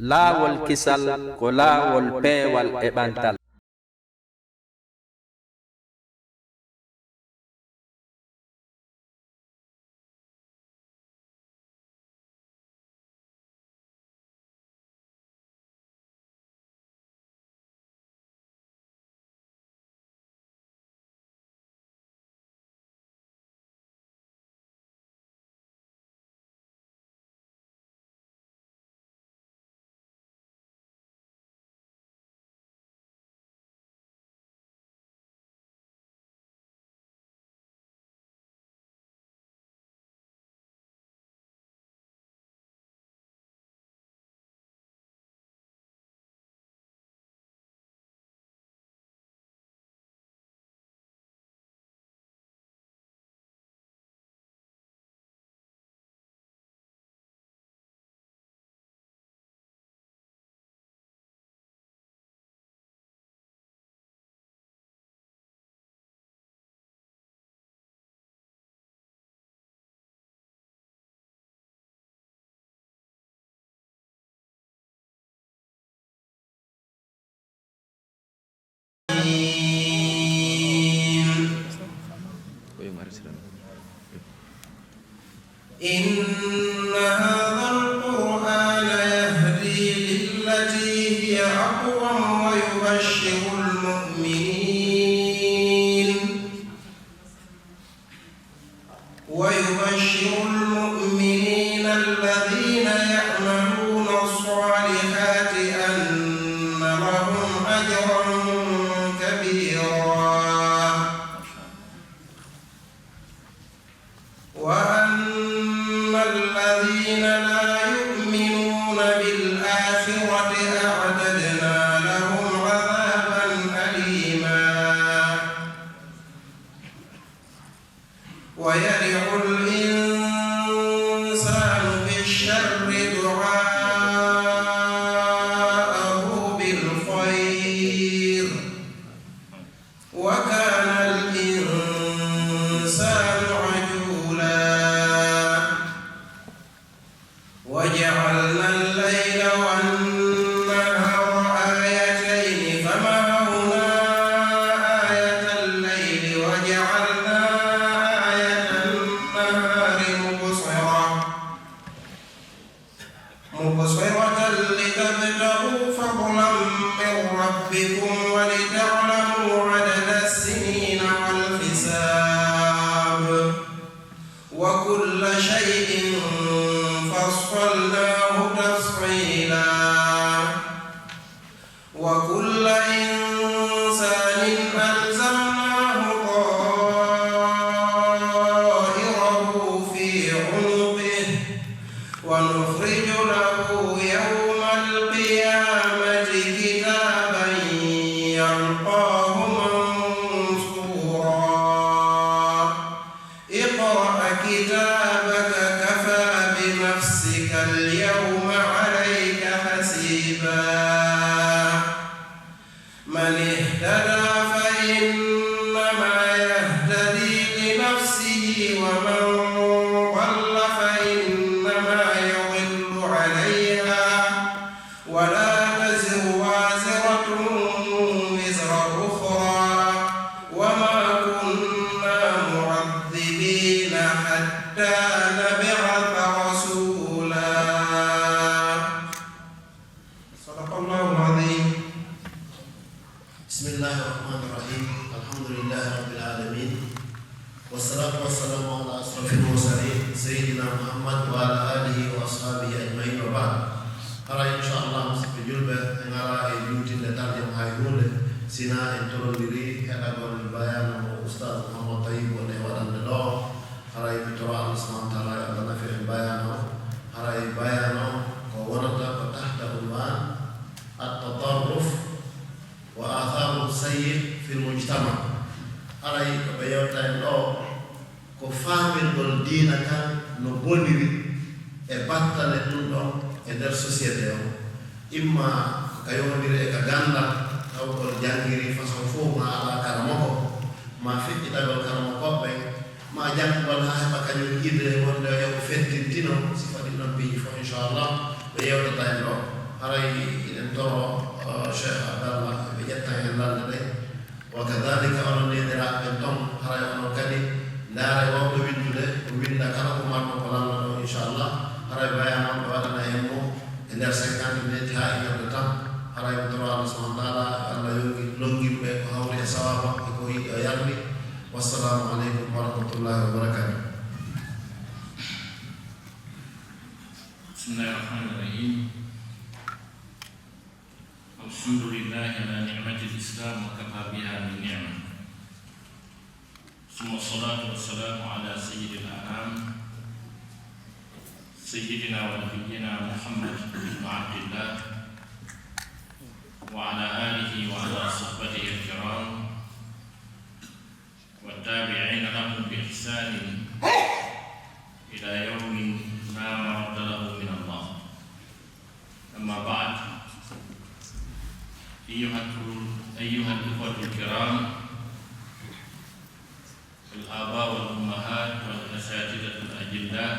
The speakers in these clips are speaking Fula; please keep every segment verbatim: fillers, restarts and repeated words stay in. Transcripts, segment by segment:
Laawol kisal ko laawol peewal e ɓantal. إن هذا القرآن يهدي للتي هي أقوم ويبشر المؤمنين، ويبشر المؤمنين الذين يعملون الصالحات أن لهم أجرا كبيرا. وأن الذين لا يؤمنون بالآخرة أعتدنا لهم عذابا أليما. ويدع الإنسان بالشر دعاءه بالخير، وكان الإنسان عجولا. وجعلنا الليل والنهار آيتين، فمحونا آية الليل وجعلنا آية النهار مبصرة، مبصرة لتبتغوا فضلا من ربكم ولتعلموا عدد السنين والحساب، وكل شيء فصلناه تفصيلا. وكل إنسان ألزمناه طائره في عنقه، ونخرج له يوم القيامة كتابا يلقاه منشورا. اقرأ كتابك كفى بنفسك اليوم عليك حسيبا. من اهتدى فإنما يهتدي لنفسه، ومن ضل فإنما يضل عليها، ولا تزر وازرة وزر أخرى، وما كنا معذبين حتى نبعث رسولا. صدق الله العظيم. بسم الله الرحمن الرحيم. الحمد لله رب العالمين. والصلاة والسلام على أشرف المرسلين سيدنا محمد وعلى آله وأصحابه أجمعين وبعد. Hara, inchallah, musidɓe julɓe, en ngaraa e juutinde tarjama hay huunde, sinaa en torondiri heɗagol bayaana mo Ustaz Mouhammad Tayyib woni e waɗande ɗoo. Haray mi tora Allah subhanahu wa ta'ala yo Allah nafi en bayaana o. Haray bayaana o ko wonata ko tahta unwan at-tatarruf wa atharuhu sayyi fil mujtama. Haray ko ɓe yewta en ɗoo ko faamirgol diina kan no boniri e battane ɗum ɗon e nder société o. Imma ko ka yowondiri e ka ganndal, taw ko janngiri façon fof ma alaa karamoko, ma feƴƴitagol karamokooɓe, ma janngugol haa heɓa kañum idée wonde yo ko fettintino, sifa ɗin ɗon piiji fof, inchallah, ɓe yewtata en ɗoo. Haray eɗen toro, eh, Cheikh Abdallah, ɓe ƴetta heen lannde ɗe. Wa kadalika onon neeniraaɓe ɓen ton, haray onon kadi ndaara e wawɗo winndude, o winnda kala ko marɗo ko lannda ɗo, inchallah. Haray bayaana on ɓe waɗana en mo e nder cinquante minutes haa une heure de temps. Haray mi toro Allah subhanahu wa taala, yo Allah yongi-, longin ɓe ko hawri e sawaaba e ko yiɗi o yarni. Wassalamu aleykum wa rahmatullahi wa barakatuh. بسم الله الرحمن الرحيم. الحمد لله على نعمة الإسلام وكفى بها من نعمة. ثم الصلاة والسلام على سيد الأنام سيدنا ونبينا محمد بن عبد الله وعلى آله وعلى صحبته الكرام والتابعين لهم بإحسان إلى يوم لا مرد له من الله. أما بعد، أيها الكل-، أيها الإخوة الكرام، الآباء والأمهات والأساتذة الأجلاء،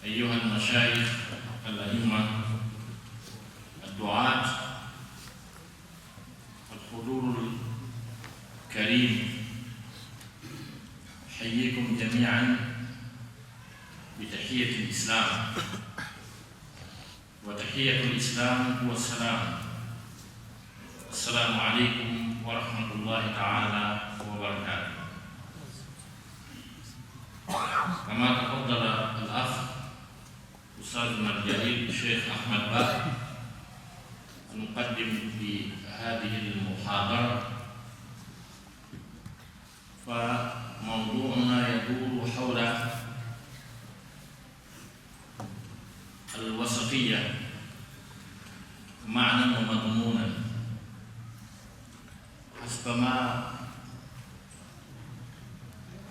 أيها المشايخ، الأئمة، الدعاة، الحضور الكريم، أحييكم جميعا بتحية الإسلام، وتحية الإسلام هو السلام. السلام عليكم ورحمة الله تعالى وبركاته. كما تفضل الأخ أستاذنا الجليل الشيخ أحمد با المقدم لهذه المحاضرة، فموضوعنا يدور حول الوسطية معنى ومضمونا، حسب ما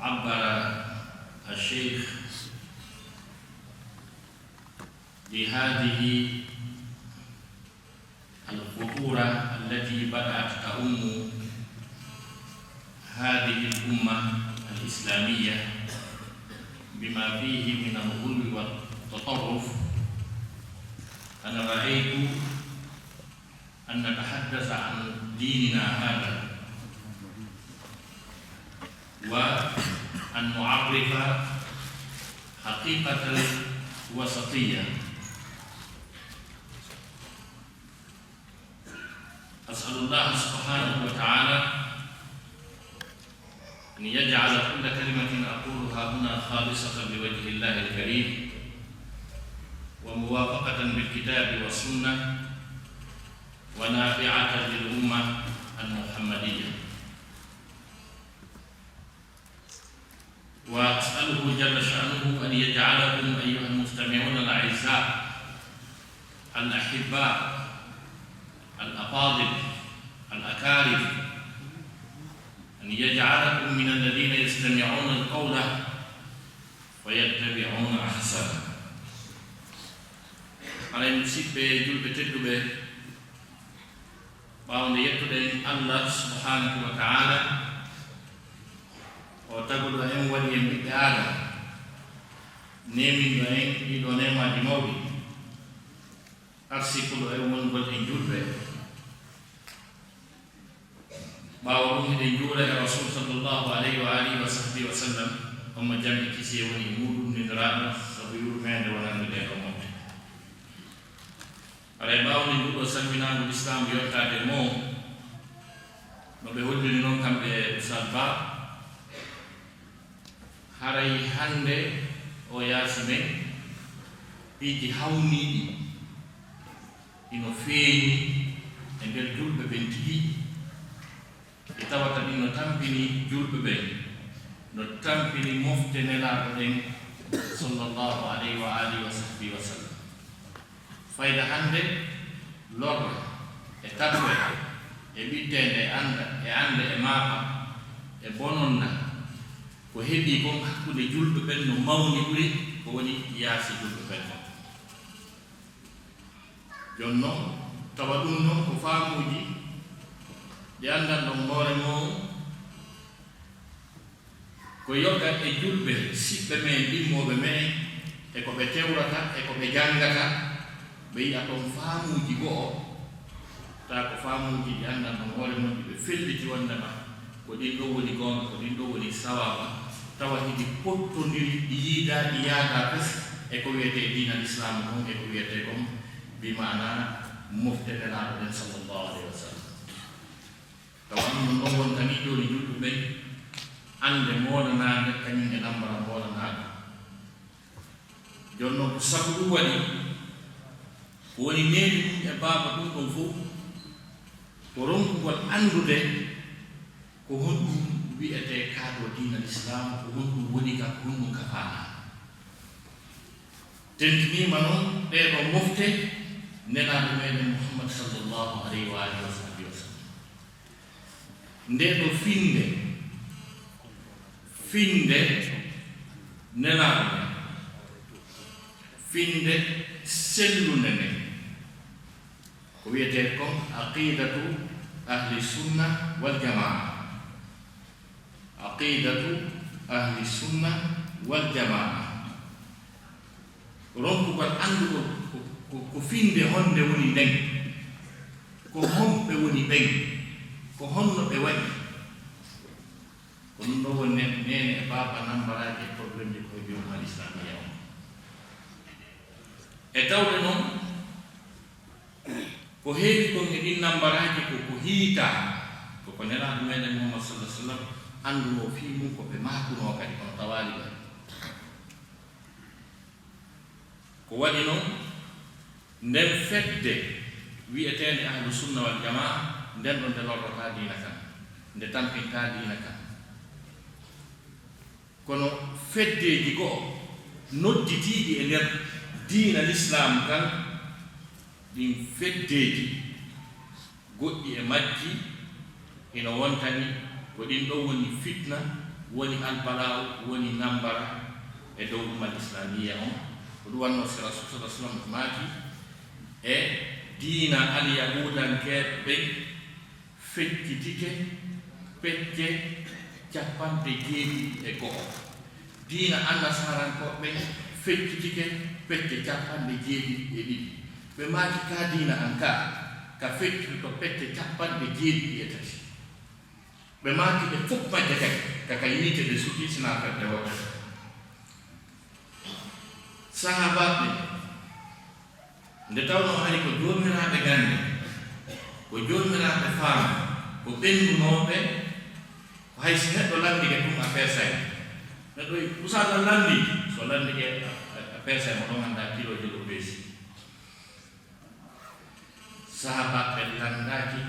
عبر الشيخ بهذه الخطورة التي بدأت تعم هذه الأمة الإسلامية بما فيه من الغلو والتطرف. أنا رأيت أن نتحدث عن ديننا هذا، وأن نعرف حقيقة الوسطية. أسأل الله سبحانه وتعالى أن يجعل كل كلمة أقولها هنا خالصة لوجه الله الكريم، وموافقة بالكتاب والسنة، ونافعة للأمة المحمدية. وأسأله جل شأنه أن يجعلكم أيها المستمعون الأعزاء الأحباء الأفاضل الأكارم، أن يجعلكم من الذين يستمعون القول فيتبعون أحسنه. Haray, musidɓe julɓe tedduɓe, ɓaawo nde yettuɗen Allah subhanahu wa ta'ala, o taguɗo en, waɗi en ɓiɓɓe Aadama, neeminɗo en ɗiɗo neemaaji mawɗi, arsikuɗo en wonugol en julɓe. Ɓaawo ɗum, hiɗen juula e Rasul sallallahu alayhi wa alihi wa sahbihi wa sallam, on mo jam e kisiyee woni e muuɗum, nulaaɗo, sabu yurmeende wonande ɗee ɗoo mofte. Haray ɓaawo nde nduɗo salminaango Lislaam yottaade mo, no ɓe holliri non kamɓe e Ustaad Ba, haray hannde o yaasi men, piiji hawniiɗi ino feeñi e nder julɓe ɓen tigi, ɓe tawata ɗin no tampini julɓe ɓen, no tampini mofte Nelaaɗo ɗen, sallallahu alayhi wa alihi wa sahbihi wa sallam. Fayda hannde, lorra e tappere e ɓitteende e annda e annde e maafa e bononna, ko heɓi kon hakkunde julɓe ɓen no mawni ɓuri ko woni yaasi julɓe ɓen kon. Jooni non, tawa ɗum non ko faamuuji ɗi anndan ɗon hoore mum, ko yoga e julɓe siɓɓe men, ɗimmooɓe men, e ko ɓe tewrata, e ko ɓe janngata, Ɓe yi'a toon faamuuji go'o, taa ko faamuuji ɗi anndan ɗon hoore mum, ɗi ɓe felliti wonndema ko ɗin ɗoo woni goonga, ko ɗin ɗoo woni sawaaba, tawa hiɗi pottondiri, ɗi yiidaa, ɗi yaadaa fes e ko wiyetee diina Lislaamu kon, e ko wiyetee kon, bi maanaa mofte Nelaaɗo ɗen, sallallahu alayhi wa sallam. Tawa ɗum ɗon wontanii jooni julɓe ɓen annde moolanaande, kañum e nambara moolanaaɗo. Jooni noon, ko sabu ɗum waɗi, ko woni neene mum e baaba ɗum ɗon fof, ko ronkugol anndude ko honɗum wiyetee kaadoo diina Lislaam, ko honɗum woni ka, ko honɗum ka faanaa. Tentiniima noon ɗee ɗoo mofte Nelaaɗo meɗen Muhammad sallallahu alayhi wa alihi wa sahbihi wa sallam. Ndee ɗoo finnde, finnde Nelaaɗo men, finnde sellunde nden, ko wiyetee kon aqidatu ahli sunna wal jamaa. Aqidatu ahli sunna wal jamaa. Ronkugol anndugol ko, ko, ko finnde honde woni nden, ko homɓe woni ɓen, ko honno ɓe waɗi. Ko ɗum ɗoo woni nen-, neene e baaba nambaraaji e problémeji ko heɓi umma islamiya on. E tawde noon, ko heewi kon e ɗin nambaraaji ko, ko hiitaa, ko, ko Nelaaɗo meɗen Muhammad sallallahu alaihi wasallam anndunoo fii mum, ko ɓe maakunoo kadi, kono tawaali ɗon. Ko waɗi noon, nden fedde wi'eteende Ahlu Sunna wal Jamaa, nden ɗon nde lorrotaa diina kan, nde tampintaa diina kan. Kono feddeeji go'o nodditiiɗi e nder diina Lislaam kan, ɗin feddeeji, goɗɗi e majji hino wontani ko ɗin ɗon woni fitna, woni albala'u, woni nambara e dow ummal islaamiyya on. Ko ɗum wannoo si Rasuul sallallahu alaihi wasallam maaki, e diina alyahuudankeeɓe ɓen feccitike pecce capanɗe jeeɗiɗi e go'o. Diina annasarankooɓe ɓen feccitike pecce capanɗe jeeɗiɗi e ɗiɗi. Ɓe maaki, ka diina an ka, ka feccitoto pecce capanɗe jeeɗiɗi e tati. Ɓe maaki ɓe fof majja kadi, ka, ka yiite ɓe sutii, sinaa fedde wootere. Sahaabaaɓe ɓen, nde tawnoo hari ko joomiraaɓe gannde, ko joomiraaɓe faamu, ko ɓenndunooɓe, ko hay si neɗɗo lanndike tun a peesay. Neɗɗo wi'i, "Usaana lanndi?" So lanndike a, a, a peesay mo ɗon, anndaa kilooji ɗo peesi. Sahaabaaɓe ɓen lanndaaki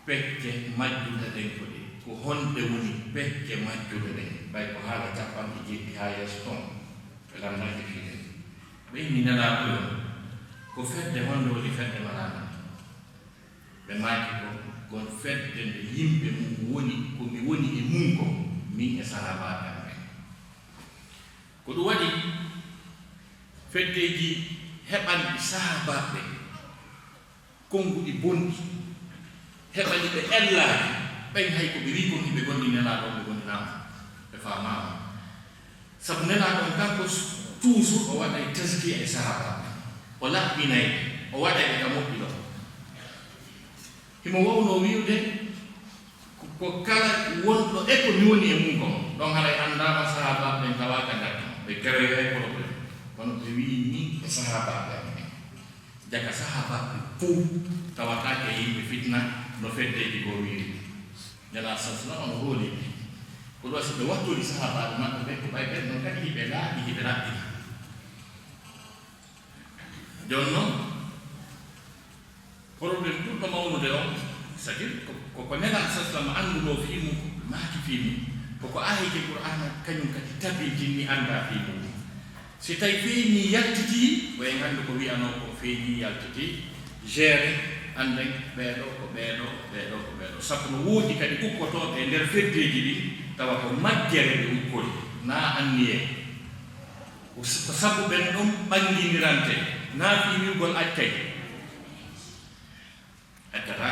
pecce majjuɗe ɗen ko ɗe, ko honɗe woni pecce majjuɗe ɗen? Ɓay ko haala capanɗe jeeɗiɗi haa yeeso ton, ɓe lanndaaki fii ɗen. Ɓe inni Nelaaɗo yo, ko fedde honde woni fedde malaana? Ɓe maaki ko, kon fedde nde yimɓe mum woni, ko mi woni e mum kon, min e sahaabaaɓe am ɓen. Ko ɗum waɗi feddeeji heɓanɗi sahaabaaɓe konnguɗi bonɗi, heɓani ɓe ellaaji, ɓen hay ko ɓe wi'i kon hiɓe gondi Nelaaɗo, ɓe gondinaama, ɓe faamaama. Sabu Nelaaɗo on kanko s-, toujours o waɗay tazkiya e sahaabaaɓe, o laɓɓinay ɓe, o waɗay ɓe ka moƴƴi ɗon. Himo wawnoo wi'ude, ko, ko kala wonɗo e ko mi woni e mum kon, ɗon haray anndaama sahaabaaɓe ɓen tawaaka nder ton, ɓe keroyay problème. Kono ɓe wi'i min e sahaabaaɓe am ɓen. Jaka sahaabaaɓe fow tawataake e yimɓe fitna no feddeeji goo wi'iri. Nelaaɗo sallallahu alaihi wasallam no hooli ɓe. Ko ɗum si ɓe wattori sahaabaaɓe maɓɓe ɓen, ko ɓay ɓen non kadi hiɓe laaɓi, hiɓe laɓɓina. Jooni non, problème ɓurɗo mawnude on, c'est-à-dire ko, ko, ko Nelaaɗo sallallahu alaihi wasallam anndunoo fii mum, ko maaki fii mum, ko ko aayete Qur'aana kañum kadi tabintinni anndaa fii mum. Si tawi feeñii yaltitii, ko en anndu ko wi'anoo ko feeñii yaltitii, gérer, annden ɓee ɗoo ko ɓee ɗoo, ɓee ɗoo ko ɓee ɗoo. Sabu no woodi kadi ukkotooɓe e nder feddeeji ɗin, tawa ko majjere ɓe ukkori, naa anniyee. Ko s-, ko sabu ɓen ɗon ɓannginirante, naa fii wi'ugol accay. Accata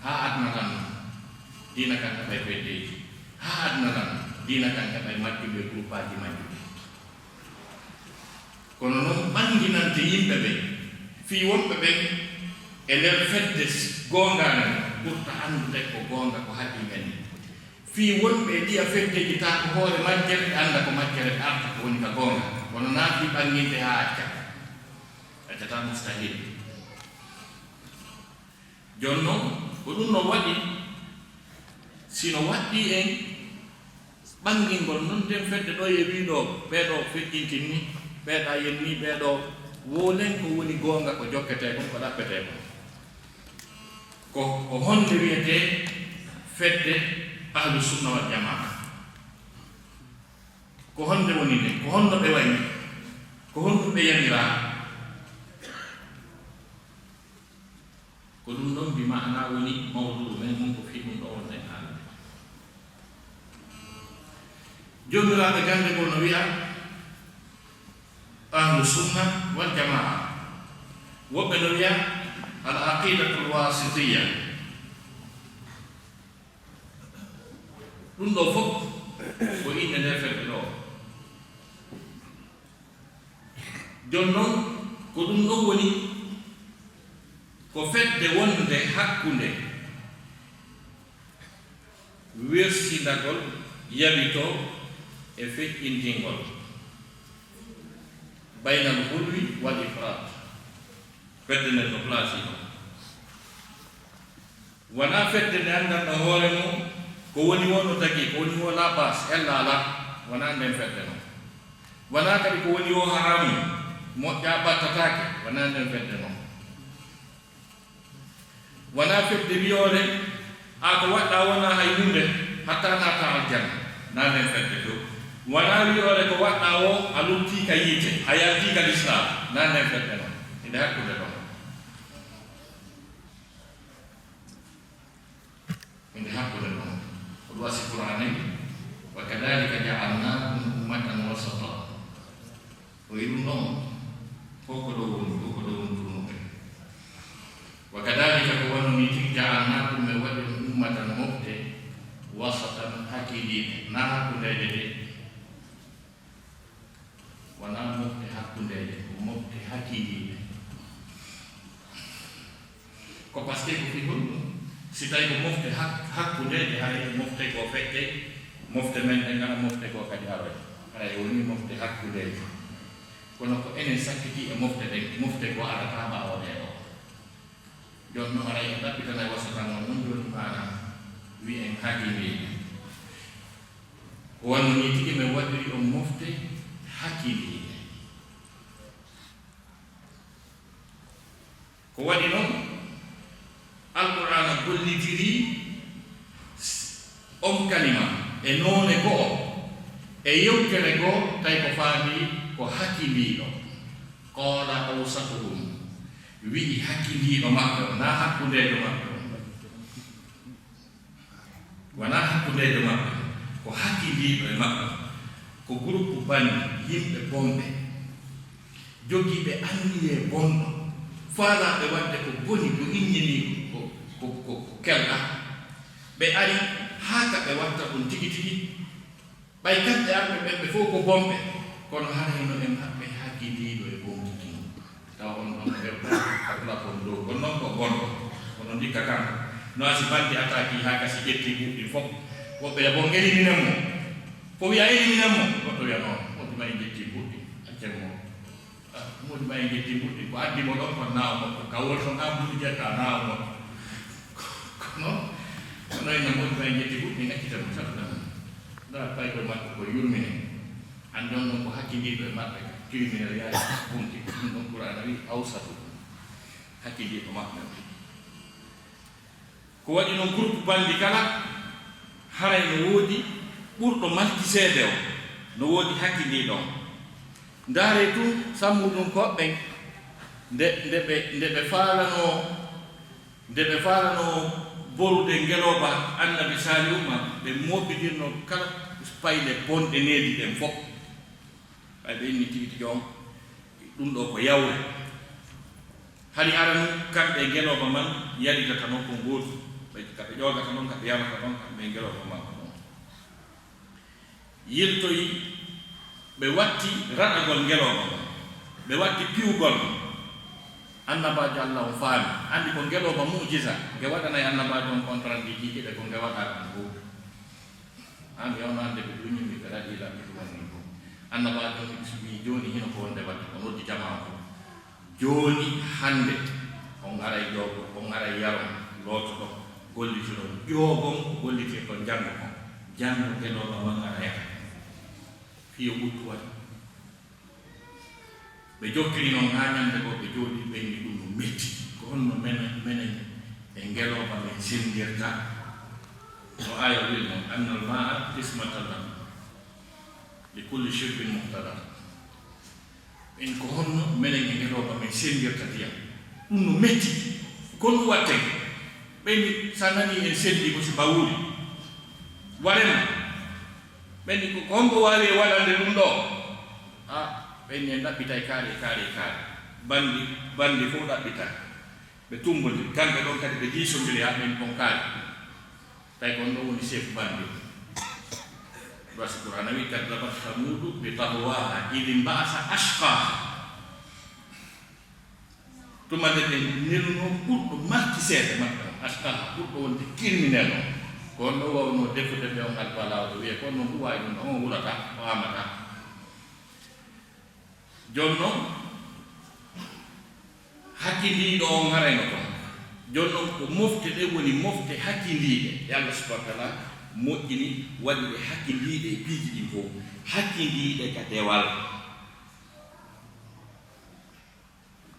haa aduna tan, diina kan heɓay feddeeji. Haa aduna tan, diina kan heɓay majjuɓe, groupaaji majjuɓe. Kono noon ɓannginante yimɓe ɓen, fii wonɓe ɓen e nder fedde goongaande ɓurta anndude ko goonga ko haqiiqa nii. Fii wonɓe e ɗiya feddeeji taa ko hoore majjere, ɓe annda ko majjere, ɓe arta ko woni ka goonga. Kono naa fii ɓannginde haa acca. Accata mustahil. Jooni noon, ko ɗum no waɗi, si no waɗɗii en ɓanngingol noon nden fedde ɗo e wii ɗo, ɓee ɗo feƴƴintin ni, ɓee ɗa yen ni, ɓee ɗo, woolen ko woni goonga ko jokketee kon, ko ɗaɓɓetee kon. Ko, ko honde wiyetee fedde Ahlu Sunna wal Jamaa? Ko honde woni nde? Ko honno ɓe wayi? Ko honɗum ɓe yamiraa? Ko ɗum ɗon bi maana woni mawdu'u men ngun, ko fii ɗum ɗo wonɗen haalde. Joomiraaɓe gannde goo no wi'a Ahlu Sunna wal Jamaa. Woɓɓe no wi'a Al Aqiidatul Waasitiyya. Ɗum ɗoo fof ko innde nde fedde ɗoo. Jooni noon, ko ɗum ɗon woni ko fedde wonde hakkunde wersindagol, yawitoo e feƴƴintingol baynal hulwi wal ifraat. Fedde nden no place ɗon. Wanaa fedde nde anndanɗo hoore mum, ko woni woo no tagi, ko woni woo la base, ella alaa, wanaa nden fedde non. Wanaa kadi ko woni woo haramu, moƴƴaa ɓattataake, wanaa nden fedde non. Wanaa fedde wiyoore, a ko waɗɗaa wonaa hay huunde, hatta naataa aljanna, naa nden fedde dow. Wanaa wiyoore ko waɗɗaa woo a luttii ka yiite, a yaltii ka lislaam, naa nden fedde non. Inde hakkunde ɗon. Inde hakkunde ɗon. Ko ɗum asi Qur'aana wi, "Wa kadhalika ja'alnakum ummatan wasata." O wi ɗum ɗon, ko ko ɗo woni, ko ko ɗo woni tunu ɓe. "Wa kadhalika," ko wano ni tigi, "ja'alnakum," men waɗi on, "ummatan," mofte, "wasatan," hakiiliiɓe, na hakkundeeje de. Wonaa mofte hakkundeeje, ko mofte hakiiliiɓe. Ko parce que ko fii honɗum? Si tawi ko mofte hak-, hakkundeeje, haray mofte goo feƴƴay, mofte men ɗen ngara, mofte goo kadi aroy. Haray woni mofte hakkundeeje. Kono ko enen sakkitii e mofte ɗen, mofte goo arata ɓaawo ɗee ɗoo. Jooni non, haray en ɗaɓɓitanay wasatan on ɗum jooni maana wi'en hakiiliiɓe. Ko wano nii tigi men waɗiri on mofte hakiiliiɓe. Ko waɗi non, Alqur'aana gollitiri s-, on kalima e noone go'o, e yewtere goo, tawi ko faandi ko hakiiliiɗo. Qaala awsatuhum, wi'i hakiiliiɗo maɓɓe on, naa hakkundeejo maɓɓe on. Wonaa hakkundeejo maɓɓe, ko hakiiliiɗo e maɓɓe, ko groupe banndi, yimɓe bonɓe, jogiiɓe anniyee bonɗo, faalaaɓe waɗde ko boni, ko innini ko, ko, ko, ko kelɗa. Ɓe ari haa ka ɓe watta ɗum tigi tigi. Ɓay kamɓe arɓe ɓen, ɓe fof ko bonɓe, kono haray no e maɓɓe hakiiliiɗo e bonki kin. Tawa on ɗon ko heɓta ka plafond dow, on ɗon ko bonɗo, kono ndikka kanko. No asi banndi attaque haa kasi ƴetti buuɗi ɗin fof. Woɓɓe ya bon, eliminen mo. Ko wi'a eliminen mo, goɗɗo wi'a non, on ɗuma en ƴetti buuɗi, accen mo. Ah, moodi ma en ƴetti buuɗi ɗin, ko addi mo ɗon kon naawa mo, ka woni ɗon haa buuɗi ƴetta naawa mo. Kono, kono en moodi ma en ƴetti buuɗi ɗin, accita mo, saɗɗa mo. Ndaa paykol makko ko yurmine. Anndi on ɗon ko hakkidiiɗo e maɓɓe, criminel yaade bunti. Ɗum ɗon Qur'aana wi'i awsatu. Hakkidiiɗo maɓɓe. Ko waɗi non groupe banndi kala, haray no woodi ɓurɗo malki seede o, no woodi hakkidiiɗo on. Ndaaree tun sammuɗun koɓɓen, nde, nde ɓe, nde ɓe faalanoo, nde ɓe faalanoo borude ngelooba Annabi Saalihu ma, ɓe mooɓidirno kala payle bonɗe needi ɗen fof. Ɓay ɓe inni tigi tigi on, ɗum ɗoo ko yawre. Hari aranu kamɓe e ngelooba man yalidata non ko ngootu. Ɓe, ka ɓe ƴoogata non, ka ɓe yalata non, kamɓe e ngelooba man ko non. Yiltoyi, ɓe watti raɗagol ngelooba man. Ɓe watti piwgol mo. Annabaajo Allah on faami, anndi ko ngelooba mu'jiza, nge waɗanay annabaajo on contrat ndi kiikiiɗe ko nge waɗaa ɗum fof. An mi on hannde ɓe duñi mi ɓe raɗi lan mi ɗum on fof. Annabaajo on wi'i jooni hino ko wonde waɗde ko noddi jamaa fof. Jooni hannde on aray joogo, on aray yaron, lootoɗon, gollitiron, ƴoogon ko gollitirɗon, janngo kon. Janngo ngelooba man arayata. Fiyo ɓuttu waɗi. Ɓe jokkiri non haa ñande goo, ɓe jooɗi, ɓe inni ɗum no metti. Ko honno menen, menen e ngelooba men senndirta? No aaya wi'no, "Annal maa'a qismatan li kulli shirbin muhtadar." Ɓe inni, "Ko honno menen e ngelooba men senndirta ndiyam? Ɗum no metti. Ko ɗum watten?" Ɓe inni, "Sa nani en senndi ko si bawuuri. Waren ma." Ɓe inni, "Ko, ko honko waawi e waɗande ɗum ɗoo?" A, ɓe inni, "En ɗaɓɓitay kaari e kaari e kaari." Banndi, banndi fof ɗaɓɓitay. Ɓe tummbondiri. Kamɓe ɗon kadi ɓe jiisondiri haa ɓen ɗon kaari. Tawi ko on ɗon woni chef banndi. Basi Qur'aana wi'i, "Kaddabat Samuudu bi taghwaaha idh inba'atha ashqaaha." Tuma nde ɓe nelunoo ɓurɗo markiseede maɓɓe on, ashqaaha, ɓurɗo wonde criminel on. Ko on ɗo wawnoo defude ɓe on alfalaawo, o wi'e ko on ɗum waawi ɗum, on wulata, o amata. Jooni non, hakkindiiɗo on harayno toon. Jooni non, ko mofte ɗe woni mofte hakkindiiɗe. E Allah subhanahu wa taala moƴƴini, waɗi ɗe hakkindiiɗe e piiji ɗin fof. Hakkindiiɗe ka dewal.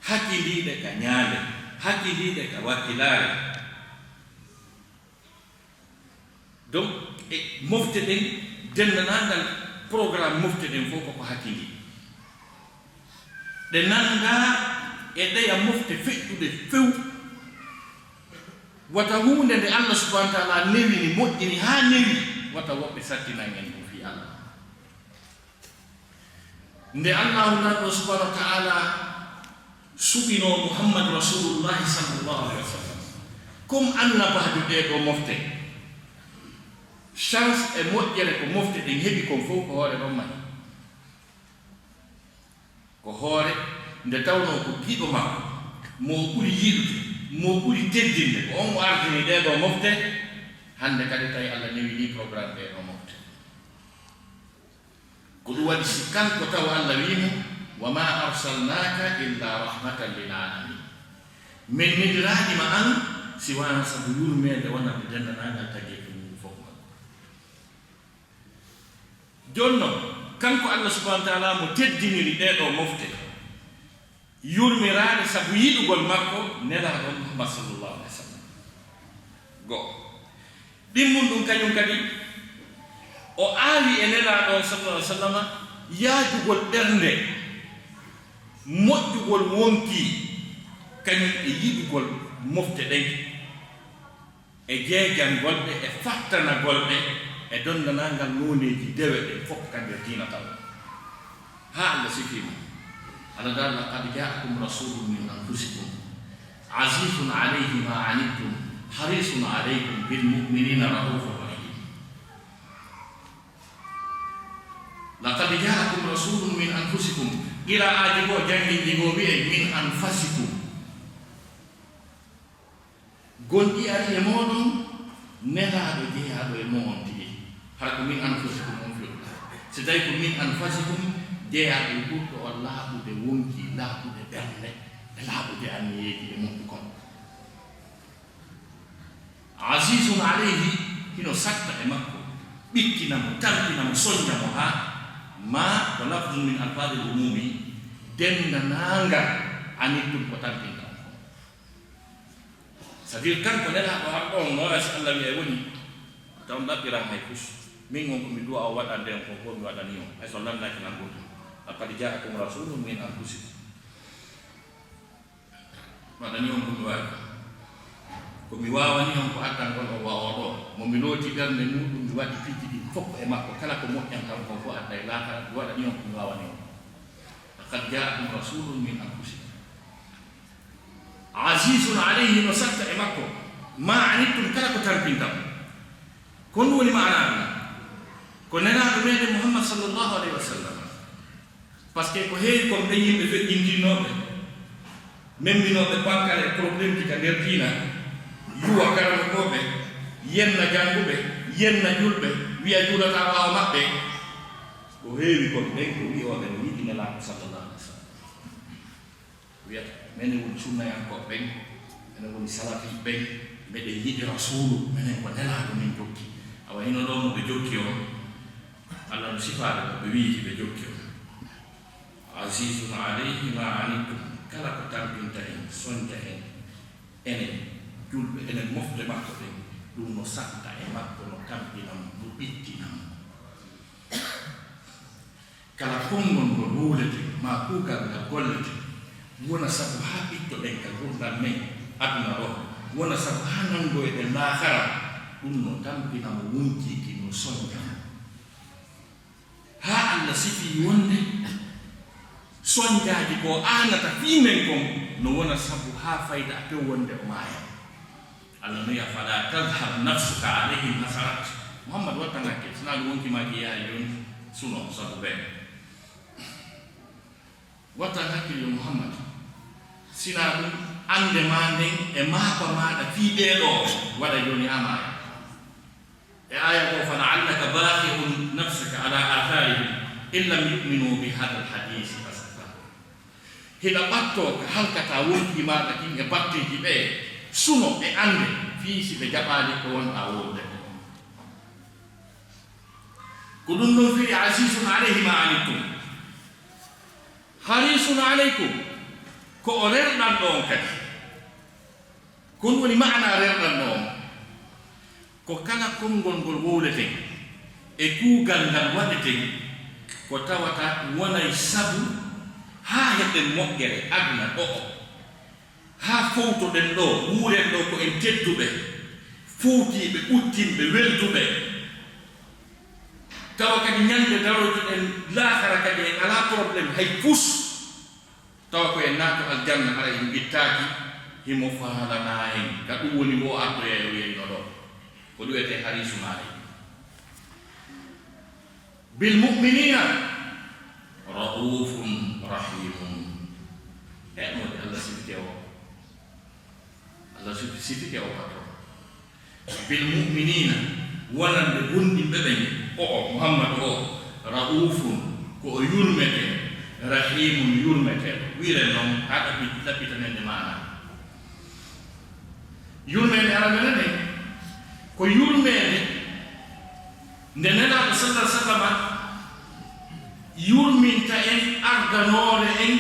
Hakkindiiɗe ka ñaande, hakkindiiɗe ka wakkilaare. Donc, e mofte ɗen, denndaangal programme mofte ɗen fof koko hakkindii. Ɗe nanngaa e ɗeya mofte feƴƴuɗe few. Wata huunde nde Allah subhanahu wa taala newini, moƴƴini haa newi, wata woɓɓe sattinan en ɗum fii Allah. Nde Allahu Lanɗo subhanahu wa ta'ala suɓinoo Muhammad Rasulullahi sallallahu alaihi wa sallam comme annabaajo ɗee ɗoo mofte, chance e moƴƴere ko mofte ɗen heɓi kon fof ko hoore ɗon mahi. Ko hoore nde tawnoo ko giɗo makko, mo o ɓuri yiɗude, mo o ɓuri teddinde, ko on o ardini ɗee ɗoo mofte, hannde kadi tawi Allah newinii programme ɗee ɗoo mofte. Ko ɗum waɗi si kanko taw Allah wi'i mo, "Wa ma arsalnaaka illa rahmatan lil alamin." Min neliraali ma an si wanaa sabu yurmeende wonande denndaangal tageefu mum fof makko. Jooni non, kanko Allah subhanahu wa ta'ala mo teddiniri ɗee ɗoo mofte, yurmiraade sabu yiɗugol makko Nelaaɗo Muhammad sallallahu alaihi wa sallam. Go'o. Ɗimmun ɗum kañum kadi, o aawi e Nelaaɗo on sallallahu alaihi wa sallam yaajugol ɓernde, moƴƴugol wonkii, kañum e yiɗugol mofte ɗen, e jeejangol ɗe, e fattanagol ɗe, e donndanangal nooneeji dewe ɗen fof ka nder diina taw. Haa Allah sifii mo. Allah daal, "Laqad jaakum rasulun min anfusikum azizun alayhi ma anittum harisun alaykum bil mu'minina raufur rahim." "Laqad jaakum rasulun min anfusikum." Qira'aaji goo janngin ɗi goo wi'ay min anfasikum. Gonɗi ari e mooɗon, Nelaaɗo jeyaaɗo e mo'on tigi. Hara ko min anfusikum on fi'lu. Si tawi ko min anfasikum, jeyaaɗo e ɓurɗo on laaɓude wonkii, laaɓude ɓernde, e laaɓude anniyeeji e moƴƴu kon. Azizun alayhi, hino satta e makko, ɓittina mo, tampina mo, soñña mo haa, ma ko lafzun min alfadil umumi, denndanangal anittum ko tampinta on kon. C'est-à-dire, kanko Nelaaɗo har ɗon, no wasi Allah wi'ay woni, taw ɗaɓɓiran hay fus. Min on ko mi du'a o waɗande on kon fof mi waɗani on, hay so lannaaki lan gootum. Laqad jaakum rasulun min anfusikum. Mi waɗani on ko mi waawi. Ko mi waawani on ko addangol on wa oo ɗoo. Mo mi looti ɓernde muuɗum, mi waɗi piiji ɗin fof e makko. Kala ko moƴƴanta on kon fof adda e laakara, mi waɗani on ko mi waawani on. Laqad jaakum rasulun min anfusikum. Azizun alayhi, no satta e makko, ma anittum, kala ko tampinta mo. Ko ɗum woni maanaa ɗum. Ko Nelaaɗo meɗen Muhammad sallallahu alayhi wa sallam, Parce que ko heewi kon ɓen yimɓe feƴƴintinnooɓe, memminooɓe pankal e problèmeji ka nder diina, yuwa karamokooɓe, yenna jannguɓe, yenna julɓe, wiya juulataa ɓaawo maɓɓe. Ko heewi kon ɓen ko wi'ooɓe no yiɗi Nelaaɗo sallallahu alaihi wasallam. Wiyata, menen woni sunnayankooɓe ɓen, menen woni salafiiɓe ɓen, meɗen yiɗi Rasuulu, menen ko Nelaaɗo min jokki. Awa hino ɗoo mo ɓe jokki on, Allah no sifaade mo, ɓe wi'i ɓe jokki on. Azizun alayhi ma anittum, kala ko tampinta en, sonja en, enen julɓe, enen mofte makko ɗen, ɗum no saɗta e makko, no tampina mo, no ɓittina mo. Kala konngol ngol wuulete, maa kuugal ngal gollete, wona sabu haa ɓittoɗen ka ngurndan men aduna ɗoo, wona sabu haa nanngoyɗen laakara, ɗum no tampina mo wonkiiki, no sonja mo. Haa Allah sifii wonde sonjaaji ko aanata fii men kon no wona sabu haa fayda a tew wonde o maaya. Allah no wi'a, "Fala tadhhab nafsuka alayhim hasarat." Muhammad, wattan hakkil, sinaa ɗum wonki maa ki yaha jooni suno sabu ɓe. Wattan hakkil yo Muhammad, sinaa ɗum annde maa nden e maapa maaɗa fii ɓee ɗoo waɗa jooni haa maaya. E aaya goo, "Fala'allaka baaqi'un nafsaka ala atharihim in lam yu'minu bi hadha al-hadisi asafa." Hiɗa ɓattoo ka halkataa wonkii maaɗa kin e batteeji ɓee, suno e annde, fii si ɓe jaɓaali ko wonɗaa wowlude ko. Ko ɗum ɗon firi, "Azizun alayhi ma anittum, harisun alaykum," ko o rerɗanɗo on kadi. Ko ɗum woni maanaa rerɗanɗo on. Ko kala konngol ngol wowleten e kuugal ngal waɗeten, ko tawata wonay sabu haa heɓen moƴƴere aduna ɗo'o, haa fowtoɗen ɗoo, wuuren ɗoo ko en tedduɓe, fowtiiɓe, ɓuttinɓe, welduɓe. Tawa kadi ñannde daroytuɗen laakara kadi en alaa problème hay fus. Tawa ko en naatu aljanna, hara en ɓittaaki, himo faalanaa en. Ka ɗum woni wo addoya e o yeyno ɗoo. Ko ɗum wiyetee harisun alayhim. Bil mu'minina ra'ufun rahimun. E mo Allah sifike o. Allah sifi-, sifike o patron. Bil mu'minina, wonande gomɗinɓe ɓen, o, o, Muhammadu o, ra'ufun, ko o yurmete, rahimun, yurmeteeɗo. Wiren non, haa ɗaɓɓi-, ɗaɓɓitanende maana. Yurmeende arabere nden, ko yurmeende nde Nelaaɗo sallallahu alaihi wasallam yurminta en, ardanoore en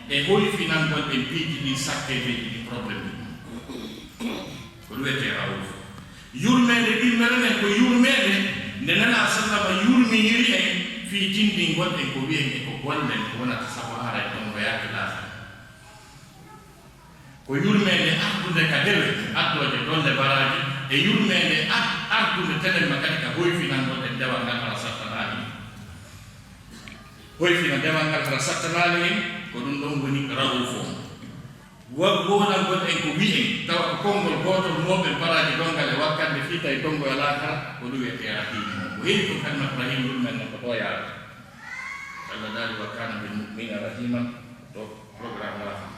e hoyfinangol en piiji ɗin, sakkeeji ɗin, problème ɗin. Ko ɗum wiyetee ra'uf. Yurmeende ɗimmere nden ko yurmeende nde Nelaaɗo sallallahu alaihi wasallam yurminiri en fii tindingol en ko wi'en e ko gollen ko wonata sabu haray ɗon ko yaaki laakara. Ko yurmeende ardunde ka dewe, addooje dolle baraaji, e yurmeende ad-, ardunde telemma kadi ka hoyfinangol en dewal ngal hara sattanaali. Hoyfina dewal ngal hara sattanaali en, ko ɗum ɗon woni ra'uufu on. Wa-, wowlangol en ko wi'en, tawa ko konngol gootol mooɓen baraaji donngal e wakkannde fii tawi donngoya laakara, ko ɗum wiyetee rahiim on. Ko heewi ko kalimatu rahiim yurmeende ko ɗo yaarata. Allah daali, "Wa kaana bil mu'miniina rahiiman", ɗo programme laakara.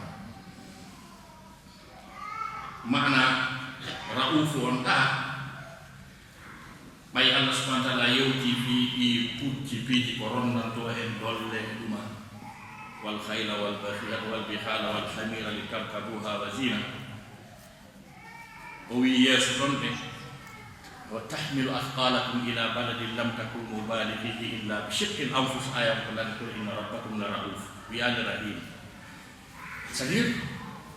Maana ra'uufu on ɗaa, ɓay Allah subhanahu wa ta'ala yewtii fii ɗii pucci piiji ko rondantoo en dolle e ɗuma. Wal khayla wal bakhila-, wal bighala wal hamira litarkabuha wa zina. O wi'i yeeso ɗon ɗe, "Wa tahmilu athqalakum ila baladin lam takunu balighihi illa bi shiqqil anfus." Aya ko lani ko, "Inna rabbakum la ra'uf." Wi'aali rahim. C'est-à-dire,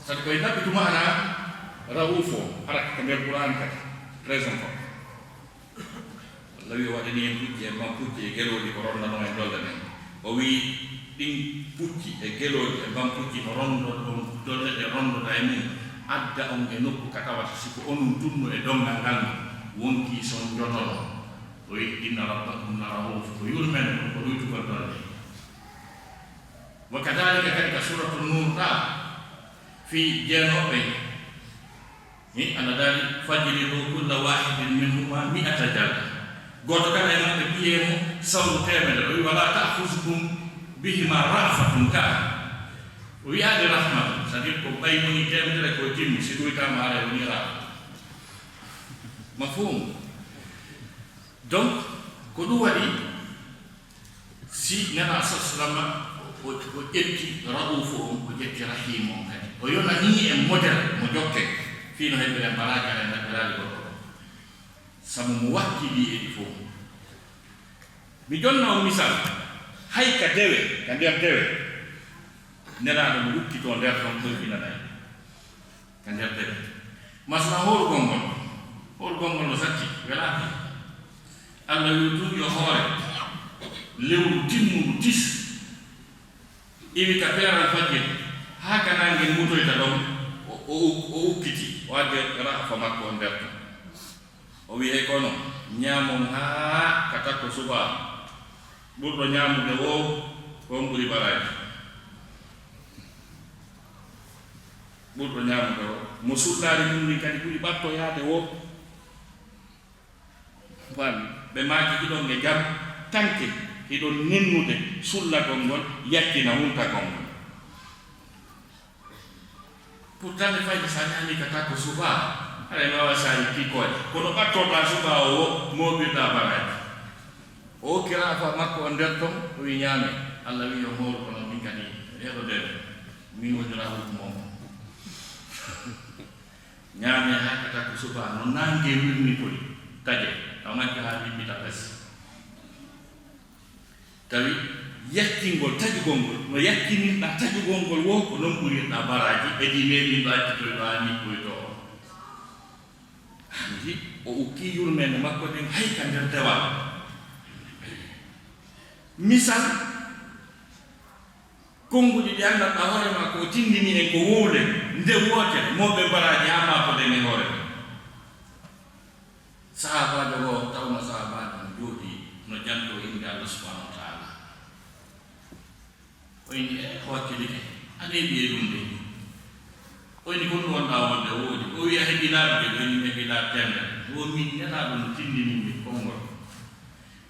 c'est-à-dire ko e ɗaɓɓitu maana ra'uuf o, hara ka nder Qur'an kadi, très important. Allah wi'i o waɗani en pucci, en man pucci e gelooɗi ko ronnanoo en dolle ɗen. O wi'i ɗin pucci e gelooɗi e man pucci no ronndo ɗon, dolle ɗe ronndoɗaa e mum, adda on e nokku ka tawata si ko onon tun no e donngal ngal no, wonkii sonjotono. O wi'i, "Inna rabbakum la ra'uf", ko yurmeende ɗum ko ɗuytugol dolle. Wa kadhalika kadi ka Suuratu Nuur ɗaa, fii jeenooɓe, ni Allah daali, "Fajlidu kulla wahidin minhuma mi'ata jalda." Gooto kala e maɓɓe piyee mo sawru teemedere. O wi'i, "Wala ta'khuzkum Bihima rafatun ka. O wiyaade rahmatun, c'est-à-dire ko ɓay woni teemedere ko timmu, si ɗuytaama haray woni rafa. Mafhum? Donc, ko ɗum waɗi, si Nela sa sallam o, o ƴetti ra'ufu on, o ƴetti rahimu on kadi. O yonanii en modèle mo jokke, fii no heɓiren baraaji, hay naɓiraali goɗɗo. Sabu mo wakkili e ɗi fof. Mi jonna on misal, hay ka dewe, ka nder dewe. Nelaaɗo no wukkitoo nder ton, koy finanay. Ka nder dewe. Masala hoorugol ngol, hoorugol ngol no satti, welaaka. Allah wi tun yo hoore, lewru timmundu tis, iwi ka peeral fajjiri, haa ka naange mutoyta ɗon, o, o, o ukkiti, o addi ra'fa makko on nder ton. O wi'i, "Hey kono, ñaamon haa ka takko subaa. Ɓurɗo ñaamude woo, ko on ɓuri baraaji. Ɓurɗo ñaamude woo, mo sullaari mum ndin kadi ɓuri ɓattoyaade woo." Faami? Ɓe maaki, "Hiɗon e jam, tanke hiɗon nennude sullagol ngol, yakkina huntagol ngol." Pourtant, mi fayda sa ñaami ka takko subaa, haray mi wawa saari pikkooje. Kono ɓattorɗaa subaa o wo-, mooɓirɗaa baraaji. O okki ra'fa makko on nder ton, o wi, "Ñaame." Allah wi, "Yo mooru, kono min kadi heɗoden. Min woni ra'ufu mon." Ñaame haa ka takko subaa, no naange wirnitoy, taƴe, a majjo haa limmita bes. Tawi yakkingol taƴugol ngol, no yakkinirɗaa taƴugol ngol woo, ko non ɓurirɗaa baraaji, e ɗi meeɗinɗo accitoyɗo haa nikkoyto o. Anndi, o ukkii yurmeende makko nden hay ka nder dewal. Misal, konnguɗi ɗi anndanɗaa hoore maa ko o tinndini en ko wowle, nde wootere, mooɓe baraaji haa maakoɗen e hoore nden. Sahaabaajo goo, tawno sahaabaajo no jooɗii, no jantoo innde Allah subhanahu wa ta'ala. O inni, "E, o wakkilike, a neeɓi e ɗum de." O inni, "Ko ɗum wonɗaa wonde o woodi?" O wi'i, "A heɓii laabi de?" O inni, "Mi heɓii laabi teemedere." O wi'i, "Min Nelaaɗo no tinndini min konngol.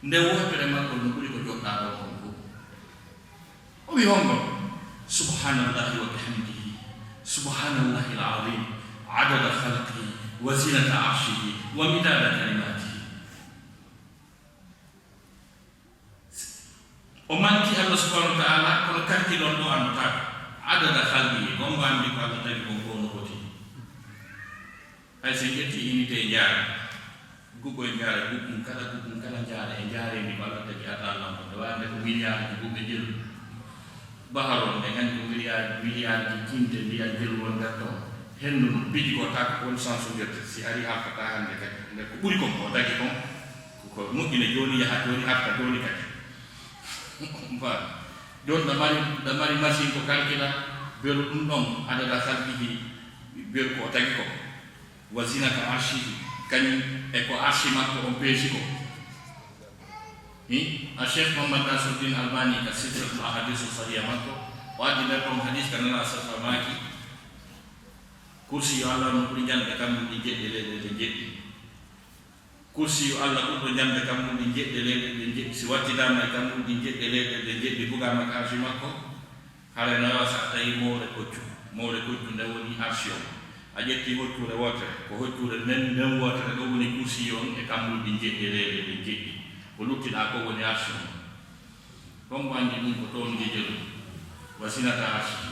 Nde wootere maggol no ɓuri ko joɗɗaa ɗoo kon fof." O wi'i hongo? "Subhanallahi wa bihamdihi, subhanallahi al-azim, adada khalqihi, wa zinata arshihi, wa midada kalimatihi." O manti Allah subhanahu wa ta'ala, kono kalki ɗon ɗo anndataa ko. Adada khalqihi, ko mbo anndi ko Allah tagi kon ko no foti. Hay so en ƴetti unité njaare, guɓɓo e njaare, guɓɓum kala, guɓɓum kala njaare e njaareendi ko Allah tagi adnaa lan ko, nde waawde ko miliyaaruuji guɓɓe jeru. Bahar on, en nganndi ko miliyaaruuji, miliyaaruuji tinte ndiyan jeru won nder ton. Henndu ndun, piiji ko taako won sensudirde, si ari hartataa hannde kadi. Nde ko ɓuri kon, ko tagi kon, ko, ko moƴƴina jooni, yaha jooni, harta jooni kadi. Mbaa, jooni ɗa mari, ɗa mari machine ko kalkila, beru ɗum ɗon, adada khalqihi, beru ko o tagi ko. Wa zinata arshihi, kañum e ko arshi makko on peesi ko. Hi, a Cheikh Mohammad Nasiruddin Albani ka silsilatul ahadith sahiha makko, o addi nder ton hadith ka Nela sa maaki, kursi yo Allah no ɓuri ñande kammuɗi jeɗɗi leyɗe ɗe jeɗɗi. Kursi yo Allah ɓurɗo ñande kammuɗi jeɗɗi leyɗe ɗe jeɗɗi. Si wattidama e kammuɗi jeɗɗi leyɗe ɗe jeɗɗi, bugama ka arshi makko, haray no yawa sa tawi mowre koccu. Mowre koccu nde woni arshi on. A ƴetti hoccure wootere, ko hoccure nden, nden wootere ɗo woni kursi on e kammuɗi jeɗɗi leyɗe ɗe jeɗɗi. Ko luttiɗa ko woni arshi on. Kon ko anndi ɗum ko toon jejeru. Wa zinata arshi.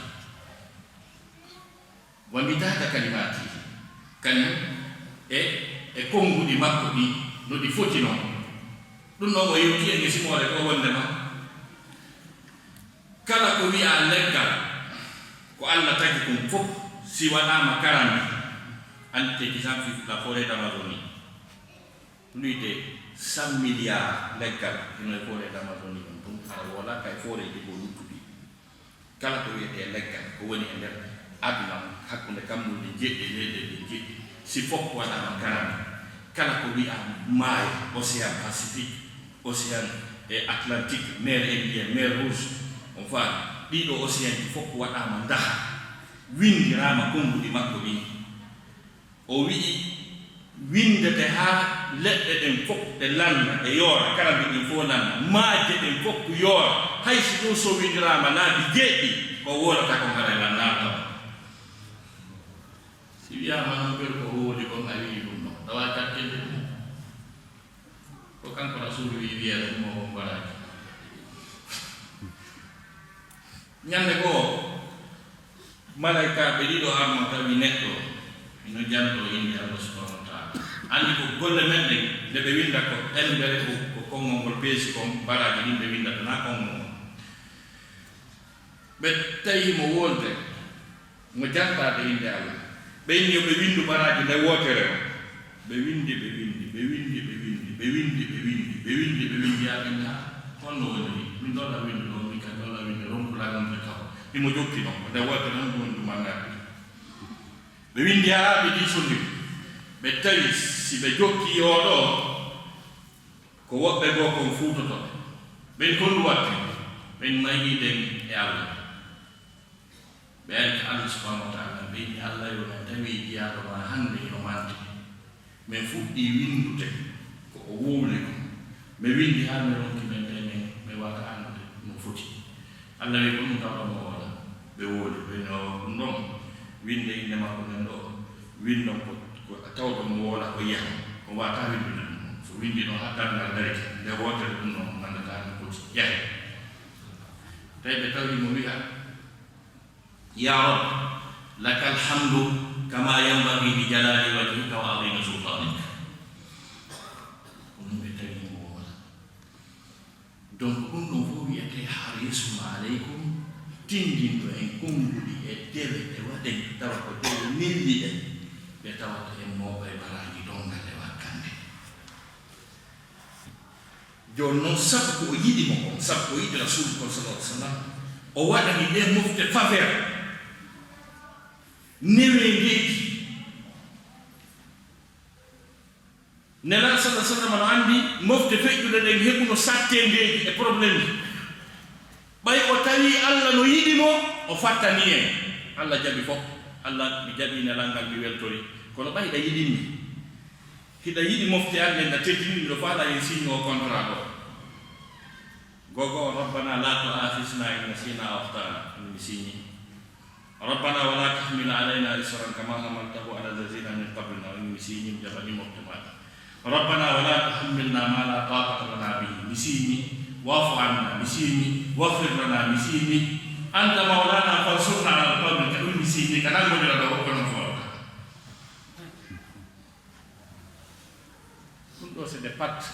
Wa midada kalimatihi, kañum e, e konnguɗi makko ɗi, no ɗi foti non. Ɗum ɗon o yewti e nge simoore ko wonde ma. Kala ko wi'aa leggal, ko Allah tagi ɗum fof, si waɗaama karandi, anndite, exemple, la forêt d'Amazonie. Plus de cent milliards leggal hino e forêt d'Amazonie on tun, hara woola kay forêt ji ko luttuɗi. Kala ko wiyetee leggal, ko woni e nder aduna on, hakkunde kammuuli jeɗɗi, leyɗe ɗe jeɗɗi, si fof waɗaama karandi, kala ko wiyaa maayo, océan Pacifique, océan e Atlantique, mer Indien, mer Rouge, on faami, ɗiɗo océan ji fof waɗaama ndaha, winndiraama konnguɗi makko ɗin. O wi'i, Winndete haa leɗɗe ɗen fof ɗe lanna, ɗe yoora, karambe ɗin fof lanna, maajje ɗen fof yoora. Hay si ɗum sowindiraama laabi jeeɗiɗi, ko woorataa kon haray lannaaka. Si wiyaama noon, ɓeru ko hooli kon, a wiyi ɗum ɗon, tawa kakkille ɗum. Ko kanko Rasuulu wi-, wiyata ɗum o on baraaji. Ñande goo, malaykaaɓe ɗiɗo arno tawi neɗɗo ino jantoo innde Allah subhanahu wa taala. Anndi ko golle men ɗen, nde ɓe winnda ko embere ko, ko konngol ngol peesi kon, baraaji ɗin ɓe winndata naa konngol ngol. Ɓe tawi mo wolde, mo jantaade innde Allah. Ɓe inni yo ɓe winndu baraaji nde wootere o. Ɓe winndi, ɓe winndi, ɓe winndi, ɓe winndi, ɓe winndi, ɓe winndi, ɓe winndi, ɓe winndi, yaa ɓe ngaa, honno woni ni? Min ɗo la winndi ɗo, min ka ɗo la winndi ɗo, ko la winndi kaw. Himo jokki ɗon, ko nde wootere on ɗum ɗum anndaa. Ɓe winndi haa ɓe diisondiri. Ɓe tawi si ɓe jokki oo ɗoo, ko woɓɓe goo kon fuutoto ɓe. Ɓen kon ɗum watti, ɓen mayi den e Allah. Ɓe ari ka Allah subhanahu wa taala, ɓe inni, Allah yo, men tawi jiyaaɗo maa hannde hino manti. Men fuɗɗii winndude ko o wowli kon. Men winndi haa men ronki men tawi men, men waawata anndude no foti. Allah wi ko ɗum tawɗon mo wowla. Ɓe wowli, ɓe no ɗum ɗon winnde innde makko nden ɗoo. Winndon ko, ko tawɗon mo wowla ko yaha. On waawataa winndude ɗum ɗon. So winndi ɗon haa darngal darike, nde wootere ɗum ɗon, anndataa no foti. Yahe. Tawi ɓe tawi mo wi'a, يا رب، لك الحمد كما ينبغي لجلال وجهك وعظيم سلطانك. Ko ɗum ɓe tawi mo wowla. Donc, ɗum ɗon fof wiyetee harisun aleykum, tinndinɗo en konnguɗi e dewe ɗe waɗen, tawa ko dewe nelliɗe, ɗe tawata en mawɓe e baraaji donngal e wakkannde. Jooni noon, sabu ko o yiɗi mo kon, sabu ko o yiɗi Rasuulu kon, sallallahu alaihi wasallam, o waɗani ɗee mofte faveur, neweendeeji. Nelaaɗo, sallallahu alaihi wasallam, no anndi mofte feƴƴuɗe ɗen heɓuno satteendeeji e problème ji. Ɓay o tawi Allah no yiɗi mo, o fattani en. Allah jaɓi fof. Allah, mi jaɓi nelal ngal, mi weltori. Kono ɓay ɗa yiɗimmi, hiɗa yiɗi mofte an ɗen, ɗa teddini, miɗo faala en signo contrat ɗo. Gogo, ربنا لا تؤاخذنا إن نسينا أو أخطأنا. Min mi signi. ربنا ولا تحمل علينا إصرا كما حملته على الذين من قبلنا. Min mi signi, mi jaɓani mofte maɗa. ربنا ولا تحملنا ما لا طاقة لنا به. Mi signi. واعف عنا. Mi signi. واغفر لنا. Mi signi. أنت مولانا فانصرنا على القوم الكافرين. Mi signi. Ka nanngodira ɗo, ko non fowata. Ɗum ɗo, c'est des pactes,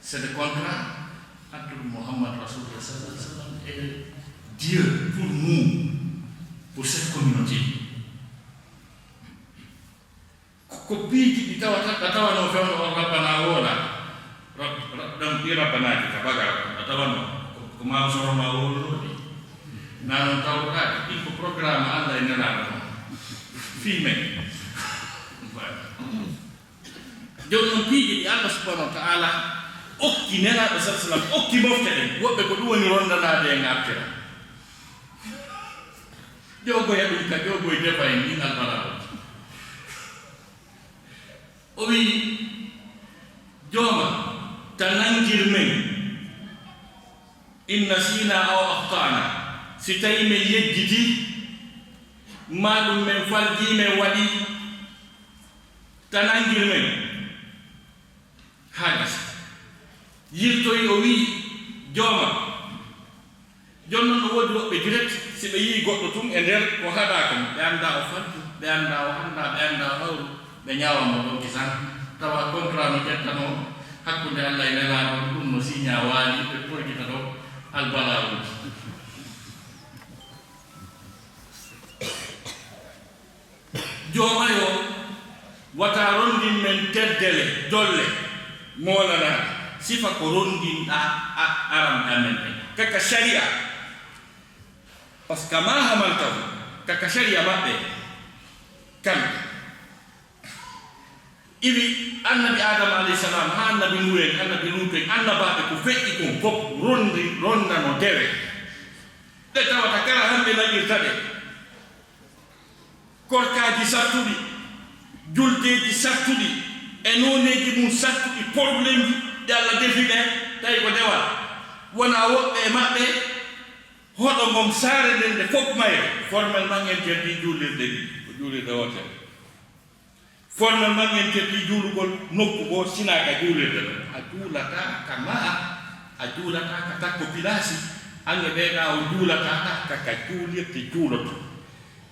c'est des contrats entre Muhammad Rasulullah sallallahu alaihi wasallam et Dieu pour nous, pour cette communauté. Ko, ko piiji ɗi tawata, ɗa tawanoo fewndo on Rabbana woola. Rab-, rab-, ɗon ɗi Rabbanaaji ka bagara, ɗa tawanoo ko, ko Maam Soro ma wowluno ɗi. Na non tawɗaaki, ɗin ko programme Allah e Nelaaɗo on. Fii men. Jooni non piiji ɗi Allah subhanahu wa ta'ala okki Nelaaɗo sallallahu alaihi wasallam, okki mofte ɗen. Woɓɓe ko ɗum woni rondanaade en artira. Ƴogoya ɗum ka ƴogoy defa en ɗin albaraaɗo. O wi'i, Jooma, ta nangir men, in nasiina aw akhta'na, si tawi men yejjiti, maa ɗum men falji, men waɗi, ta nangir men. Haa gasi. Yiltoyi, o wi'i, Jooma, Jooni non, no woodi woɓɓe direct, si ɓe yi'i goɗɗo tun e nder ko haɗaa kon, ɓe anndaa o falju, ɓe anndaa o anndaa, ɓe anndaa o hawru, ɓe ñaawa mo ɗon kisan. Tawa contrat no ƴettanoo hakkunde Allah e Nelaaɗo on, ɗum no siñaa waali, ɓe porgita ɗon albalaaruuji. Jooma yo, wata rondin men teddele, dolle, moolanaaɗe, sifa ko rondinɗaa a-, aram amen ɓen. Kaka sharia, parce que ma hamaltahu, kaka sharia maɓɓe, kamɓe. Iwi annabi Adama alayhi salam, haa annabi Nuhu en, annabi Luutu en, annabaaɓe ko feƴƴi kon fof, rondi, rondano dewe. Ɗe tawata kala hannde naɓirta ɗe. Korkaaji sattuɗi, Juldeeji sattuɗi e nooneeji mum sattuɗi, problemeji ɗi Allah defi ɓe, tawi ko dewal. Wonaa woɓɓe e maɓɓe, hoɗo ngon saare nden nde fof mayre, formellement en keddii juulirde ɗi, ko juulirde wootere. Formellement en keddii juulugol nokku goo, sinaa ka juulirde ɗon. A juulataa ka maha, a juulataa ka takko pilaasi, an e ɓeeɗa on juulataa ka, ka juulirde juuloto.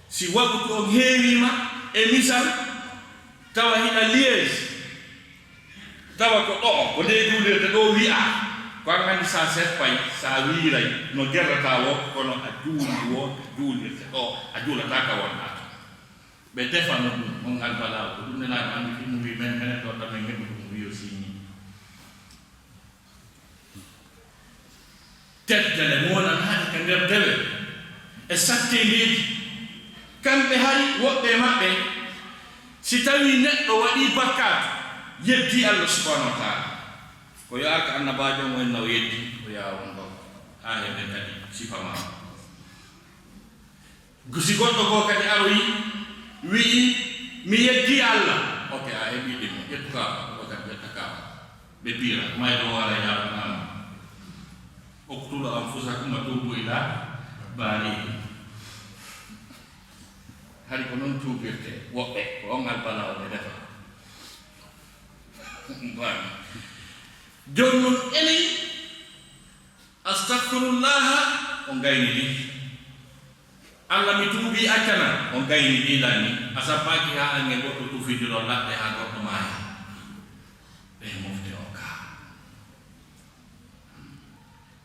Si waktu on heewiima, e misal, tawa hiɗa Liège, tawa ko ɗoo, ko ndee juulirde ɗoo wi'aa, ko an anndi sa seppay, sa wiiray, no gerrataa woo, kono a juuli woo ka juulirde ɗoo, a juulataa ka wonɗaa ton. Ɓe defano ɗum, on albalaawo, ko ɗum Nelaaɗo anndi fii mum, wi'i men, menen ɗoo tan men heɓu ɗum, o wi'i o siini. Teddale molanaaɗe ka nder dewe e satteendeeji. Kamɓe hari woɓɓe e maɓɓe, si tawii neɗɗo waɗii bakkaatu, yeddii Allah subhaanahu wa ta'aalaa, ko yo arka annabaajo on, o inna o yeddii, o yaha won ɗon. Haa heɓe kadi sifa maa. Si goɗɗo goo kadi aroyi, wi'i, "Mi yeddii Allah." Ok, a heɓii ɗimo, ƴettu kaaba, o kadi ƴetta kaaba. Ɓe piira, mayɗo o ara yaafanaama. "Uqtulu anfusakum wa tuubu ilaa baariikum." Hari ko non tuubirtee, woɓɓe, ko on albalaawo ɓe defa. Baaɗi. Jooni non enen, "Astagfirullaha," o ngaynidii. "Allah, mi tuubii, accanam," o ngaynidii, lanni. A sappaaki haa an e goɗɗo tufidiro laɗɗe haa goɗɗo maaya. Ɗe mofte okka.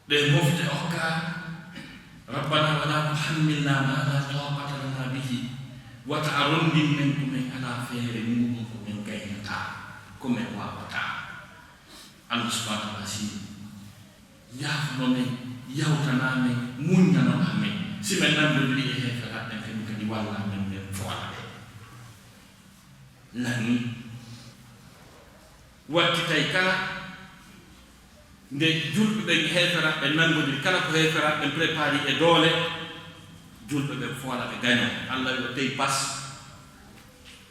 Ɗe mofte okka. "Rabbana wala tuhammilna ma la taqata lana bihi." Wata a rondin men ko men alaa feere muɗum, ko men gaynataa, ko men waawataa. Allah subhanahu wa ta'ala si yaafano men, yawtana men, muññano men. Si men nanndondiri e heeferaaɓe ɓen, kadi walla men, men foola ɓe. Lanni wattitay kala nde julɓe ɓen e heeferaaɓe ɓen nanndondiri, kala ko heeferaaɓe ɓen prépari e doole, julɓe ɓen foola ɓe gaño. Allah yo tey pas.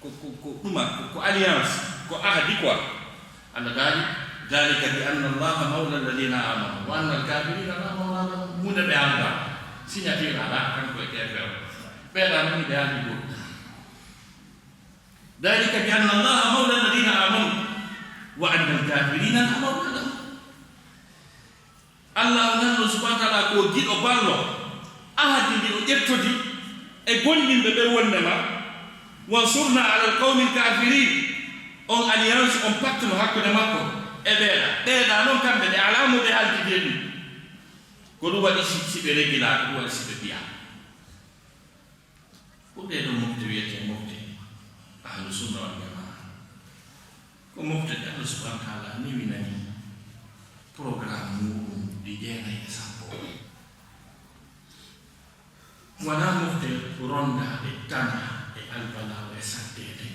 Ko, ko, ko ɗuma, ko, ko alliance, ko ahadi quoi. Allah daali, "Dhalika bi anna Allaha mawla alladhina amanu, wa anna al-kafirina la mawla lahum." Huunde ɓe alda, signature alaa, kanko e keefeero. Ɓeeɗa moni ɓe aldi ɗum. "Dhalika bi anna Allaha mawla alladhina amanu, wa anna al-kafirina la mawla lahum." Allah on, Allah subhanahu wa ta'ala, ko giɗo ballo, ahadi ndi o ƴettodi e gollinde ɓe wonde ma, "Wansurna ala alqawmi alkafirin." On alliance, on pacte no hakkunde makko e ɓeeɗa. Ɓeeɗa non kamɓe ɓe alaa mo ɓe haldidi e ɗum. Ko ɗum waɗi si, si ɓe regilaa, ko ɗum waɗi si ɓe piyaa. Ko ɗee ɗoo mofte wiyetee mofte Ahlu Sunna wal Jamaa. Ko mofte ɗe Allah subhanahu wa ta'ala newinani programme muɗum ɗi jeenay e sappo. Wonaa mofte rondaaɗe tana e albalaawo e satteede.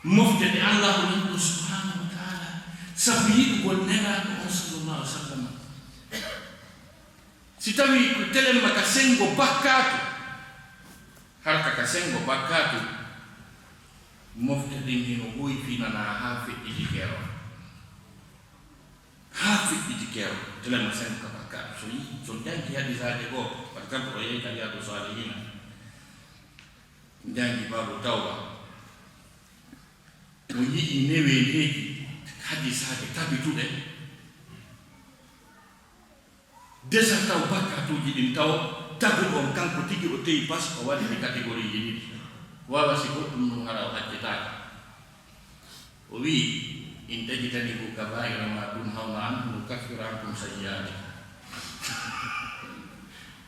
Mofte ɗe Allahu nanɗo subhanahu wa ta'ala sabu yiɗugol Nelaaɗo on sallallahu alaihi wa sallam. Si tawii ko telemma ka senngo bakkaatu, harka ka senngo bakkaatu, mofte ɗen hino woyfinanaa haa feƴƴiti keerol. Haa feƴƴiti keerol, telemma senngo ka bakkaatu. So yi-, so janngi hadisaaje goo, par exemple, o yehi ka Riyadu Salihiina, janngi Baabu Tawba, o yi'i neweendeeji hadisaaje tabituɗe, desa taw bakkaatuuji ɗin taw taguɗo on kanko tigi o tewi pas o waɗi ɗi catégorie ji ɗiɗi. Wawa si goɗɗum ɗum hara o accitaaka. O wi'i, "In tajtanibu kaba'ira ma tunhawna anhu nukaffir ankum sayyi'atikum."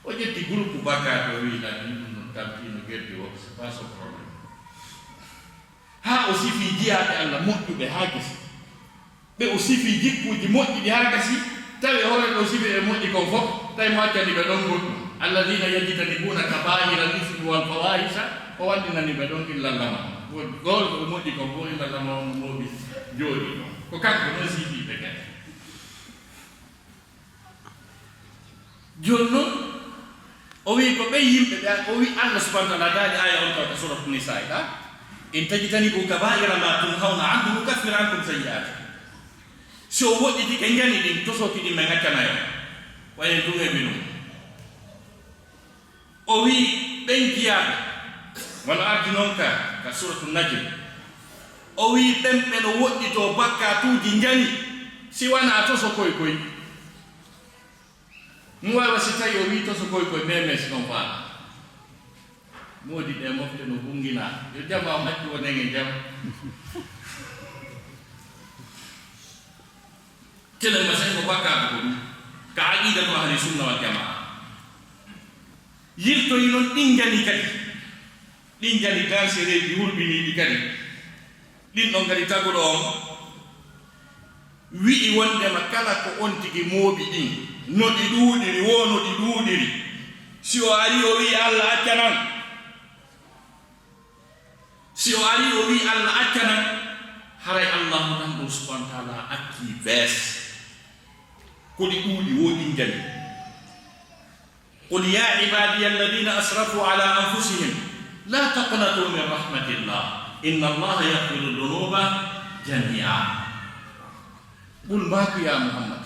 O ƴetti groupe bakkaatu, o wi'i, "Lan ɗum ɗum tampino geddi o, c'est pas son problème." Haa o sifii jiyaaɓe Allah moƴƴuɓe haa gasi. Ɓe o sifii jikkuuji moƴƴi ɗi haa gasi, tawi hoore ɗo sifi e moƴƴi kon fof, tawi mo accani ɓe ɗon goɗɗum. "Alladhina yajtanibuna kaba'ira al-ithmi wal fawahisha," o waɗɗinani ɓe ɗon illa lama. Ko gool ko moƴƴi kon fof illa lama on no mooɓi jooɗi ɗon. Ko kanko non sifii ɓe kadi. Jooni non, o wi'i ko ɓen yimɓe ɓe, o wi'i Allah subhanahu wa ta'ala daali aya on taw ka Suratu Nisaa ɗa, In tajtanibu kabaira ma tunhawna anhu nukaffir ankum sayyi'atikum. Si o woɗɗiti ke njani ɗin, tosoki ɗin men accana yo. Wayen tun e minum. O wi ɓen jiyaaɓe, wano ardi non ka, ka Suratu Najm. O wi ɓen ɓe no woɗɗitoo bakkatuuji njani, si wanaa toso koy koy. Mo wawa si tawi o wi toso koy koy memes non faala. Moodi ɗe mofte no bunngina. Yo jama o accu wonen e jam. Telen ma sen ko bakkaatu ko ɗum. Ka aqidatu ahli sunna wal jamaa. Yiltoyi non ɗin njani kadi. Ɗin njani dansereeji hurɓiniiɗi kadi. Ɗin ɗon kadi taguɗo on wi'i wondema kala ko on tigi mooɓi ɗin, no ɗi ɗuuɗiri, wo no ɗi ɗuuɗiri. Si o ari o wi'i Allah accanan. Si o ari o wi'i Allah accanan, haray Allahu nan ɗum subhanahu wa ta'ala acci bees. Ko ɗi ɗuuɗi wo ɗin njani. قل يا عبادي الذين أسرفوا على أنفسهم لا تقنطوا من رحمة الله إن الله يغفر الذنوب جميعا. Qul, maaku, yaa Muhammad,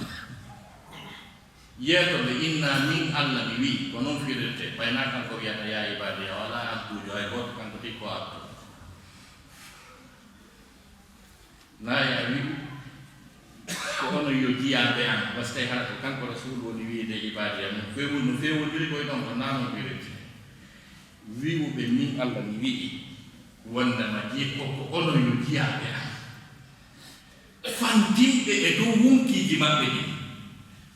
yeeto ɓe, inna min Allah mi wi'i, ko non firirte, ɓay na kanko wiyata, yaa ibaadi, o alaa abduujo hay gooto, kanko tigi ko abdu. Nayi a wi'u, ko onon yo jiyaaɓe an, basi tawi hara ko kanko Rasuulu woni wi'ude ibaadi an, no feewu-, no feewondiri koye ɗon, ko naa non wi'irete. Wi'u ɓe, min Allah mi wi'i, wondema ji-, ko, ko onon yo jiyaaɓe an. Fantimɓe e dow wonkiiji maɓɓe ɗin.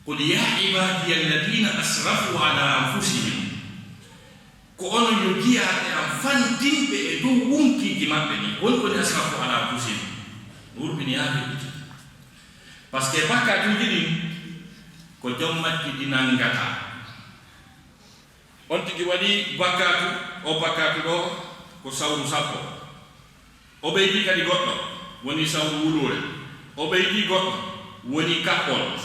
Qul ya ibadiya alladina asrafu ala anfusihim. Ko onon yo jiyaaɓe am fantimɓe e dow wonkiiji maɓɓe ɗin. Woni, woni asrafu ala anfusihim. Wurɓini haa firti. Parce que bakkatuuji ɗin, ko jom majji ɗi nanngata. On tigi waɗi bakkaatu, o bakkaatu ɗo ko sawru sappo. O ɓeydii kadi goɗɗo, woni sawru wuluure. O ɓeydii goɗɗo, woni kaɓɓol.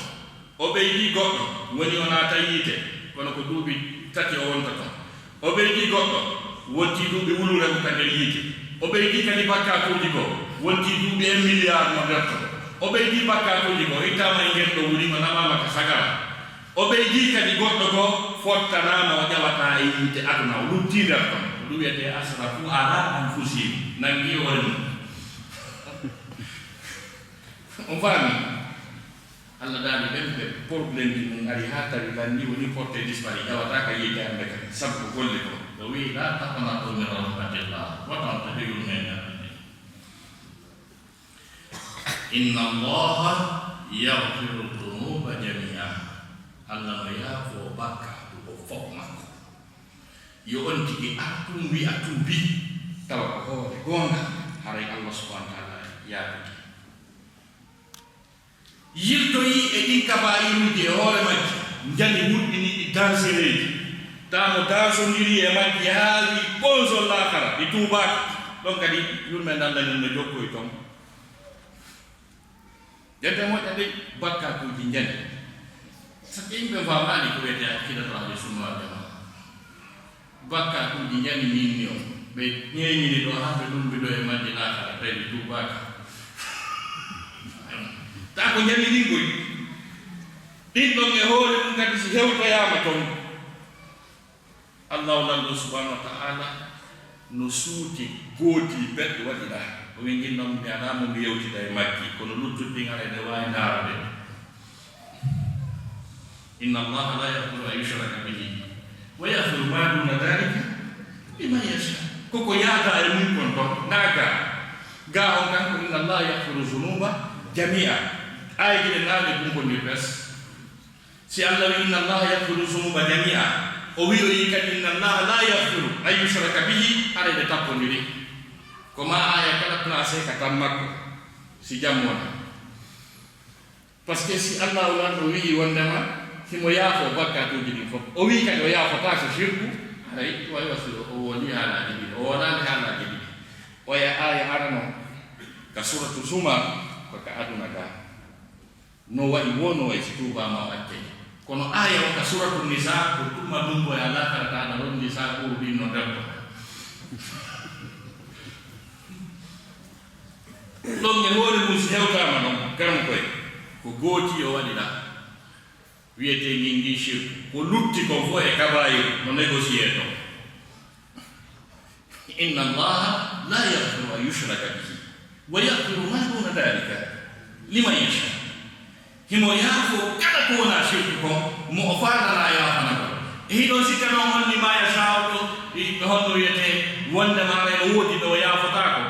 O ɓeydii goɗɗo, woni o naata yiite, kono ko duuɓi tati o wonta ton. O ɓeydii goɗɗo, wonti duuɓi wuluure mum ka nder yiite. O ɓeydii kadi bakkaatuuji goo, wonti duuɓi un milliard mo nder ton. O ɓeydii bakkaatuuji goo, ittaama e ngenɗo wuli, o namaama ka sagara. O ɓeydii kadi goɗɗo goo, fottanaama, o ƴawataa e yiite aduna, o luttii nder ton. Ko ɗum wiyetee asrafu ala anfusihim, nanngii hoore mum. On faami? Allah daali ɓen ɓe problème ji mum ari haa tawi lanndi woni porté disparu, ƴawataa ka yiite hannde kadi, sabu ko golle ko. O wi'i, "La taqnatu min rahmatillah." Wata on taƴu yurmeende Allah. Inna Allaha yaghfiru dhunuba jami'a. Allah no yaafoo bakkaatu o fof makko. Yo on tigi ar tun wi'a tuubi, tawa ko hoore goonga, haray Allah subhanahu wa ta'ala yaafete. Yiltoyi e ɗin kabaa'iruuji e hoore majji, njani wurɗini ɗi dansereeji, taa mo dansondiri e majji haa wi ɓonzol laakara, ɗi tuubaaka. Ɗon kadi, yurmeende Allah nden no jokkoy ton. Nden ɓe moƴƴa de, bakkaatuuji njani. Sakke yimɓe faamaani ko wiyetee aqidatu ahli sunna wal jamaa. Bakkaatuuji njani ñiinni on. Ɓe ñeeñini ɗo haa ɓe lumbi ɗo e majji laakara, tawi ɓe tuubaaka. Taa ko njani ɗin koy. Ɗin ɗon e hoore mum kadi si hewtoyaama ton. Allahu Lanɗo subhanahu wa ta'ala no suuti gooti beɗɗo waɗi ɗa. O wi, "Ngin ɗon mi alaa mo mi yewtida e majji, kono luttuɗi ɗin haray ne waawi ndaarade." Inna Allaha la yaghfiru an yushraka bihi wa yaghfiru ma duna dhalika liman yasha. Koko yaata e mum kon ton, naa gaa. Gaa on kan ko, "Inna Allaha yaghfiru dhunuba jami'a." Aayeeji ɗin naa ɗe kunkondir pes. Si Allah wi, "Inna Allaha yaghfiru dhunuba jami'a," o wi, o yi kadi, "Inna Allaha la yaghfiru an yushraka bihi," haray ɓe tappondiri. Ko ma aya kala placé ka tan makko, si jam wona. Parce que si Allah o Lanɗo wi'i wondema himo yaafo bakkaatuuji ɗin fof, o wi'i kadi o yaafotaako shirku, haray wawi waslude o woni haalaaji ɗiɗi, o wonaali haalaaji ɗiɗi. Oya aya arano ka suratu Zumar, ko ka aduna ga. No wayi wo, no wayi si tuubaama o accay. Kono aaya o ka Suratu Nisa, ko tuma ɗum ko e alaakara ka na rondi sa ɓuru ɗin no debbo. Ɗon e hoore mum si hewtaama ɗon, kanko e ko gooti o waɗi ɗaa. Wiyetee ngin ngin shirku. Ko lutti kon fof e kabaa'ir no négocier ton. Inna Allaha la yaghfiru an yushraka bihi wa yaghfiru ma duna dhalika liman yasha. Himo yaafoo kala ko wonaa shirku kon, mo o faandanaa yaafana ko. E hiɗon sikkanoo on liman yasha o ɗo, ɓe honno wiyetee wonde maara ene woodi ɓe o yaafotaako?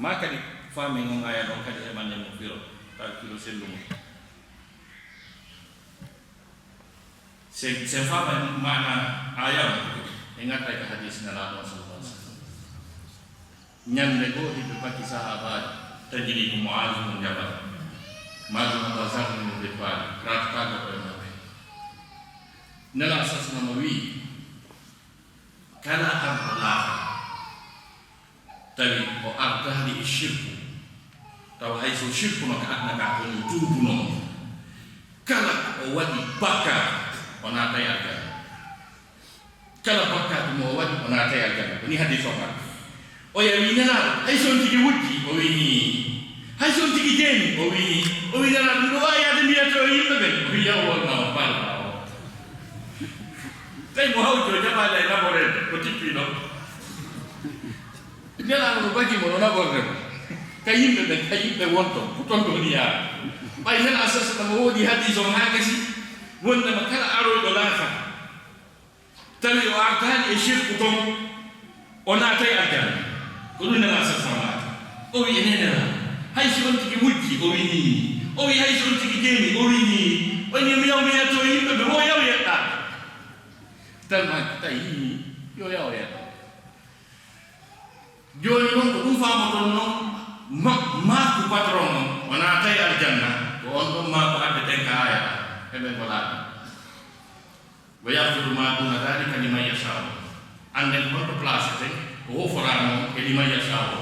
Ma kadi faamen on aya ɗon kadi heɓande mo firo, tawi firo sellu mum. Sen, sen faama maana aya on, en ngadda ka hadis Nelaaɗo on sallallahu alaihi wasallam. Ñande goo hiɓe baki sahaabaajo, taƴiri ko Mu'aaz ibn Jabal, maa ɗum Abaa Zarr ibn Ghifaari, raatotaaɗo koye maɓɓe. Nelaaɗo sallallahu alaihi wasallam wi'i, kala arɗo laafa, tawi o ardaali e shirku, tawa hay so shirku no ka aduna ka, ko ɗum tuubunoo. Kala ko o waɗi bakkaatu, o naatay aljanna. Kala bakkaatu mo o waɗi, o naatay aljanna. Ko ni hadiis o maa. O yawi Nelaaɗo, hay so on tigi wujji, o wi'i nii. Hay so on tigi jeeni, o wi'i nii. O wi'i Nelaaɗo, miɗo waawi yaade mbiyatoo yimɓe ɓen. O wi'i, yaw won na o, baal ma o. Tawi mo hawti o jaɓaali e naforeede, o tippi ɗon. Nelaaɗo no bagi mo, no naɓorde mo. Ka yimɓe ɓen, ka yimɓe won ton, ko ton ɗon yaara. Ɓay Nelaaɗo sallallahu alaihi wasallam woodi hadiis on haa gasi, wondema kala aroyɗo laafa, tawi o ardaali e shirku ton, o naatay aljanna. Ko ɗum Nelaaɗo sallallahu alaihi wasallam maaki. O wi'i, "Enen Nelaaɗo, hay si on tigi wujji?" O wi'i, "Nii." O wi'i, "Hay si on tigi jeeni?" O wi'i, "Nii." O wi'i, "Mi yaw mi yetto yimɓe ɓe, wo yaw yeɗɗa." Tan maaki, tawi, "Nii, yo yaw yeɗɗa." Jooni non ko ɗum faamoton non, ma-, maaku patron on, o naatay aljanna, ko on ɗon maaku addeten ka aaya ɗaa, heɓen ko laaɓi. "Wa yaghfiru ma duna dhalika liman yasha." Annden ko honto placeten, ko woforaano e liman yasha o.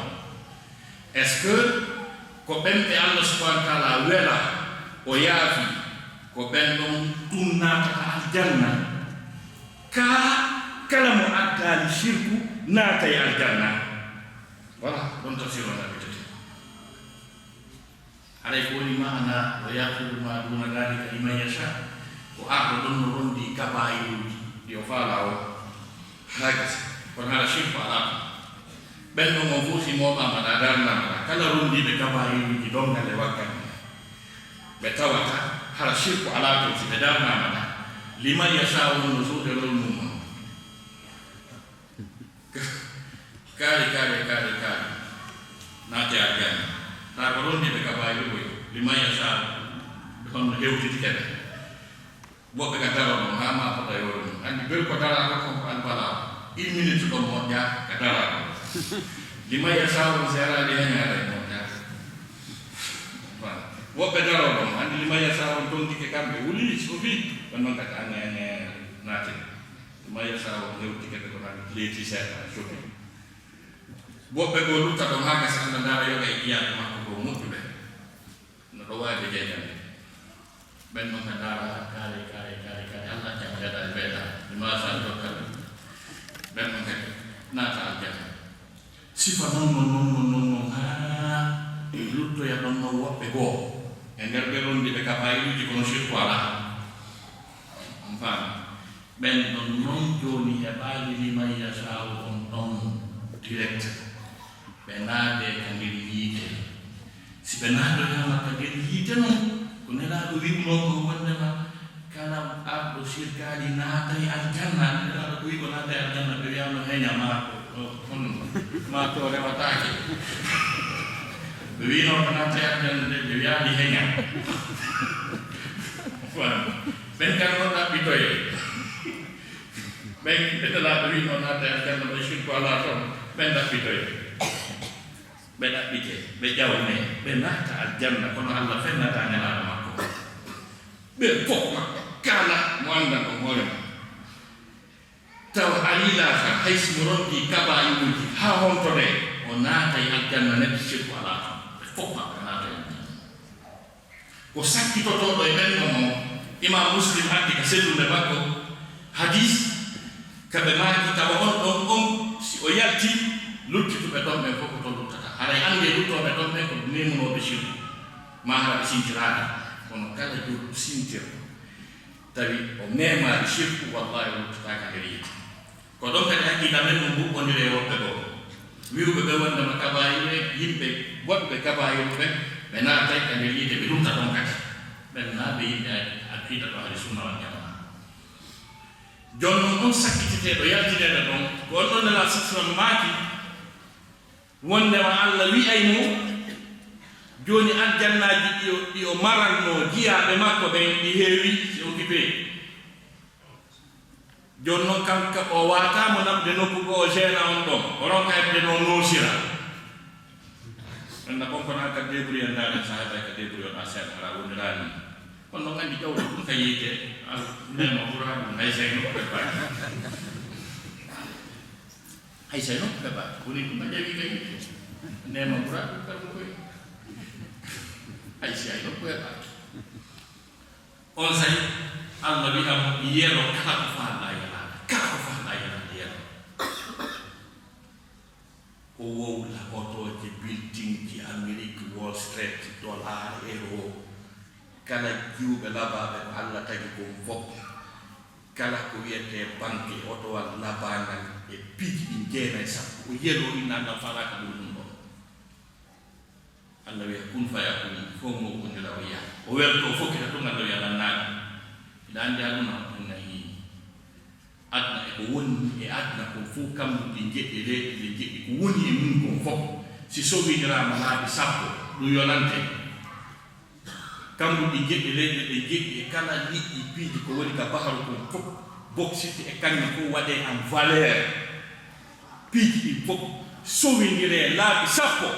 Est-ce que ko ɓen ɓe Allah subhanahu wa ta'ala wela, o yaafi, ko ɓen ɗon tun naatata aljanna? Kaa kala mo addaali shirku naatay aljanna? Voilà, ɗon tafsir on ɗaɓɓitete. Haray ko woni maana, "Wa yaghfiru ma duna dhalika liman yasha", ko arɗo ɗon no rondi kabaa'iruuji ɗi o faalaa o. Haa gasi, kono hara shirku alaa ton. Ɓen ɗon on fof si mooɓaama ɗaa, darnaama ɗaa, kala rondiiɓe kabaa'iruuji donngal e waggal, ɓe tawata hara shirku alaa ton, si ɓe darnaama ɗaa, liman yasha on no suuɗe lolnuma. Kaari, kaari, kaari, kaari. Naati aljanna. Taa ko rondiiɓe kabaa'iru koy, liman yasha, honno hewtitike ɓe. Woɓɓe ka daro ɗon, haa maa fota yoore mum. Anndi bel ko daraa ɗon kon ko albalaa. Une minute ɗon moƴƴa ka daraa ɗon. Liman yasha on seeraali heñaare moƴƴa. Woɓɓe daro ɗon, anndi liman yasha on tontike kamɓe, wuli, suufi, ɓen non kadi anne, anne, naati. Liman yasha on hewtike ɓe ko nan leyti seeɗa, suufi. Woɓɓe goo lutta ɗon haa gasa Allah ndaara yoga e jiyaaɓe makko goo moƴƴuɓe. No ɗo waawi ɓe jeeƴande. Ɓen ɗon ka ndaara kaari, kaari, kaari, kaari. Allah accama ɓe daari ɓe daara. Ɓe mbaawa sal dokkal. Ɓen ɗon kadi naata aljanna. Sifa non, non, non, non, non, non, haa luttoya ɗon non woɓɓe goo. E nder ɓe rondi ɓe kabaa'iruuji kono shirku alaa. On faami? Ɓen ɗon non jooni heɓaali liman yashaa'u on ɗon direct. Ɓe naatee ka nder yiite. Si ɓe naatoyaama ka nder yiite non, ko Nelaaɗo wi'unoo ko wondema kala arɗo sirkaali naatay aljanna. Nelaaɗo ko wi'i ko naatay aljanna, ɓe wi'aano heña maa ko, ko, kono maa ko rewataake. Ɓe wi'unoo ko naatay aljanna de, ɓe wi'aali heña. Ɓen kan non ɗaɓɓitoyee. Ɓen ɓe Nelaaɗo wi'unoo naatay aljanna, ɓe shirku alaa ton, ɓen ɗaɓɓitoyee. Ɓe ɗaɓɓitee, ɓe ƴawnee, ɓe naata aljanna, kono Allah fennataa Nelaaɗo makko. Ɓe fof maɓɓe, kala mo anndan ɗon hoore mum. Tawa alii laafa, hay si mo ronkii kabaa'iruuji haa honto de, o naatay aljanna, neɗɗo shirku alaa ton. Ɓe fof maɓɓe naatay aljanna. Ko sakkitotooɗo e ɓen ɗon on, Imaam Muslim addi ka sellunde makko hadiis, ka ɓe maaki tawa on ɗon on, si o yalti, Luttituɓe toon ɓen fof ko toon luttata. Haray anndee luttooɓe toon ɓen ko memunooɓe sirku. Maa hara ɓe sintiraaka. Kono kala juulɗo sintirɗo tawi o memaali sirku, wallaahi o luttataaka nder yiite. Ko ɗon kadi aqiida men no mbuɓɓondiri e woɓɓe goo. Wi'uɓe ɓe wonndema kabaa'ir en, yimɓe waɗuɓe kabaa'ir ɓen, ɓe naatay ka nder yiite, ɓe lutta ɗon kadi. Ɓen naa ɓe yimɓe aqiida to ahli sunna wal jamaa. Jooni non on sakkiteteeɗo yaltineede ɗon, ko on ɗon Nelaaɗo sallallahu alayhi wa sallam maaki, wonndema Alla wi'ay mo, jooni aljannaaji ɗi o, ɗi o marannoo jiyaaɓe makko ɓen, ɗi heewi, c'est occupé. Jooni non kanko o waataama naɓude nokku goo o jeena on ɗon, o ronka heɓde no o noosira. Ɓen na kon kono an ka débrouiller en, ndaaren sahaaba e ka débrouiller on a seeɗa, hara woniraani. Kono non anndi ƴawde ɗum ka yiite, a neema ɓura ɗum, hay so no ko ɓe baaki. Hay so no ko ɓe baaki. Woni ɗum a ƴawi ka yiite. Neema ɓura ɗum ka ɗum koy. Hay si ay no ko ɓe baaki. On say, Alla wi'a mo, yelo kala ko faalɗaa yelaade. Kala ko faalɗaa yelaade, yelo. Ko wowla, otooje, buildingji, Amérique, Wall Street, dollar, euro. Kala jiwɓe labaaɓe ko Alla tagi kon fof. Kala ko wiyetee banque, otowal labaangal e piiji ɗin jeenay sappo, o yelo inna Alla faalaaka ɓuri ɗum ɗon. Alla wi'a kun fayakun, fof mo wondira o yiya. O welto o fokkita tun, Alla wi'a lannaani. Hiɗa anndi aduna on, inna hii. Aduna e ko woni e aduna kon fof, kammuɗi jeɗɗi, leyɗe ɗe jeɗɗi, ko woni e mun kon fof, si sowindiraama laabi sappo, ɗum yonante. Kammuɗi jeɗɗi, leyɗe ɗe jeɗɗi, e kala liƴƴi piiji ko woni ka baharu kon fof, boksit e kaŋŋe fof waɗee en valeur. Piiji ɗin fof sowindiree laabi sappo,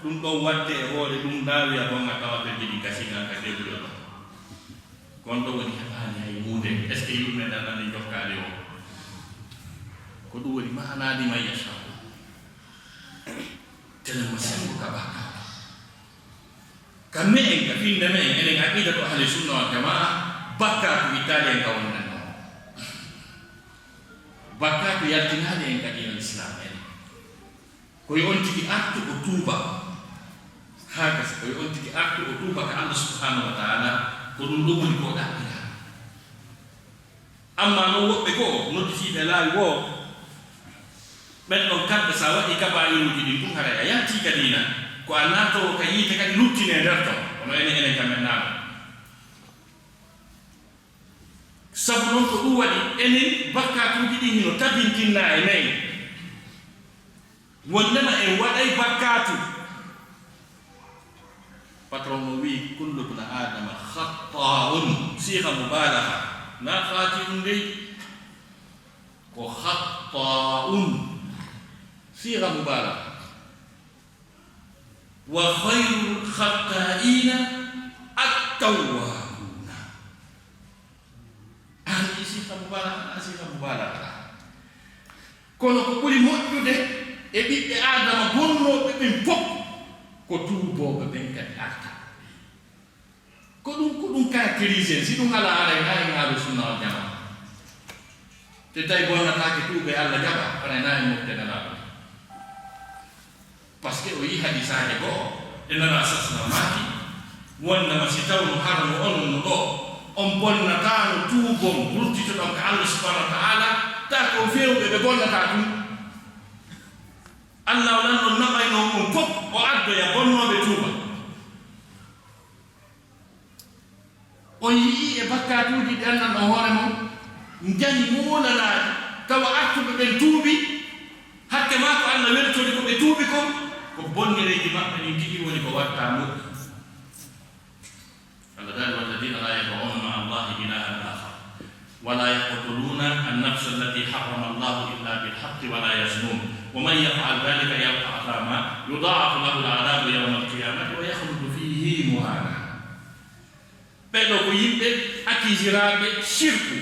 ɗum ɗon waɗde e hoore ɗum, naa wi'a bon a tawa ɓe jiɗi gasiigal ka débrouille ɗon. Kon ɗo woni heɓaani hay huunde. Est-ce que yumɓe ɗan nani jokkaali o? Ko ɗum woni maanaaji man yasha. Telen mo sengo ka bakkaatu. Ka me'en, ka finnde me'en, enen aqidatu ahli sunna wal jamaa, bakkaatu ittaali en ka wonɗen ɗon. Bakkaatu yaltinaali en ka diinal Islam en. Ko yo on tigi artu o tuuba. Haa gasa, ko yo on tigi artu o tuuba ka Allah subhanahu wa ta'ala, ko ɗum ɗum woni ko o ɗaɓɓira. Amma non woɓɓe goo nodditiiɓe laawi woo, ɓen ɗon kamɓe, sa waɗi kabaa'iruuji ɗin ɗum, haray a yaltii ka diina, ko a naatoowo ka yiite kadi luttinee nder ton, kono enen, enen kam en naano. Sabu non ko ɗum waɗi enen bakkaatuuji ɗin hino tabintinnaa e men. Wondema en waɗay bakkaatu. Patron o wi'i, "Kullu bna Adama khatta'un." Siga mubalaga. Na khati'un dey. Ko khatta'un. Siga mubalaga. "Wa khayrul khatta'ina at-tawwabuna." An isi ka mubalaga, an isi ka mubalaga. Kono ko ɓuri moƴƴude e ɓiɓɓe Aadama bonnooɓe ɓen fof ko tuubooɓe ɓen kadi arta. Ko ɗum, ko ɗum caractérisé, si ɗum alaa haray na en ahlu sunna wal jamaa. Te tawi bonnataake tuube Alla jaɓa, haray na en mofte Nelaaɗo. Parce que o yii hadisaaje goo, e Nelaaɗo sasna maaki, wondema si tawno harmo onon no ɗoo, on bonnataano tuubon, ruttitoɗon ka Allah subhanahu wa ta'ala, taa ko feewɓe ɓe bonnataa tun. Allah o lanɗo naɓayno on fof, o addoya bonnooɓe tuuba. On yi'ii e bakkaatuuji ɗi anndanɗon hoore mon, njani moolalaaɗi, tawa artuɓe ɓen tuubi, hakke maa ko Alla weltori ko ɓe tuubi kon, ko bonnereeji maɓɓe ɗin tigi woni ko watta moƴƴi. Alla daali, "Walladina la yad'una ma'a Allahi ilahan akhar, wa la yaqtuluna an-nafsa allati harrama Allahu illa bil haqqi wa la yaznun, wa man yaf'al dhalika yalqa athama, yudha'af lahu al-'adhabu yawma al-qiyamati wa yakhlud fihi muhana." Ɓee ɗoo ko yimɓe accusiraaɓe sirku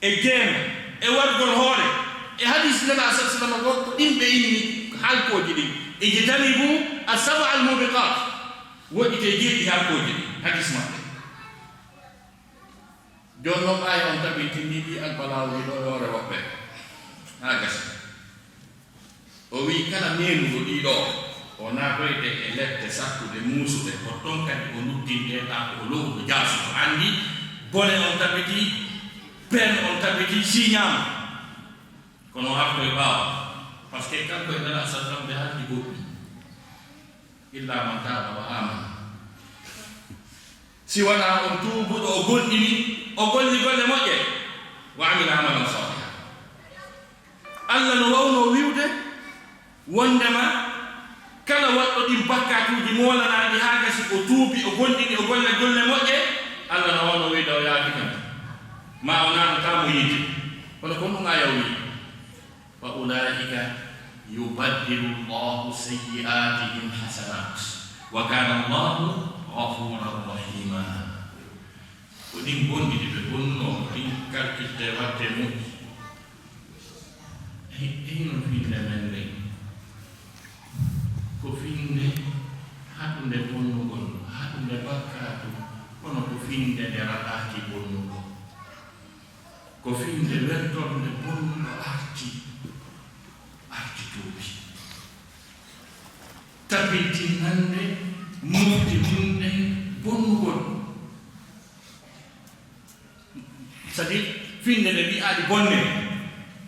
e jeema e wargol hoore. E hadiis Nelaaɗo sallallaahu alayhi wa sallam goo, ko ɗin ɓe inni halkooji ɗin, "Ijtanibu as-sab'a al-mubiqat." Woɗɗitee jeeɗiɗi halkooji ɗin, hadiis maɓɓe. Jooni non aaya on tabintinii ɗii albalaaji ɗoo e hoore woɓɓe. Haa gasi. O wi'i kala meenuɗo ɗiɗo, o naatoyte e lepte sattuɗe muusuɗe, ko toon kadi o luttintee, taa ko o lowɗo jaasu, o anndi bone on tabitii, peen on tabitii, siiñaama. Kono o artoy ɓaawo, parce que kanko e Nela sallam ɓe haaldi goɗɗum. Illa man taaba wa amana. Si wanaa on tuubuɗo, o gonɗini, o golli golle moƴƴe, wa amila amalan saliha. Allah no wawnoo wi'ude wondema kala waɗɗo ɗin bakkaatuuji moolanaaɗi haa gasi, o tuubi, o gonɗini, o golla golle moƴƴe, Allah no wawnoo wi'ude o yaafi kan. Ma o naatataa mo yiite. Kono ko ɗum aya o wi'i. Fa ulaa'ika yubaddilu Allahu sayyi'aatihim hasanat, wa kana Allahu ghafuran rahima. Ko ɗin bonɗi ɗi ɓe bonnunoo, ko ɗin kalkitte watte moƴƴi. E, e hino finnde men nden? Ko finnde haɗunde bonnugol, haɗunde bakkaatu, kono ko finnde nde raɗaaki bonnugol. Ko finnde weltornde bonnuɗo arti, arti tuubi. Tabintinnande mofte mum ɗen bonnugol. C'est-à-dire, finnde nde wi'aali bonne,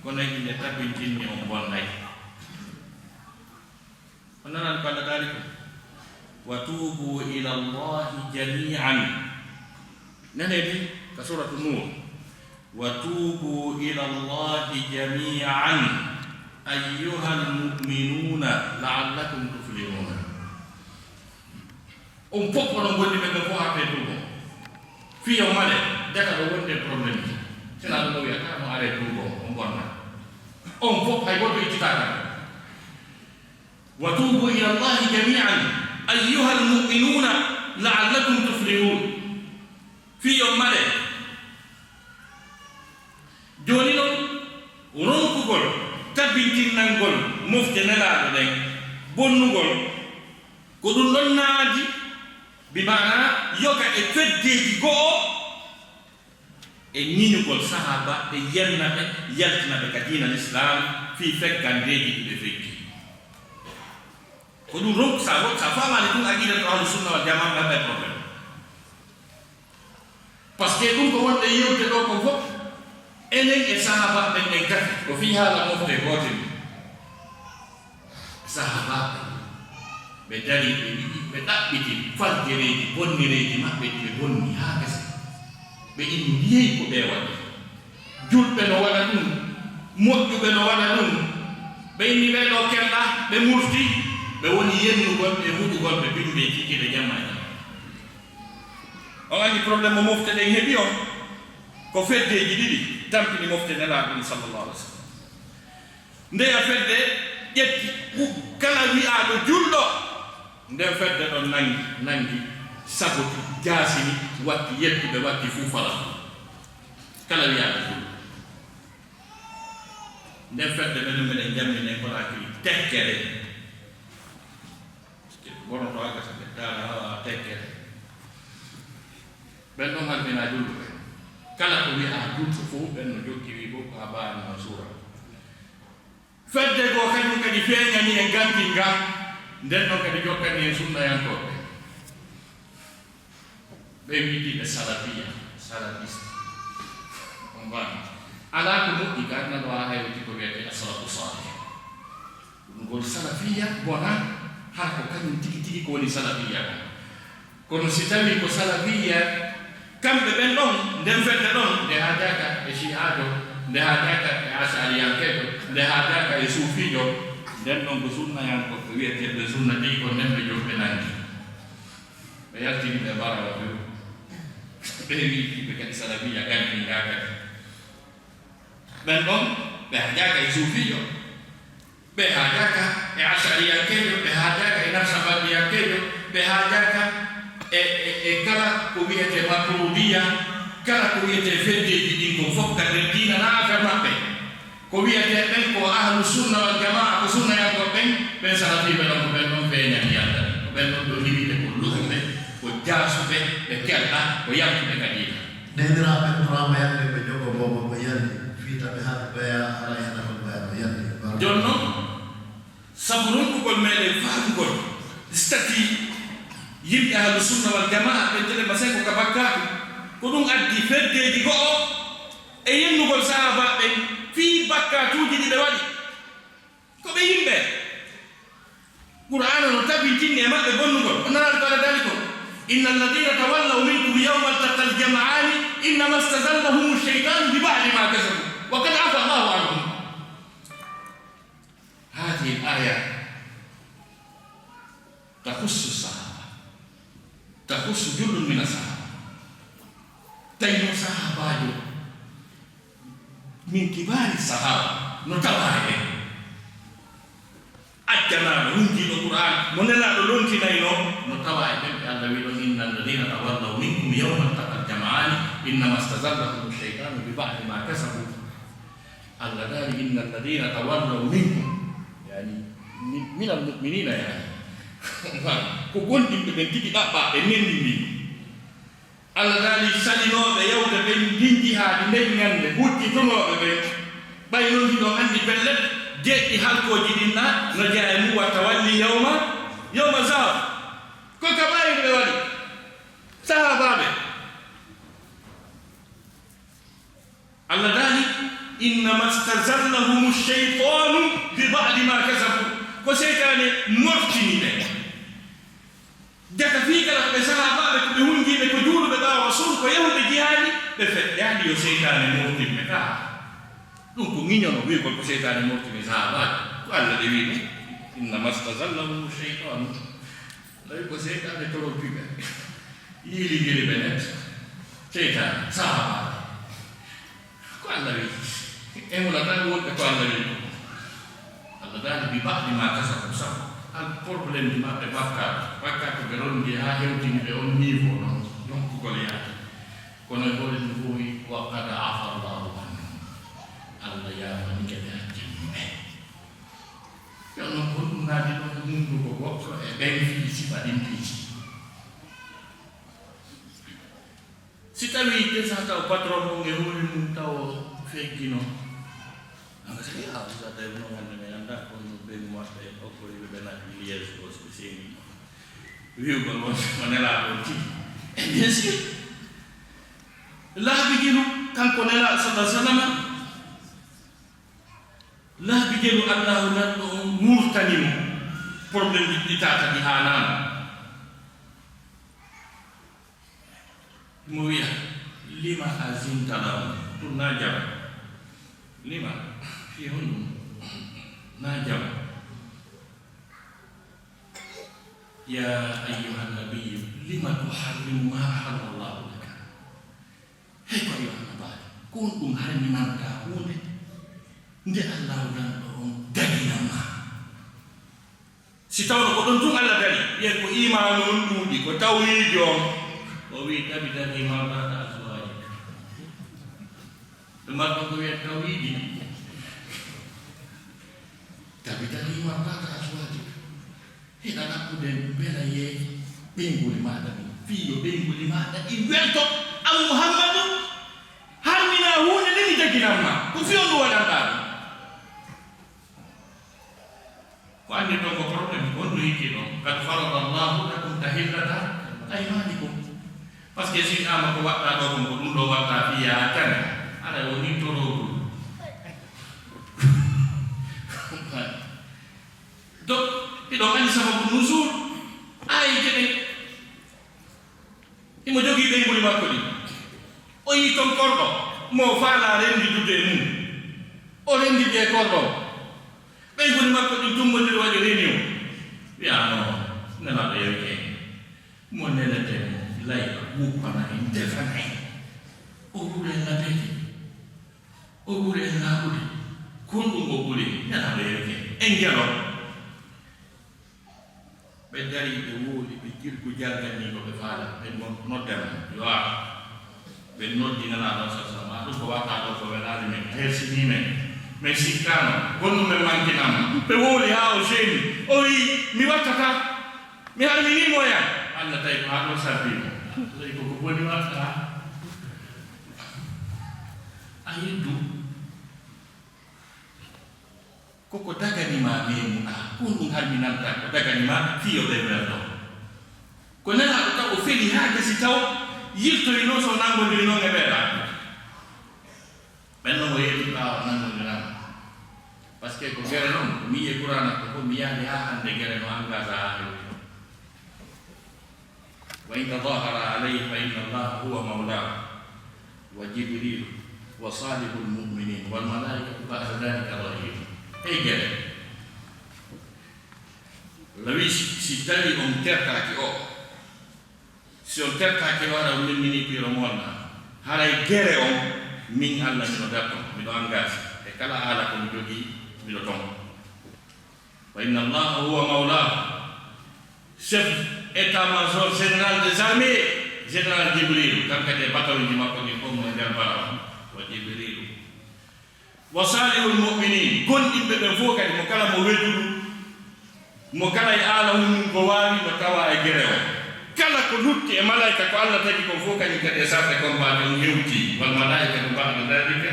kono inde tabintinni on bonnay. On nanani ko Allah daali ko, "Wa tuubu ila Allahi jami'an." Nanee de ka Suratu Nuur. "Wa tuubu ila Allahi jami'an ayyuhal mu'minuuna la'allakum tuflihuuna." On fof onon gonɗi ɓe ɓe fof artee tuubo. Fii yo male, daka ɗo wonde problème ji. Sina ɗum o wiyata mo aree tuubo, on bonna. On fof hay gooto ittitaaka. "Wa tuubu ila Allahi jami'an ayyuhal mu'minuuna la'allakum tuflihuun." Fii yo male. Jooni noon, ronkugol, tabintinnangol mofte Nelaaɗo ɗen, bonnugol, ko ɗum ɗon naadi, bi maana yoga e feddeeji go'o, e ŋiñugol sahaabaaɓe, yenna ɓe, yaltina ɓe ka diina Lislaam, fii feggandeeji ɗi ɓe feggi. Ko ɗum ronku, sa wo-, sa faamaali ɗum, aqidatu ahlu sunna wal jamaa, ngaɗa e problème. Parce que ɗum ko wonde yewte ɗo ko fof, enen e sahaabaaɓe ɓen en gati, ko fii haala mofte gootel. Sahaabaaɓe ɓe darii, ɓe wi'i, ɓe ɗaɓɓiti faltereeji, bonnereeji maɓɓe ɗi ɓe bonni haa gasi. Ɓe inni, "Ndiyey ko ɓe waɗi." Julɓe no waɗa ɗum, moƴƴuɓe no waɗa ɗum. Ɓe inni ɓee ɗoo kelɗa, ɓe murti, ɓe woni yennugol e huɗugol ɓe bimbe kikiiɗe jamma e jamma. On anndi problème mo mofte ɗen heɓi on, ko feddeeji ɗiɗi tampini mofte Nelaaɗo ɗum, sallallahu alaihi wasallam. Ndeya fedde ƴetti ɓu-, kala wi'aaɗo julɗo, nden fedde ɗon nangi, nangi, saboti, jaasini, watti yettuɓe, watti fuu fala. Kala wi'aaɗo julɗo. Nden fedde menen, meɗen jammi nden Konaakiri tekkere. Parce que gonoto aga so ɓe taara hawa tekkere. Ɓen ɗon halfinaa julɓe. Kala ko wi'aa julɓe fof, ɓen no jokki wi'ugo ko habaani Mansuura. Fedde goo kañum kadi feeñani en gantin ga, nden ɗon kadi jokkani en sunnayankooɓe. Ɓe wi'itiiɓe salafiya, salafiste. On faami? Alaa ko moƴƴi ka aduna ɗo haa heewti ko wiyetee as-salafu saalih. Ɗum ngol salafiya bona, hara ko kañum tigi tigi ko woni salafiya kon. Kono si tawii ko salafiya, kamɓe ɓen ɗon, nden fedde ɗon, nde haajaaka e shi'aajo, nde haajaaka e ash'ariyankeejo, nde haajaaka e suufiijo, nden ɗon ko sunnayankooɓe wi'eteeɓe sunna ɗi ko nden ɓe jom ɓe nangi. Ɓe yaltini ɓe bara o few. Ɓe wi'i ɓe kadi salafiya ganni nga kadi. Ɓen ɗon, ɓe haajaaka e suufiijo, ɓe haajaaka e ashariyankeejo, ɓe haajaaka e naqshabandiyankeejo, ɓe haajaaka e, e, e kala ko wiyetee maturidiya, kala ko wiyetee feddeeji ɗin kon fof ka nder diina na affaire maɓɓe. Ko wiyetee ɓen ko ahlu sunna wal jamaa, ko sunnayankooɓe ɓen, ɓen salafiiɓe ɗon ko ɓen ɗon feeñani yalta. Ko ɓen ɗon ɗo riwide ko luɓuɓe, ko jaasuɓe, ɓe kelɗa, ko yaltuɓe ka diina. Nehdiraaɓe Qur'aama yalti ɓe jogo boobo ko yalti, fii taɓe haɓe ɓeya hara e nafol ɓeya no yalti. Jooni non, Tati, yimɓe Ahlu Sunna wal Jamaa ɓe tele masengo ka bakkaatu. Ko ɗum addi feddeeji go'o e yennugol sahaabaaɓe ɓen fii bakkaatuuji ɗi ɓe waɗi. Ko ɓe yimɓe. Qur'aana no tabintinni e maɓɓe bonnugol. O naraade ko Allah daali ko, "Inna alladhina tawallaw minkum yawma altaqal jam'ani innama istazallahum ash-shaytanu bi ba'di ma kasabu wa qad afa Allahu anhum." Hadhihi al-aya takhussu sahaba, takhussu jullun min as-sahaba. Tawi no sahabaajo min kibari sahaba no tawa e ɓen. Accanaaɗo hundiiɗo Qur'aan mo Nelaaɗo lontinaynoo no tawa e ɓen ɓe Allah wii ɗon, "Inna alladhina tawallaw minkum yawma altaqal jam'ani innama istazallahum ash-shaytanu bi ba'di ma kasabu." Allah daali, "Inna alladhina tawallaw minkum," yani, min, minal mu'minina, yani. Ko gomɗinɓe ɓen tigi ɗaɓɓaa ɓe nenndi ndin. Allah daali, "Salinooɓe yawde ɓen ndin jihaadi nden ñannde, huccitunooɓe ɓen." Ɓay non hiɗon anndi pellet, jeeɗiɗi halkooji ɗin na, no jeyaa e mum wa tawalli yawma, yawma zahaf. Ko kabaa'ir ɓe waɗi. Sahaabaaɓe. Allah daali, "Innama stazallahum shaytanu bi ba'di ma kasabu." Ko seytaane mortini ɓe. Jaka fii kala ko ɓe sahaabaaɓe, ko ɓe hundiiɓe, ko juuluɓe ɓaawo Rasuul, ko yahuɓe jihaadi, ɓe feƴƴaali yo seytaane mortin ɓe kaa. Ɗum ko ŋiñono, wi'ugol ko seytaane mortini sahaabaaɓe. Ko Allah de wi'i ɗum, "Innama stazallahum shaytanu." Tawi ko seytaane toropi ɓe. Yiili gili ɓe net. Seytaane, sahaabaaɓe. Ko Allah wi'i. E wonata ko wonɓe ko Allah wi'i ko. Allah daali bi ba'di ma kasabu, sabu al problème ji maɓɓe bakkaatu. Bakkaatu ɓe rondi haa hewtini ɓe on niveau non, yonkugol yaade. Kono e hoore ɗum fof wi, "Wa qad afa Allahu anhum." Allah yaafanike ɓe, accani ɓe. Yo non ko ɗum naati ɗon e mundugo goɗɗo e ɓen fii sifa ɗin piiji. Si tawii tesa taw patron on e hoore mum taw feggino. Anga sey a usa tawi no wonde mi annda kono ɓen maɓɓe okkoriɓe ɓe naati liège o so ɓe seeni. Wi'ugol won mo Nelaaɗo on tigi. E bien sûr. Laabi gilu kanko Nelaaɗo sallallahu alaihi wasallam. Laabi gelu Allahu lanɗo on wurtani mo. Problème ɗi tata ɗi haanaano. Mo wi'a, "Lima azinta lahum?" Ɗum na jam. Lima, fii honɗum? Na jam. "Ya ayyuhan nabiyyu, lima tuharrimu ma ahalla Allahu laka?" Hey, ko yo annabaajo, ko honɗum harminanta huunde nde Allahu lanɗo on daginan ma? Si tawno ko ɗon tun Allah dari, wi'en ko iimaanu on ɗuuɗi, ko tawhiidi on. O wi'i, "Tabitaki mardata azwajik." Ɓe marɗon ko wi'en tawhiidi. "Tabitaki mardata azwajik." Hiɗa ɗaɓɓude mbela yee ɓeynguli maaɗa ɗin, fii yo ɓeynguli maaɗa ɗin welto. An Muhammadu, harmina huunde nde mi daginan ma. Ko fii on ɗum waɗanɗaa ɗum. Ko anndi ɗon ko problème, ko honɗum hikki ɗon? "Qad farada Allahu lakum tahillata aymanikum." Parce que si wi'aama ko waɗɗaa ɗoo kon, ko ɗum ɗoo waɗɗaa fii yaa kane, aɗa woni torogol. Donc, hiɗon anndi sababu nuzul aayeeje ɗen. Himo jogii ɓeynguli makko ɗin. O yii ton korɗo mo o faalaa renndidude e mum. O renndidi e korɗo. Ɓeynguli makko ɗin tummbondiri waɗi réunion. Wi'aa, "Non, Nelaaɗo yewti en. Mo neleten mo, layɓa, wuppana en, defana en. O ɓuri en labeede. O ɓuri en laaɓude. Kon ɗum o ɓuri, Nelaaɗo yewti en. En ngelo." Ɓe darii, ɓe wooli, ɓe jirgu jarganii ko ɓe faala. Ɓe no-, noddana, yo ar. Ɓe noddi Nelaaɗo sa sallam, "Ɗum ko waɗɗaa ɗoo ko welaani men, hersinii men. Men sikkaano, ko ɗum men mankinan mo." Ɓe wooli haa o seeni. O wi'i, "Mi wattataa. Mi harminii mo ya." Allah tawi ko haa ɗoo sabbii mo. Tawi ko ko boni waɗɗaa. A yeddu. Ko ko dagani ma meemuɗaa, ko ɗum harminanta ko dagani ma fii yo ɓe welto. Ko Nelaaɗo taw o feli haa gasi taw, yiltoyi noon so nanngondiri noon e ɓeeɗa. Ɓen noon o yetti ɓaawo nanngondirama. Parce que ko gere noon, ko mi yi'e Qur'aana ko fof mi yaadi haa hannde gere no engagé haa hewti ɗo. وإن تظاهر عليه فإن الله هو مولاه وجبريل وصالح المؤمنين والملائكة بعد ذلك ظهير. Ey gere. Lawi si, si tawi on tertaaki o, si on tertaaki o, hara on memmini piiro mo wonna, haray gere on, min Alla miɗo darto, miɗo engagé. E kala haala ko mi jogii, miɗo ton. وإن الله هو مولاه. Chef état-major général des armées, général Jibril, kan kadi e batawji makko ɗin fof mo e nder bala on. Wa Jibril. Wa salihul mu'minin, gonɗinɓe ɓen fof kadi, mo kala mo weluɗo, mo kala e aalahun mum ko waawi, no tawa e gere o. Kala ko lutti e malaika ko Alla tagi kon fof, kañum kadi e sarɗe combat on hewti. Wal malaikatu ba'da dhalika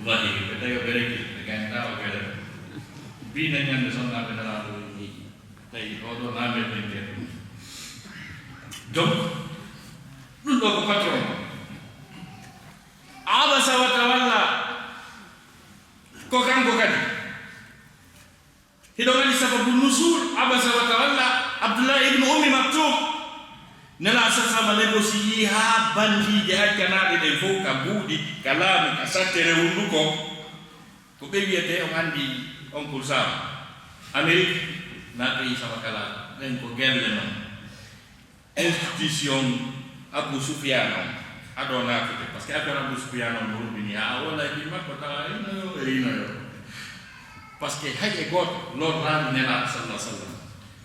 zahir. Ɓe tawi o ɓe regi, ɓe gañata o gere. Bina ñande sonnaaɓe Nelaaɗo o yiɗi. Tawi oɗo naamel ɓen gere. Donc, ɗum ɗo ko patron. Abasa wa tawalla. Ko kanko kadi. Hiɗo waɗi sababu nusul, Abasa wa tawalla, Abdullah ibn Ummi Maktum. Nelaaɗo sa sama négocié haa bandiije hakkanaaɗe ɗen fof ka mbuuɗi, ka laamu, ka sattere hunduko. Ko ɓe wiyetee, on anndi Oncle Sam, Amérique, naatoyi sama kala, ɓen ko gelle non. Institution Abu Sufyan on, ado naatude, parce que affaire Abu Sufyan on no humbini, haa wona e ɓii makko tawa ino yo, e ino yo. Parce que hay e gooto lorraani Nelaaɗo sallallahu alaihi wasallam,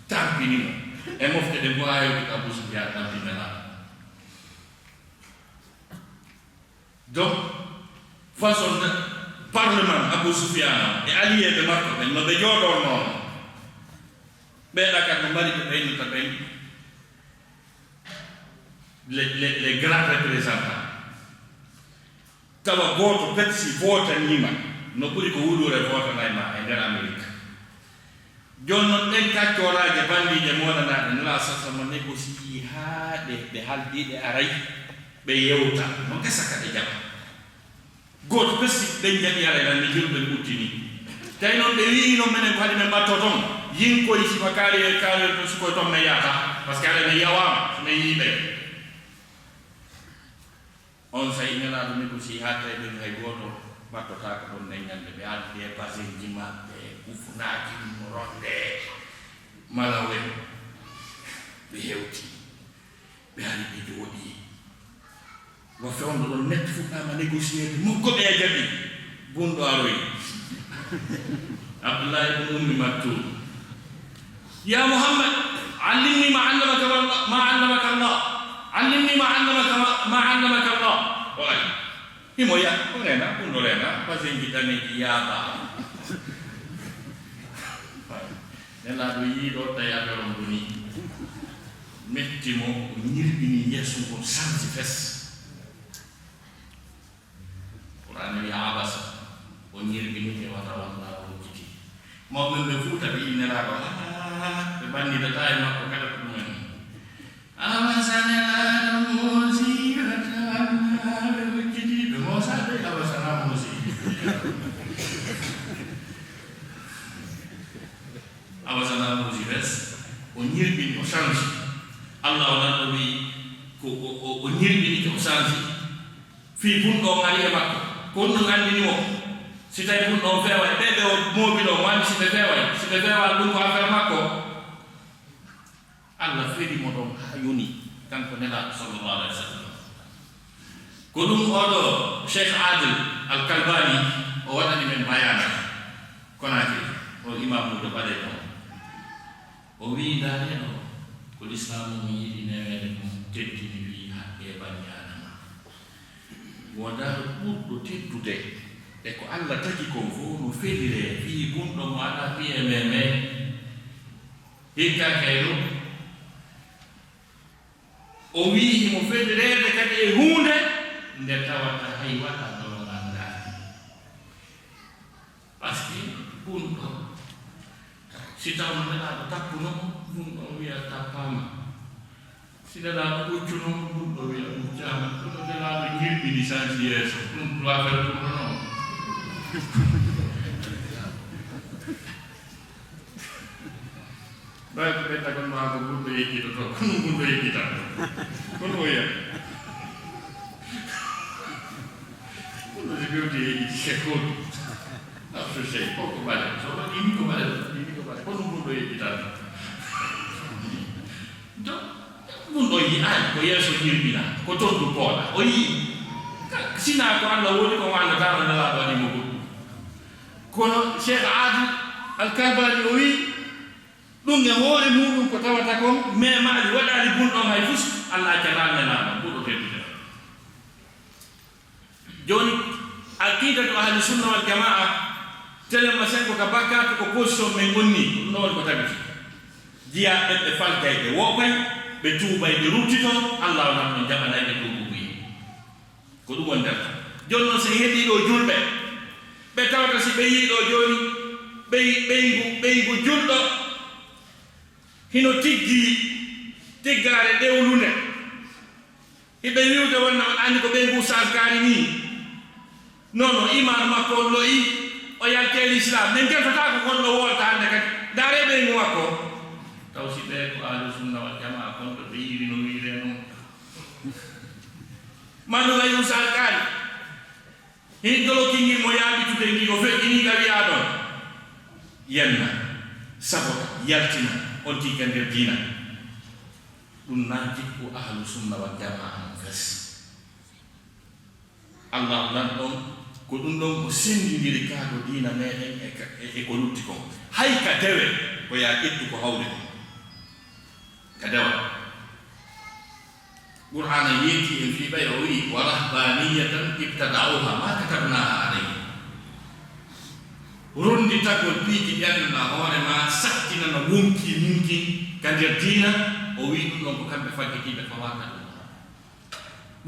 tampini mo, e mofte ɗe mbo ayoɓe ko Abu Sufyan tampi Nelaaɗo. Donc, façon de parlement Abu Sufyan on e allié ɓe makko ɓen, no ɓe jooɗoo noon, ɓe ɗakat no mari ɓe ɓeynata ɓen, les, les, les grands représentants. Tawa gooto pet si vootaniima, no ɓuri ko wuluure vootanay ma e nder Amerika. Jooni non, ɗen kaccooraaje, bandiije moolanaaɗe, Nelaaɗo sa sama négocié haa ɗe, ɓe haldi, ɗe aray, ɓe yewta, no gasa ka ɓe jaɓa. Gooto pes si ɓen jaɓi aray, nan mi julɓe ɓuttini. Tawi non ɓe wi'i non menen ko haɗi men ɓatto ton, yinkoy sifa kaari e kaari to sukoy ton men yahata, parce que aray men yawaama, so men yi'i ɓe. On say Nelaaɗo négocié haa tawi ɓen hay gooto ɓattotaako ɗon nden ñande. Ɓe addi e basenji maɓɓe, kufunaaji mum, ronde, malawe. Ɓe hewti, ɓe ari, ɓe jooɗi. Wa fewndo ɗon net fuɗɗaama négociéde, mokko ɓe a jaɓi. Bunɗo aroyi. Abdullah ibn Ummi Maktum. Ya Muhammad, allimni ma allamaka Allah, ma allamaka Allah. Allimni ma allamaka, ma allamaka Allah. O ari. Himo ya, ko rena, bunɗo rena, basenji daneeji yaaba. Nelaaɗo yii ɗo tawi affaire on boni. Metti mo, o ñirɓini yeeso ngol, sansi fes. Qur'aana wi'i, Abasa, o ñirɓinike wa tawalla, o hokkiti. Mawɓe ɓe Fuuta ɓe yi'i Nelaaɗo, haa, ɓe ɓannidataa e makko kala ko ɗumen. Abasa, Nelaaɗo moosi, wa tawalla, ɓe hokkiti, ɓe moosaa de, Abasa na moosi. Abasa na moosi bes, o ñirɓini, o change. Allah o lanɗo wi'i, ko o, o, o ñirɓinike, o change. Fii bunɗo on ari e makko. Ko honɗum anndini mo? Si tawi bunɗo on feeway, ɓe ɓe o moobi ɗo, mo anndi si ɓe feeway. Si ɓe feewaali ɗum ko affaire makko. Allah feli mo ɗon haa yoni, kanko Nelaaɗo sallallahu alaihi wasallam. Ko ɗum oɗo Cheikh Adil Al Kalbani o waɗani men bayaana Konakiri, o imaamuujo ɓaleejo on. O wi'i, ndaaree ɗo, ko Lislaamu on yiɗi neweede mum, teddini fii haqqee banii Aadama. Wondaano ɓurɗo teddude e ko Alla tagi kon fow no feliree fii bunɗo mo alaa piye meemee. Hikka kayru, o wi'i himo felireede kadi e huunde nde tawata hay wala ɗo nganndaani. Parce que bunɗo, si tawno Nelaaɗo tappuno mo, bunɗo on wi'a tappaama. Si nelaaɗo ɓoccuno, ɗum ɗo wiya ɓoccaama. Kono nelaaɗo ñirɓini sansi yeeso. Ɗum ɗo affaire ɗum ɗo noon. Ɓay ko ɓe tagon maa ko ɓurɗo yeggitoto, kono ɓurɗo yeggitata. Kono o yiya. Kono si ɓe wti yeggiti, c'est quoi? Nafsu sey, koko ɓale. So waɗi ni ko ɓale, waɗi ni ko ɓale. Kono ɓurɗo yeggitata. Donc, ɗum ɗo yiyaani ko yeeso ñirɓina, ko toon du pooɗa. O yii, ka-, sinaa ko Allah woni ko wanndataa no nelaaɗo waɗi mo goɗɗum. Kono Cheikh Aadi Al Kalbani o wii, ɗum e hoore muɗum ko tawata kon memaali waɗaali bun ɗon hay fus, Allah accataa nelaaɗo, ɓurɗo teddude. Jooni, aqidatu ahli sunna wal jamaa, telen ma sengo ka bakkaatu ko position men gonni, ɗum ɗo woni ko tabiti. Jiyaa ɓen ɓe falkay, ɓe woopay, ɓe tuubay, ɓe ruttito, Allah o nan ɗon jaɓanay ɓe tuubu buy. Ko ɗum woni nder. Jooni noon, si en heɗii ɗo julɓe, ɓe tawata si ɓe yii ɗo jooni, ɓey-, ɓeyngu, ɓeyngu julɗo, hino tiggi tiggaare ɗewlunde. Hiɓe wiwde wonno on anndi ko ɓeyngu Oustaz Kaari nii. Non, non, iman makko on lo'i, o yalti e Lislaam. Men keltotaako kon ɗo wolta hannde kadi. Ndaaree ɓeyngu makko. Taw si ɓee ko Ahlu Sunna wal Jamaa kon ɗo ɓe yiiri no wiiree non. Manu ngai Oustaz Kaari. Hin doloki ngi mo yaaɓitude ngi o feƴƴinii ka wi'aa ɗon. Yenna, sabota, yaltina, on tii ka nder diina. Ɗum na jikku Ahlu Sunna wal Jamaa on fes. Allah nan ɗon, ko ɗum ɗon o senndindiri kaa ko diina meɗen e ka, e, e ko lutti kon. Hay ka dewe, ko yaa ƴettu ko hawri kon. Ka dewa. Qur'aana yeetii en fii ɓay o wi'i, "Wa rahbaaniyatan ibtada'uha ma katabnaaha alayhim." Ronnditagol piiji ɗi annduɗaa hoore maa, sattinana wonkii mun kin ka nder diina, o wi'i ɗum ɗon ko kamɓe faggitiiɓe fawaaka ɗum.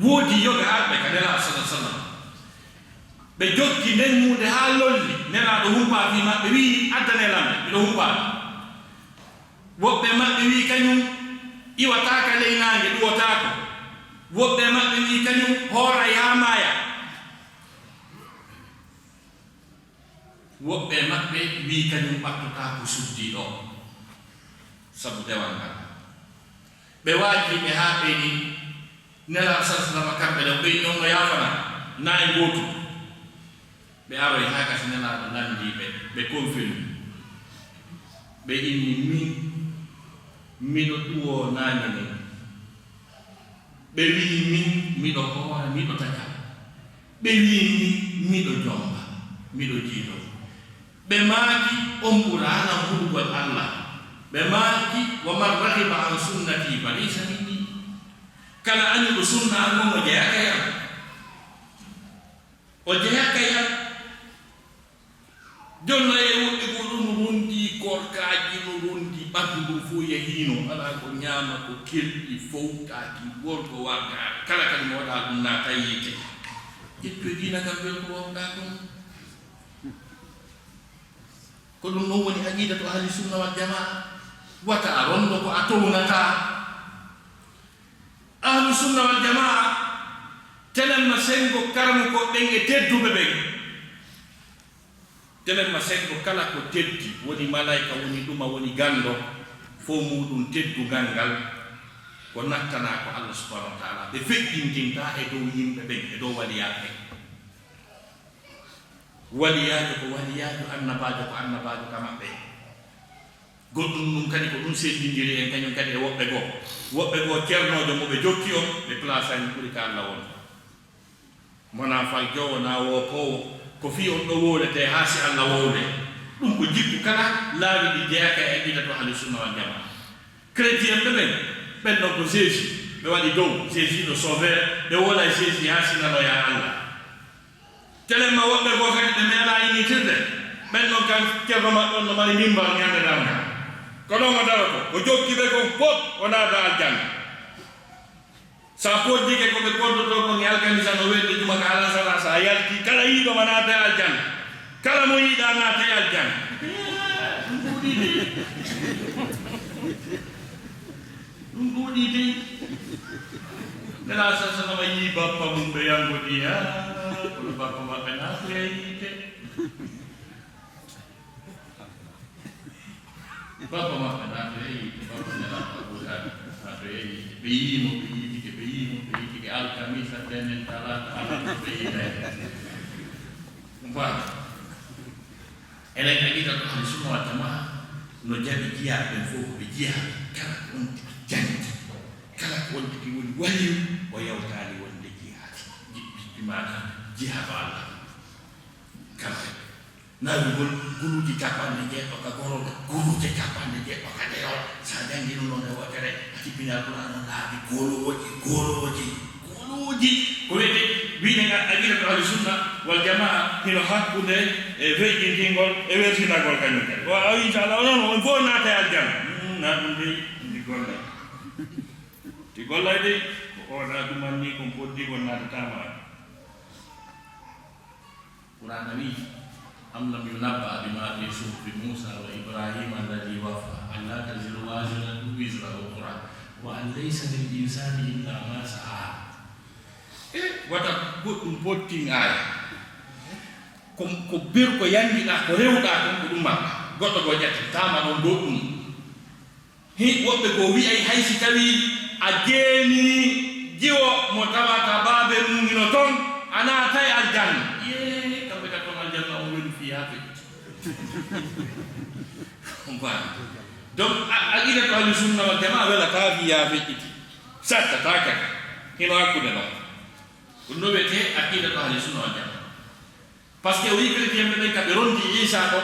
Woodi yoga arɓe ka Nelaaɗo sallallaahu alayhi wa sallam. Ɓe jokki nden huunde haa lolli, Nelaaɗo humpaa fii maɓɓe, wi'i, "Addanee lan ɓe, miɗo humpaa ɓe." Woɓɓe maɓɓe wi'i kañum iwataaka ley naange, ɗuwotaako. Woɓɓe maɓɓe wi'i kañum hooray haa maaya. Woɓɓe maɓɓe wi'i kañum ɓattotaako suddi ɗo, sabu dewal ngal. Ɓe waaji ɓe haa ɓeyni Nelaaɗo sallallaahu alayhi wa sallam kamɓe ɗo, ɓeyni on no yaafana, na'i gootu. Ɓe aroy haa gasi Nelaaɗo lanndii ɓe, ɓe konfini. Ɓe inni, "Min, miɗo ɗuwoo naange nden." Ɓe wi'i, "Min, miɗo hoora, miɗo taƴa." Ɓe wi'i, "Min, miɗo jomba, miɗo jiido." Ɓe maaki, "On ɓuraana hulugol Allah." Ɓe maaki, "Wa man raxiba an sunnati fa laysa minni." Kala añuɗo sunna an on o jeyaaka e am. O jeyaaka e am. Jonna e woɓɓe goo ɗum rondi korkaaji, no rondi ɓanndu ndun fof yahiino. Alaa ko ñaama, ko kelɗi fof taaki, worgo warga. Kala kadi mo waɗaa ɗum naata yiite. Ƴettu e diina kam wel ko wawɗaa kon. Ko ɗum ɗon woni aqidatu ahli sunna wal jamaa. Wata a rondo ko a townataa. Ahlu sunna wal jamaa, telen ma sengo karamoko ɓen e tedduɓe ɓen. Telen ma sengo kala ko teddi, woni malayka, woni ɗuma, woni ganndo, fof muɗum teddungal ngal, ko nattanaa ko Allah subhanahu wa taala. Ɓe feƴƴintintaa e dow yimɓe ɓen, e dow waliyaaɓe ɓen. Waliyaajo ko waliyaajo, annabaajo ko annabaajo ka maɓɓe. Goɗɗum ɗum kadi ko ɗum senndindiri en kañum kadi e woɓɓe goo. Woɓɓe goo cernoojo mo ɓe jokki on, ɓe plaasani ɓuri ka Allah won. Wonaa fal jowo, naa woopoowo, ko fii on ɗo wowletee haa si Allah wowlee. Ɗum ko jikku kala laawi ɗi jeyaaka e aqidatu ahli sunna wal jamaa. Chrétien ɓe ɓen, ɓen ɗon ko Jésus, ɓe waɗi dow, Jésus le sauveur, ɓe woolay Jésus haa si nanoyaa Allah. Telen ma woɓɓe goo kadi ɓe meeɗaa innitirde, ɓen ɗon kan ceerno maɓɓe on no mari mimbar ñande darngal. Ko ɗon o daroto, o jokki ɓe kon fof, o naata aljanna. Sa poddike ko ɓe poddotoo kon e alkamisa no weeɓde juma ka alasara, sa yalti, kala yiiɗo ma naata e aljanna. Kala mo yiɗaa naata e aljanna. Ɗum ɗuuɗii de. Ɗum ɗuuɗii de. Nela sa salama yi bappa mum ɓe yangodi, ah, kono bappa maɓɓe na ko yeyite. Bappa maɓɓe na ko yeyite, bappa nela ko ɓurani na ko yeyite. Ɓe yimo, ɓe yitike, ɓe yimo, ɓe yitike. Alkamisa, tenen, talata, alata, ɓe yitay. Voilà. Enen aqida to ahli sunna wal jamaa no jaɓi jiyaaɓe ɓen fof ko ɓe jiyaaɓe. Kala ko on tigi janti, kala ko on tigi woni waliyu, o yawtaani wonde jihaadi. Jiɓɓiɓɓi maɗa jihaado Allah. Kamɓe nawigol guluuji capanɗe jeeɗo ka goro, guluuje capanɗe jeeɗo ka ɗeyo. Sa janngi ɗum ɗon e wootere, a jippini Alqur'aan on laabi golooji, golooji, golooji. Ko wiyete, wiide nga aqida to ahli sunna wal jamaa hino hakkunde e weƴƴintingol e wersinagol kañum kadi. O, o, inchallah, onon on fof naata e aljanna. Hmm, na ɗum dey, ndi golla. Ndi golla dey, ko oɗa ɗuman ni, kon poddi kon naatataama. Qur'aana wi'i, "Am lam yunabba bima fi suhufi Musa wa Ibrahima alladhi waffa, alla taziru waziratun wizra ukhra, wa an laysa lil insani illa ma sa'a." E wata goɗɗum pottin aya. Ko, ko ber ko yangiɗa, ko rewɗa kon ko ɗum ma. Goɗɗo goo ƴettataama ɗon goɗɗum. Hi, woɓɓe goo wi'ay hay si tawii a jeenii jiwo mo tawata baabe mum hino ton, a naatay aljanna. Yee, kamɓe ka ton aljanna on weli fii haa feƴƴiti. Voilà. Donc, a, aqida to ahli sunna wal jamaa welataa fii haa feƴƴiti. Sattataa kadi. Hino hakkunde non. Ɗum ɗo wiyetee aqida to ahli sunna wal jamaa. Parce que o wi'i chrétien ɓe ɓen ka ɓe rondi Iisaa ɗo,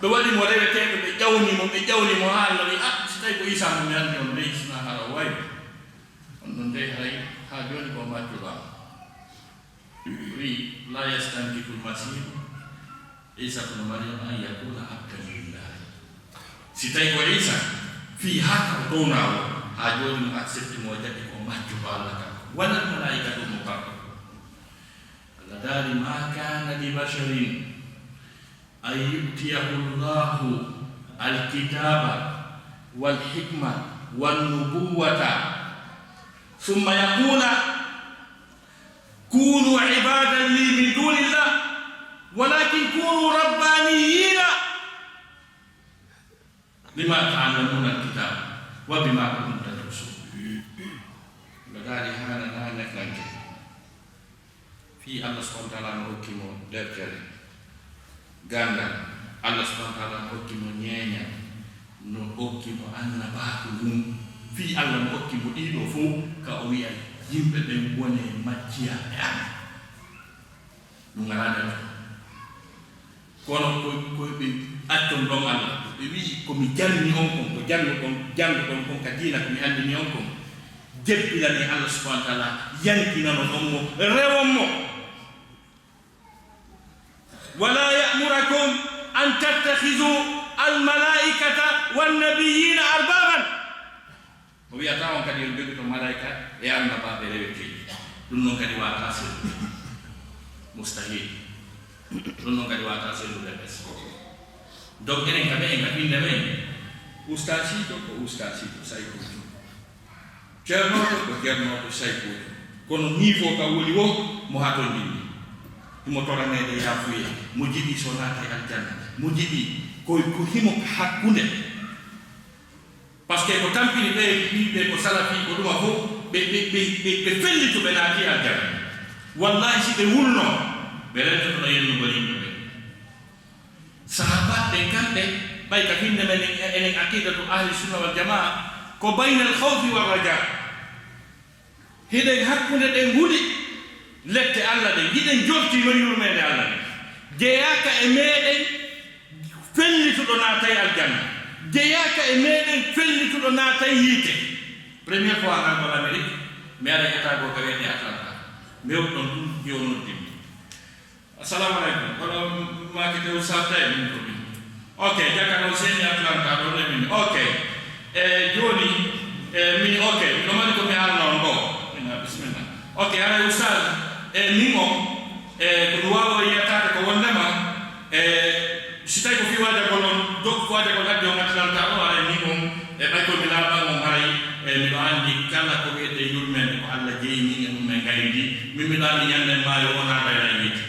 ɓe waɗi mo reweteeɗo, ɓe ƴawni mo, ɓe ƴawni mo haa Allah wi'i, "Ah, si tawi ko Iisaa mo mi anndi on dey, sinaa hara o wayi. On ɗon dey haray haa jooni ko o maccuɗo am." O wi'i, "La yastankifu l-Masiihu Iisa bnu Maryam an yakuna abdan lillahi." Si tawi ko Iisa, fii haa ka o townaa o, haa jooni mo accepti mo, o jaɓi ko maccuɗo Allah kanko. Wala l-malaa'ikatu l-muqarrabun. Allah daali, "Ma kana li basharin an yu'tiyahu Allahu al-kitaba wal hikma wan nubuwata thumma yaqula kunu ibadan li min dunillah, walakin kunu rabbaniyina." Bima ta'allamuna alkitab wa bima kuntum tadrusun. No daali haana naane kanke. Fii Allah subhanahu wa ta'ala no hokki mo deftere, ganndal. Allah subhanahu wa ta'ala no hokki mo ñeeñal, no hokki mo annabaaku mum. Fii Allah no hokki mo ɗiɗo fof, ka o wi'a yimɓe ɓen wone majjiyaaɓe am. Ɗum alaa nder ɗon. Kono ko, ko ɓe accon ɗon Allah, ɓe wi'i, "Ko mi janni on kon, ko jannguɗon, jannguɗon kon ka diina, ko mi anndini on kon." Jebbilane Allah subhanahu wa ta'ala, yankinanon on mo, rewon mo. "Wala ya'murakum an tattakhizu al-mala'ikata wan-nabiyyina arbaban." O wi'ataa on kadi yo on jogitan malaa'ika e annabaaɓe reweteeɓe. Ɗum non kadi waawataa sellude. Mustahil. Ɗum non kadi waawataa sellude bes. Donc, enen kam, en ka innde men, ustaasiijo ko ustaasiijo, saykuujo. Ceernoojo ko ceernoojo, saykuujo. Kono niveau ka woni wo, mo haa to njinni. Himo toraneede yaafuye, mo jiɗi so naata e aljanna, mo jiɗi ko, ko himo hakkunde. Parce que ko tampini ɓe, ɓe, ɓe ko salafi, ko ɗuma fof, ɓe, ɓe, ɓe, ɓe, ɓe fellito, ɓe naati aljanna. Wallahi, si ɓe wulno, ɓe rentotono yennugol yimɓe ɓe. Sahaabaaɓe ɓen kamɓe, ɓay ka finde men, enen aqidatu ahli sunna wal jamaa, ko baynal khawfi war rajaa. Hiɗen hakkunde ɗen huɗi lette Allah ɗen, hiɗen jorti non yurmeende Allah ɗen. Jeyaaka e meɗen fellituɗo naatay aljanna. Jeyaaka e meɗen fellituɗo naatay yiite. Première fois ngal ko Amérique, mi ara e état goo ka wiyetee Atlanta. Mi heɓi ɗon ɗum, yo noddin mi. Assalamu alaikum. Kono maakete Oustaz tawi min ko min. Ok, jaka ɗo seeni Atlanta ɗo ne min. Ok. E jooni, e min, ok. No mari ko mi haalno on ɗo. Ina, bismillah. Ok, haray Oustaz, e min o, e ko mi waawi yiyataade ko wonndema, e si tawi ko fii waajagol on, donc ko waajagol addi on Atlanta ɗo, haray min on, e ɓay ko mi laaɓan on, haray, e miɗo anndi kala ko wiyetee yurmeende ko Allah jeyni, Lami ñande maayo o naata e yiite.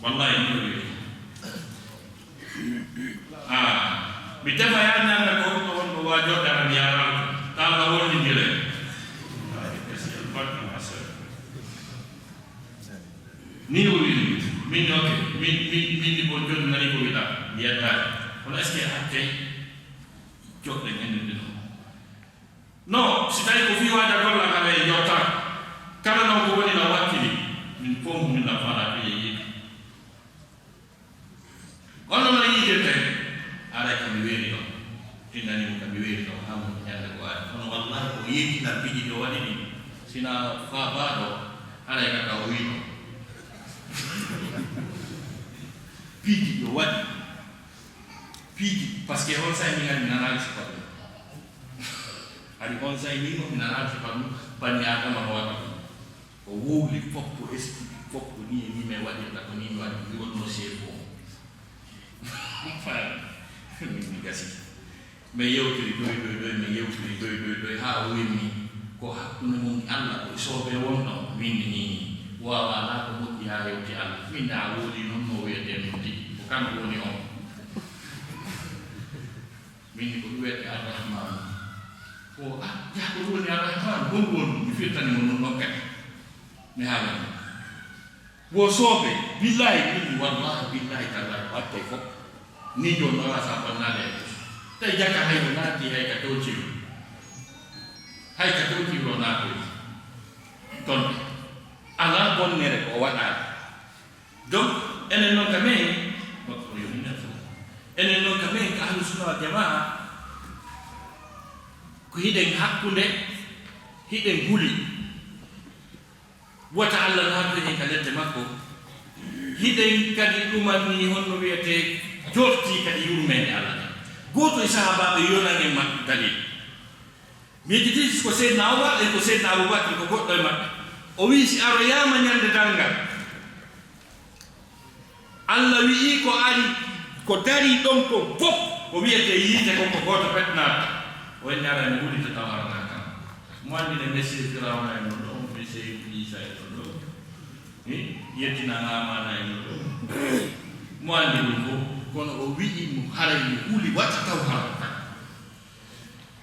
Wallahi, ni o wiyi. Ah, mi tefa ya ñande ko on ɗo, on ɗo waajo dara mi yaral ko. Talla wonni dire. Ni o wiyi. Min, ok. Min, min, min ni bon joni nani ko wiɗa. Mi yeddaani. Kono est-ce que hakkay joɗɗen en ɗum? No, si tawi ko fii waada golla kala e jotta. Kala non ko woni na wakkili. Min fof min na fala ko yeeyi. Kono no yiitete, aray ka mi weeri ɗon. Innani mo ka mi weeri ɗon, haa mo ñande ko waɗi. Kono wallahi ko yeetinal piiji ɗo waɗi ɗin. Sina faa baaɗo, aray ka ka o wiino. Piiji ɗo waɗi. Piiji, parce que on say mi ngari mi nanaali sifa ɗum. Hari on say min mo mi nanaali sifa ɗum, bani Adama no waɗi ɗum. O wowli fof ko esprit fof ko ni e ni mi waɗirta ko ni mi waɗi mi wonno chef o. Min mi gasi. Mi yewtiri doy doy doy, mi yewtiri doy doy doy haa o wimmi ko hakkunde mum e Allah ko soobe wonno min ni ni. Wawa la ko moƴƴi haa yewti Allah. Min da wowli noon no wiyete min tigi ko kanko woni on. Min ko ɗum wiyete Arrahman. Ko ah, ya ko ɗum woni Arrahman, honɗum woni ɗum? Mi firtani mo ɗum ɗon kadi. Mi haalani. Wo soobe, billahi, min wallahi, billahi, tallahi, o attay fof. Ni joni no wasa bonnale e ɓus. Tawi jaka hay o naati hay ka towtiro. Hay ka towtiro o naatoy. Ton alaa bonnere ko o waɗaani. Donc, enen noon ka men, enen noon ka men ka Ahlu Sunna wal Jamaa, ko hiɗen hakkunde, hiɗen huli. Wota Allah naatu en ka ledde makko. Hiɗen kadi ɗumanni honno wiyetee jorti kadi yurmeende Allah nde. Gooto e sahaabaaɓe yonan en ma-, dalil. Mi yejjiti ko Seydina Omar e ko Seydina Abubakar ko goɗɗo e maɓɓe. O wi'i si aroyaama ñande darngal. Allah wi'i ko ari, ko dari ɗon ko fof, ko wiyetee yiite kon ko gooto pet naata. O inni ara mi wulita taw arata kam. Mo anndi ne Messie Firawna en no ɗon, Messie Isa en no ɗon. Hi? Yettina Haamaana en no ɗon. Mo anndi ɗum fof, kono o wi'i mo haray mi wuli wata taw arata kam.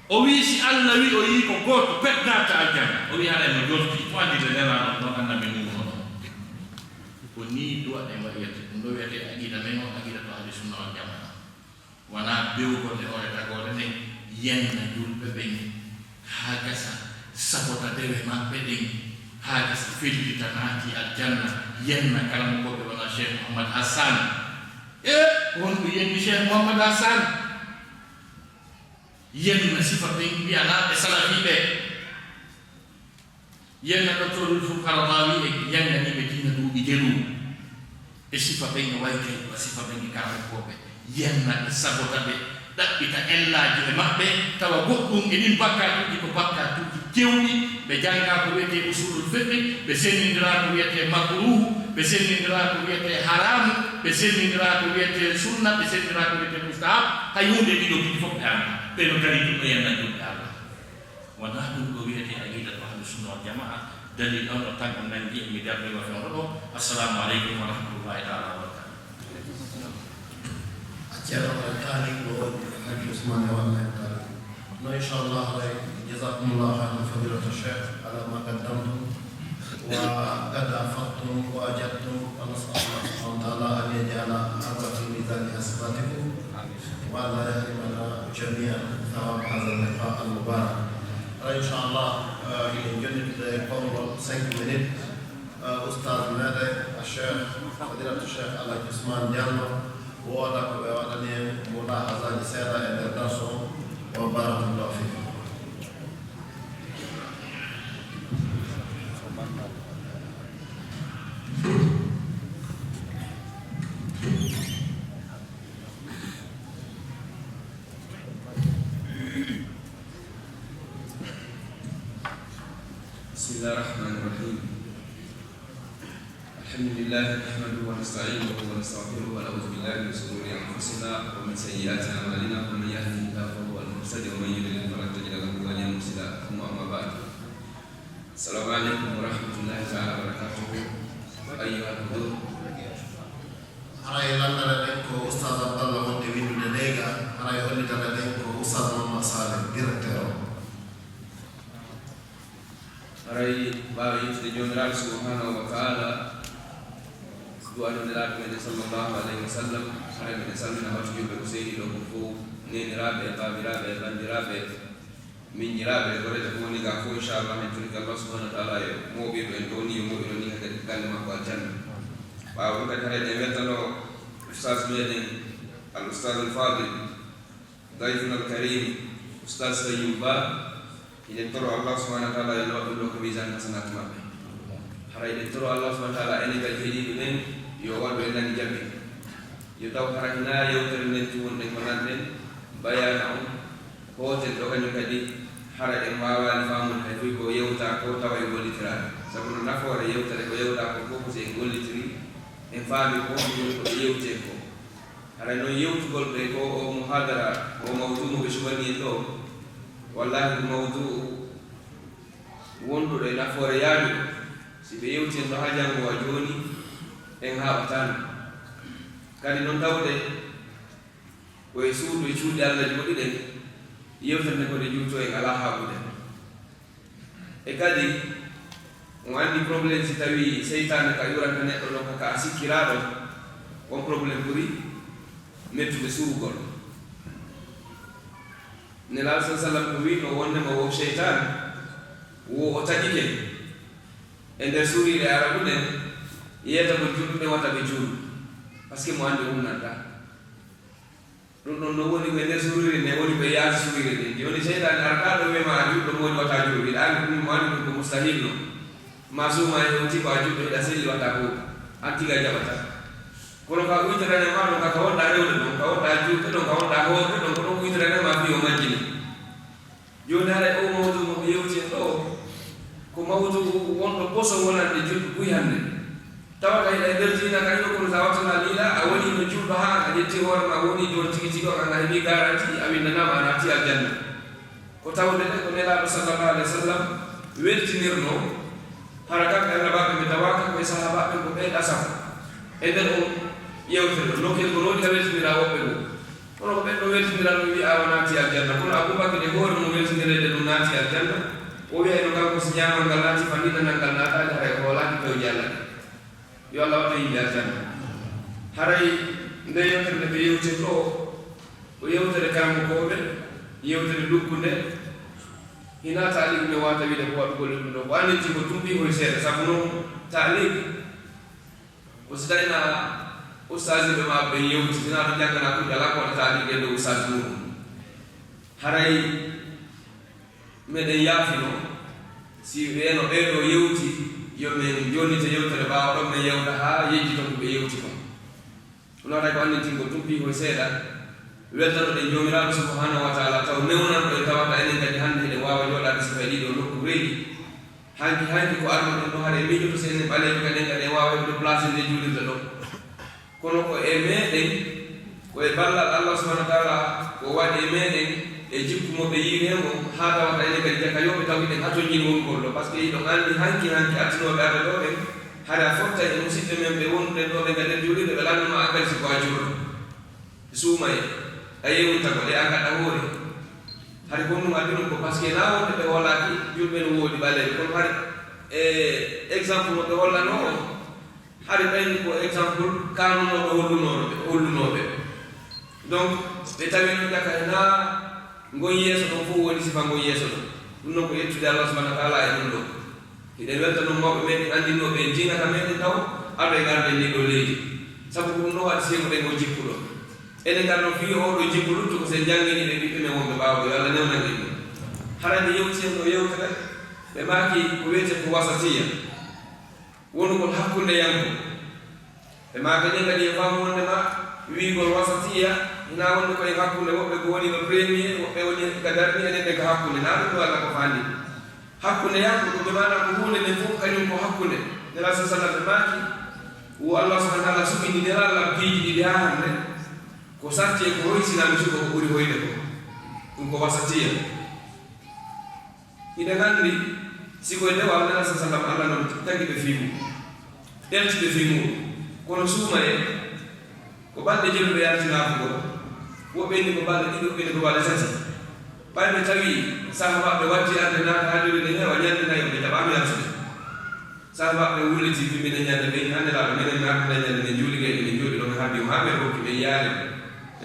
O wi'i si Allah wi'i o yi'i ko gooto pet naata aljanna, o wi'i haray no jorti, ko anndi nde Nelaaɗo no annabi Nuuhu no. Ko nii du'a ɗen waɗirta, ɗum ɗo wiyetee aqida men on, aqidatu ahli sunna wal jamaa. Wonaa bewgol e hoore tagoore nden, yenna julɓe ɓen, haa gasa sabota dewe maɓɓe ɗen, haa gasa fellita naati aljanna, yenna karamokooɓe wona Cheikh Mouhammad Hassan. E, ko honɗum yenni Cheikh Mouhammad Hassan? Yenna sifa ɓen wiyanaaɓe salafiiɓe. Yenna Docteur Yusuf Qaradawi e jannganiiɓe diina duuɓi jeɗu. E sifa ɓen e waykay ko sifa ɓen e karamokooɓe. Yenna ɓe, sabota ɓe, ɗaɓɓita ellaaji e maɓɓe, tawa goɗɗum e ɗin bakkaatuuji ko bakkaatuuji kewɗi. Ɓe jannga ko wiyetee usulul fiqhi, ɓe senndindira ko wiyetee makruuhu, ɓe senndindira ko wiyetee haraamu, ɓe senndindira ko wiyetee sunna, ɓe senndindira ko wiyetee mustahab. Hay huunde ɗiɗo ɗiɗi fof ɓe annda. Ɓe no kadi ɗum no yenna julɓe Allah. Wonaa ɗum ɗo wiyetee aqidatu ahlu sunna wal jamaa. Dalil on ɗo tan on nangi mi darnii wa fewndo ɗo. Assalamu aleykum wa rahmatullahi taala wa barakatuh. Ceerno Omar Taali ko woni Hajji Ousmane e wonɓe en kala. No, inchallah, jazakumullahu khairan fadilata cheikh ala ma qaddamtum wa qad afadtum wa ajadtum, wa nas'alullah subhanahu wa ta'ala an yaj'ala hadha fi mizani hasanatikum wa an la yahrimana jami'an thawab hadha al-liqa al-mubarak. Inchallah, eh, eɗen jonnitde konngol cinq minutes. Eh, Oustaz meɗen, Cheikh, Fadilatu Cheikh Alhaji Ousmane Diallo, wooda ko ɓe waɗani en mulahazaaji seeɗa e nder darsu o. Wa barakallahu fikum. بسم الله الرحمن الرحيم. الحمد لله نحمده ونستعينه ونستغفره ونعوذ بالله من شرور أنفسنا ومن سيئات أعمالنا، فمن يهده الله فهو المهتد ومن يضلل فلن تجد له وليا مرشدا، ثم أما بعد. Assalamu alaikum wa rahmatullahi ta'ala wa barakatuh. Ayyuha al-hudur. Haray lanndana ɗen ko Ustaz Abdallah wonde winndude leyga, haray hollitana ɗen ko Ustaz Mamman Saleh, directeur o. Haray ɓaawo yettude Joomiraaɗo subhanahu wa ta'ala, du'aade Nelaaɗo meɗen sallallahu alayhi wa sallam, haray meɗen salmina wattu julɓe ko sehli ɗo ko fof, neeniraaɓe e baabiraaɓe e banndiraaɓe. Miñiraaɓe e goreejo ko woni gaa fof, inchallah, en torike Allah subhanahu wa ta'ala e mooɓirɗo en ɗo ni, yo mooɓiro ni kadi galle makko aljanna. Ɓaawo ɗum kadi haray ɗen weltano Ustaz meɗen, al Ustaz al Fadil, Dayfun al Karim, Ustaz Sayyum Ba, hiɗen toro Allah subhanahu wa ta'ala yo waɗu ɗum ɗo ko mizan hasanat maɓɓe. Haray hiɗen toro Allah subhanahu wa ta'ala enen kadi heɗiiɓe ɓen yo waɗu en nani jaɓi. Yo taw hara hinaa yewtere nden tun wonɗen ko nanɗen bayaana on. Hooten ɗo kañum kadi, hara en waawaali faamude hay foy ko yewta ko tawa en gollitiraani. Sabu no nafoore yewtere ko yewta ko fof, ko si en gollitiri, en faami ko ɗum woni ko ɓe yewti en ko. Hara noon yewtugol ɓe ko o muhadara, o mawdu mo ɓe cubani en ɗo, wallahi ko mawdu wonduɗo e nafoore yaajuɗo. Si ɓe yewti en ɗo haa janngo wa jooni, en haaɓataano. Kadi noon tawde ko e suudu e cuuɗi Allah jooɗiɗen, yewtere nde ko nde juuto en alaa haaɓude. E kadi, on anndi problème si tawii seytaane ka yuranta neɗɗo ɗon ka, ka a sikkiraaɗo, on problème ɓuri mettude suwugol. Nelaaɗo sa sallam ko wiino wonde mo wo seytaane, wo o taƴike e nder suuriire Arabu nden, yeetagol julɓe ɓe wata ɓe juulu, parce que mo anndi o hunnanta. Ɗum ɗon no woni ko e nder suuriire nde, woni ko e yaasi suuriire nde. Jooni seytaane arata ɗo wiya ma a juulɗo mo woni wata juulu, wiɗa anndi ɗum mo anndi ɗum ko mustahil no. Ma suuma e on tiko a juulɗo hiɗa selli wata ko an tiga jaɓata. Kono ka uytirane ma ɗon ka, ka wonɗa rewde ɗon, ka wonɗa juulde ɗon, ka wonɗa hoorde ɗon, ko ɗon uytirane ma fii o majjini. Jooni haray oo mawdu mo ɓe yewti en ɗoo, ko mawdu wonɗo ɓoso wonande julɓe buy hannde. Tawata hiɗa e nder diina ka ino, kono sa wattanaa liila, a wonii no juulɗo haa a ƴetti hoore ma, a wonii jooni tigi tigi on, a heɓii garanti, a winndanaama, a naati aljanna. Ko tawde de ko Nelaaɗo sallallahu alayhi wa sallam weltinirnoo, hara kamɓe annabaaɓe ɓe tawaaka ko e sahaabaaɓe ko ɓe ɗasam e nder on yewtere ɗon. Nokkel ko noon ka weltiniraa woɓɓe goo. Kono ko ɓen ɗo weltiniraa ɗum wi'aa o naati aljanna. Kono Abubakar e hoore mum weltinireede ɗum naati aljanna. O wi'ayno kanko si ñaamal ngal naati, fanninanal ngal naataali, haray o hoolaaki pewje Allah ɗen. Yo Allah waɗ en yimɓe aljanna. Haray nde yewtere nde ɓe yewtirɗo o, ko yewtere karamokooɓe, yewtere luggunde. Hinaa taaliik mi waawata wiide ko waɗugol e ɗum ɗo. Ko annitii ko tumpi koye seeɗa, sabu noon taaliik ko si tawii na ustaasiiɓe maa ɓe yewti, si naa ɓe njannganaa kuuɗe alaa ko waɗata ɗi ɗen ɗo ustaas muuɗum. Haray meɗen yaafino si ɓeeno ɓee ɗo yewti, yo men jonnite yewtere ɓaawo ɗon, men yewta haa yejjito ko ɓe yewti kon. Ɗum waɗata ko annitingol tun fii hoy seeɗa. Weltanoɗen Joomiraaɗo subhaanahu wa taala, taw newnanɗo en, tawata enen kadi hannde hiɗen waawa jooɗaade sifa e ɗii ɗoo nokku reeɗi. Hanki, hanki ko arno ɗen ɗo, haɗe miijoto si enen ɓaleeɓe kadi en kadi en waawa heɓude place nde juulirta ɗo. Kono ko e meɗen, ko e ballal Allah subhaanahu wa taala, ko waɗi e meɗen, e jikku mo ɓe yiiri hen on, haa tawata enen kadi jakayooɓe taw hiɗen hatonjini wongol ɗo. Parce que hiɗon anndi hanki, hanki artinooɓe arde ɗo ɓen, hara fottay e musiɓɓe men ɓe wonduɗen ɗo ɓe ka nder juulirde, ɓe lannduma an kadi si ko a juulɗo. Suumay, a yewnta ko ɗe an kaɗa hoore. Hari ko ɗum addi ɗum ko parce que na wonɓe ɓe hoolaaki juulɓe no woodi ɓaleeɓe. Kono hari e exemple mo ɓe hollanoo o, hari ɓen ko exemple kaanunooɓe hollunooɓe, hollunooɓe. Donc, ɓe tawi ɗum jaka e naa ngon yeeso ɗon fof woni sifa ngon yeeso ɗon. Ɗum noon ko yettude Allah subhaanahu wa taala e ɗum ɗoo. Hiɗen welta noon mawɓe meɗen anndinooɓe en diina ka meɗen taw, ado e ngarden ndii ɗoo leydi. Sabu ko ɗum ɗoo waɗi seemuɗen oo jikku ɗoo. Enen ngarɗon fii oo ɗoo jikku luttu ko sen janngini ɓe ɓiɓɓe men wonɓe ɓaawo, yo Allah newnan en ɗum. Haray mi yewti en ɗoo yewtere, ɓe maaki ko wiyetee ko wasatiya. Wonugol hakkundeyanko. Ɓe maaka ɗin kadi e faamu wonde ma wiigol wasatiya, hinaa wonde ko e hakkunde woɓɓe ko woni no premier, woɓɓe woni ka darni, enen ɓe ka hakkunde. Naa ɗum ɗo Allah ko faandi. Hakkundeyanko ko ɓe maana ko huunde nden fof kañum ko hakkunde. Nela sa sallam ɓe maaki, wo Allah subhanahu wa taala suɓini nelal lam piiji ɗiɗi haa hannde. Ko sarti e ko hoy sinaa mi suɓo ko ɓuri hoyde ko. Ɗum ko wasatiya. Hiɗen anndi, Si koye dewal Nela sa sallam, Allah noon tagi ɓe fii mum, ƴelti ɓe fii mum. Kono suumayee, ko balɗe jeeɗiɗi ɓe yalti naafugol. Woɓɓe inni ko balɗe ɗiɗi, woɓɓe inni ko balɗe tati. Ɓay ɓe tawi sahaabaaɓe waddi arde naata haa julde nde heewa, ñande nayo ɓe jaɓaama yaltude. Sahaabaaɓe wulliti, mbi minen ñande ɓe, haa Nelaaɗo, menen naatana ñande nden juuli gayɗe, min jooɗi ɗo, ɓe haabi mo haa ɓe rokki ɓe yaade.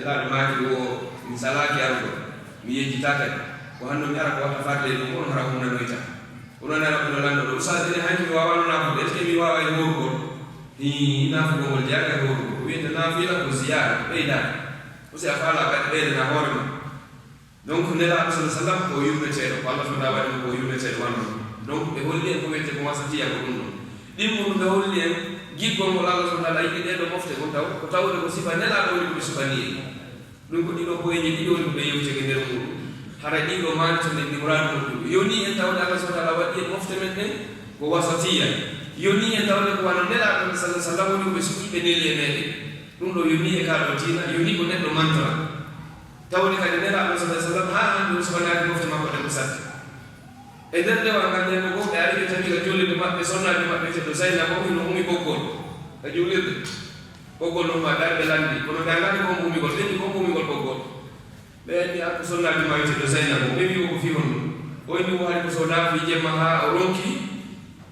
Nelaaɗo maaki wo, mi salaaki arugol, mi yejjitaaka. Ko hanno mi ara ko wata farle ɗum on, hara on nanoyta. Kono nana ɗum no lanndo ɗo, Ustaas, ene hanki mi waawano naafude, est-ce que mi waaway hoorugol? Hii, naafugol ngol jeyaaka e hoorugol. Ko wiyete naafila ko ziyaada, ko ɓeydaade. Ko si a faalaa kadi ɓeydana hoore ma. Donc, Nelaaɗo sallallaahu alayhi wa sallam ko yurmeteeɗo, ko Allah subhaanahu wa ta'aalaa waɗi mo ko yurmeteeɗo wano ɗum. Donc, ɓe holli en ko wiyete ko wasatiya ko ɗum ɗon. Ɗimmo ɗum ɓe holli en giggol ngol Allah subhaanahu wa ta'aalaa yiɗi ɗee ɗoo mofte kon taw, ko tawde ko sifa Nelaaɗo woni ko ɓe suɓanii en. Ɗum ko ɗiɗo poyeeje ɗiɗo woni ko ɓe yewti e nder muuɗum. Hara ɗiɗo maani to nden ɗi muraadu muɗum. Yoni en tawde Allah subhaanahu wa ta'aalaa waɗi en mofte men ɗen ko wasatiya. Yoni en tawde ko wano Nelaaɗo sallallaahu alayhi wa sallam woni ko ɓe suɓii ɓe neli e meɗen. Ɗum ɗo yoni e kaa ɗo diina, yoni ko neɗɗo mantora. Tawde kadi Nelaaɗo sallallaahu alayhi wa sallam haa hannde o suɓanaaki mofte makko ɗen ko satti. E nder dewal ngal, ñande goo ɓe ari ɓe tawi ka juulirde maɓɓe, sonnaajo maɓɓe wiyeteeɗo Zaynab on hino umi ɓoggol ka juulirde. Ɓoggol non ma ɓe ari ɓe lanndi, kono ɓe anndaali ko on umigol, ɓe inni ko on umigol ɓoggol. Ɓe inni, "A ko sonnaajo ma wiyeteeɗo Zaynab on, ɓe wi'i o ko fii honno?" O inni o hari ko so naafii jemma haa o ronki,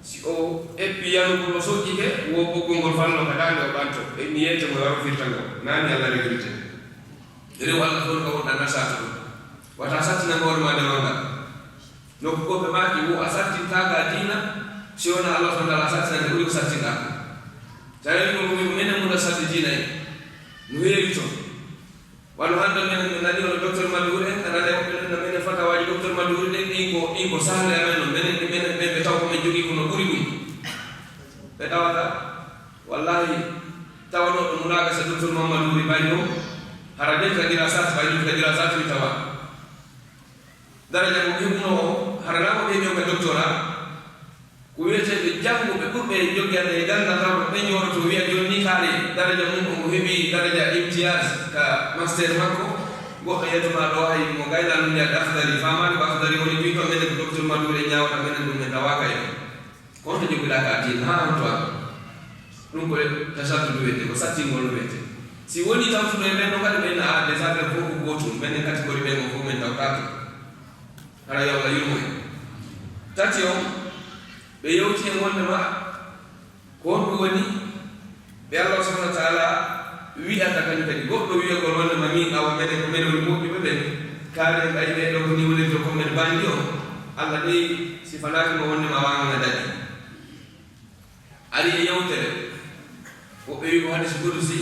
si o eppi yanugol o soƴƴike, wo ɓoggol ngol fallo ka daande o ɓanto. Ɓe inni, "Yeeyte mo, yo ar o firta ngol." Naani Allah régulité. Rew Allah fof ko wonɗa nashaatu ɗum. Wata sattina hoore ma nde wonɗa. Nokku goɗɗo maaki wo a sattintaaka diina, si wona Allah subhaanahu wa ta'aalaa sattinande ɓuri ko sattinɗaa ko. Tawi ko ɗum ko menen ɓura satde diina en. No heewi toon. Wano hannde menen min nani hono docteur Maduuri en, a nani woɓɓe nan menen fatawaaji docteur Maduuri ɗen, ɗin ko, ɗin ko sahle amen non. Menen, menen ɓe, ɓe taw ko men jogii ko no ɓuri ɗum. Ɓe tawata, wallahi, tawanooɗo munaqasha docteur Mamadou Wuri Bayo, hara nden ka dirasat, Bayo ka dirasat mi tawa. Daraja ko heɓunoo o, hara naa ko ɓe ƴeew ka doctorat, ko wiyeteeɓe jannguɓe ɓurɓe joggaade e ganndal taw ko ɓe njooɗoto wiya jooni ni kaari daraja mum, omo heɓi daraja imtiyaz ka master makko. Goɗɗo yettuma ɗo hay mo gayna ɗum wiya Akhdari, faamaani ko Akhdari woni, wi to menen ko docteur Maduuri e ñaawata menen ɗum, men tawaaka e ɗum. Kono to joggiɗaa ka diina, haa on to an. Ɗum ko tasaddudu wiyetee, ko sattingol wiyetee. Si woni tawtuɗo e ɓen ɗon kadi, ɓen a déjà ɓen fof ko gootum, menen catégorie ɓen on fof men tawtaa to. Hara yo Allah yurmo en. Tati on, ɓe yewti en wonde ma, ko honɗum woni ɓe Allah subhaanahu wa ta'aalaa wi'ata kañum kadi goɗɗo wi'agol wonde ma min awa menen ko menen woni moƴƴuɓe ɓen, kaari en ɓay ɓee ɗoo ko ni wonirde ko men bandi o, Allah dey sifanaaki mo wonde ma waawna daɗi. Ari e yewtere, woɓɓe wi'i ko hadis kudusi,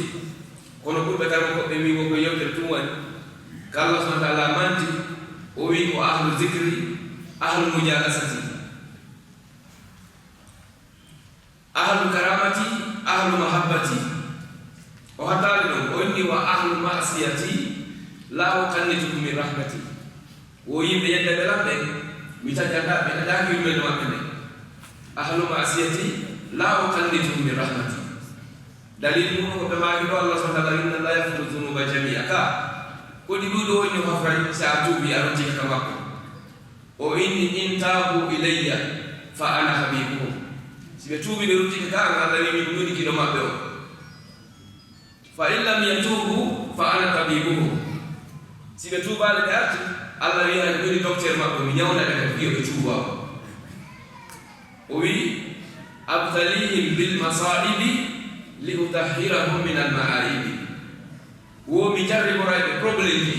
kono ɓurɓe tan ko ɓe wi'i ko ko yewtere tun woni. Ka Allah subhaanahu wa ta'aalaa manti, o wi'i ko ahlu zikri, ahlu mujalasati. Ahlu karamati, ahlu mahabbati. O hattaali ɗon, o inni, "Wa ahlu ma'siyati, la uqannituhum min rahmati." Wo yimɓe yedda ɓe lamɓe, mi taƴata, ɓe taƴaaki yurmeende maɓɓe nden. Ahlu ma'siyati, la uqannituhum min rahmati. Dalil mum ko ɓe maaki ɗo Allah subhaanahu wa ta'aalaa, "Inna Allaha yaghfiru dhunuba jami'a." Ka, ko ɗi ɗuɗo woni o hafray, si a tuubi, a rottike ka makko. O inni, "In taabu ilayya fa ana habibuhum." Si ɓe tuubi, ɓe ruttike ka an, Allah wi'i, "Min woni giɗo maɓɓe on." "Fa in lam yatuubu fa ana tabibuhum." Si ɓe tuubaali, ɓe arti, Allah wi'i, "An woni docteur maɓɓe, mi ñawna ɓe kadi, yo ɓe tuuba." O wi'i, "Abtalihim bil masaibi li utahhirahum min al maaibi." Wo mi jarriboray ɓe problème ji.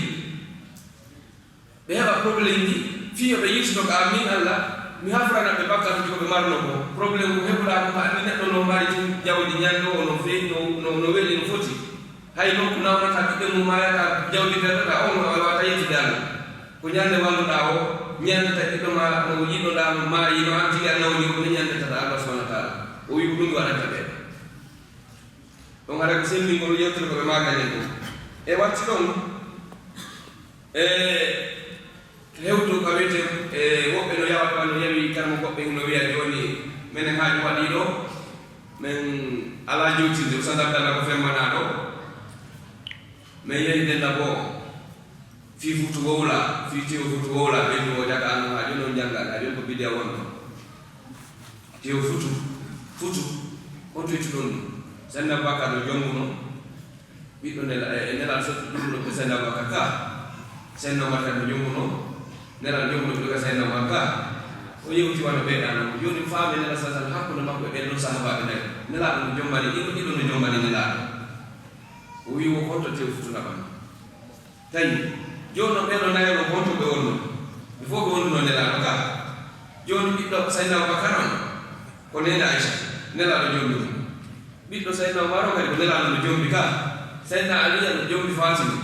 Ɓe heɓa problème ji, fii yo ɓe yiltito ka an, min Allah, mi hafrana ɓe bakkatuuji ko ɓe marno ko. Problème ko heɓuɗaa ko, ko anndi neɗɗo no mari tun jawdi ñande o no feewi, no, no, no weli, no foti. Hay nokku nawnata ɓiɓɓe mum maayata, jawdi perdata, on no a waawata yettude Allah. Ko ñande walluɗaa o, ñande tawi ɓiɗɗo ma no yiɗnoɗaa mo maayi, no an tigi a nawni ko, ne ñande tata Allah subhaanahu wa ta'aalaa. O wi'i ko ɗum waɗanta ɓe. Ɗum haɗa ko semmbingol yewtere ko ɓe maakani en ɗum. E watti ɗon, e hewtu ka wiyete, e woɓɓe no yawa ka no yawi karmo goɗɓe hino wiya jooni, menen haaju waɗi ɗo, men alaa jowtinde, o sandaddana ko femmanaa ɗo. Men yehi nde labo, fii futu wowla, fii tiyo futu wowla, ɓe o jaga an haaju non jannga, haaju ko bidiya wonno. Tew futu, futu, on toytuɗon ɗum? Senna Bakar no jonnguno ɓiɗɗo nela-, e, e Nelaaɗo sottu ɗum no Senna Bakar ka. Senna Omar kadi no jonnguno, Nelaaɗo jonnguno ɓiɗɗo ka Senna Omar ka. O yewti wano ɓeyɗa noon. Jooni faami Nelaaɗo sallallahu alaihi wasallam hakkunde makko e ɓen ɗon sahaabaaɓe nayi. Nelaaɗo no jombani ɗiɗo, ɗiɗo no jombani Nelaaɗo. O wi wo honto tew futu naɓan. Tawi, jooni no ɓeeɗo nayo no honto ɓe wonno? Ɓe fof ɓe wonduno Nelaaɗo ka. Jooni ɓiɗɗo Senna Abubakar on, ko neene Aisha, Nelaaɗo jombi mo. Ɓiɗɗo Senna Umar on kadi ko Nelaaɗo no jombi ka. Senna Ali no jombi Fatima.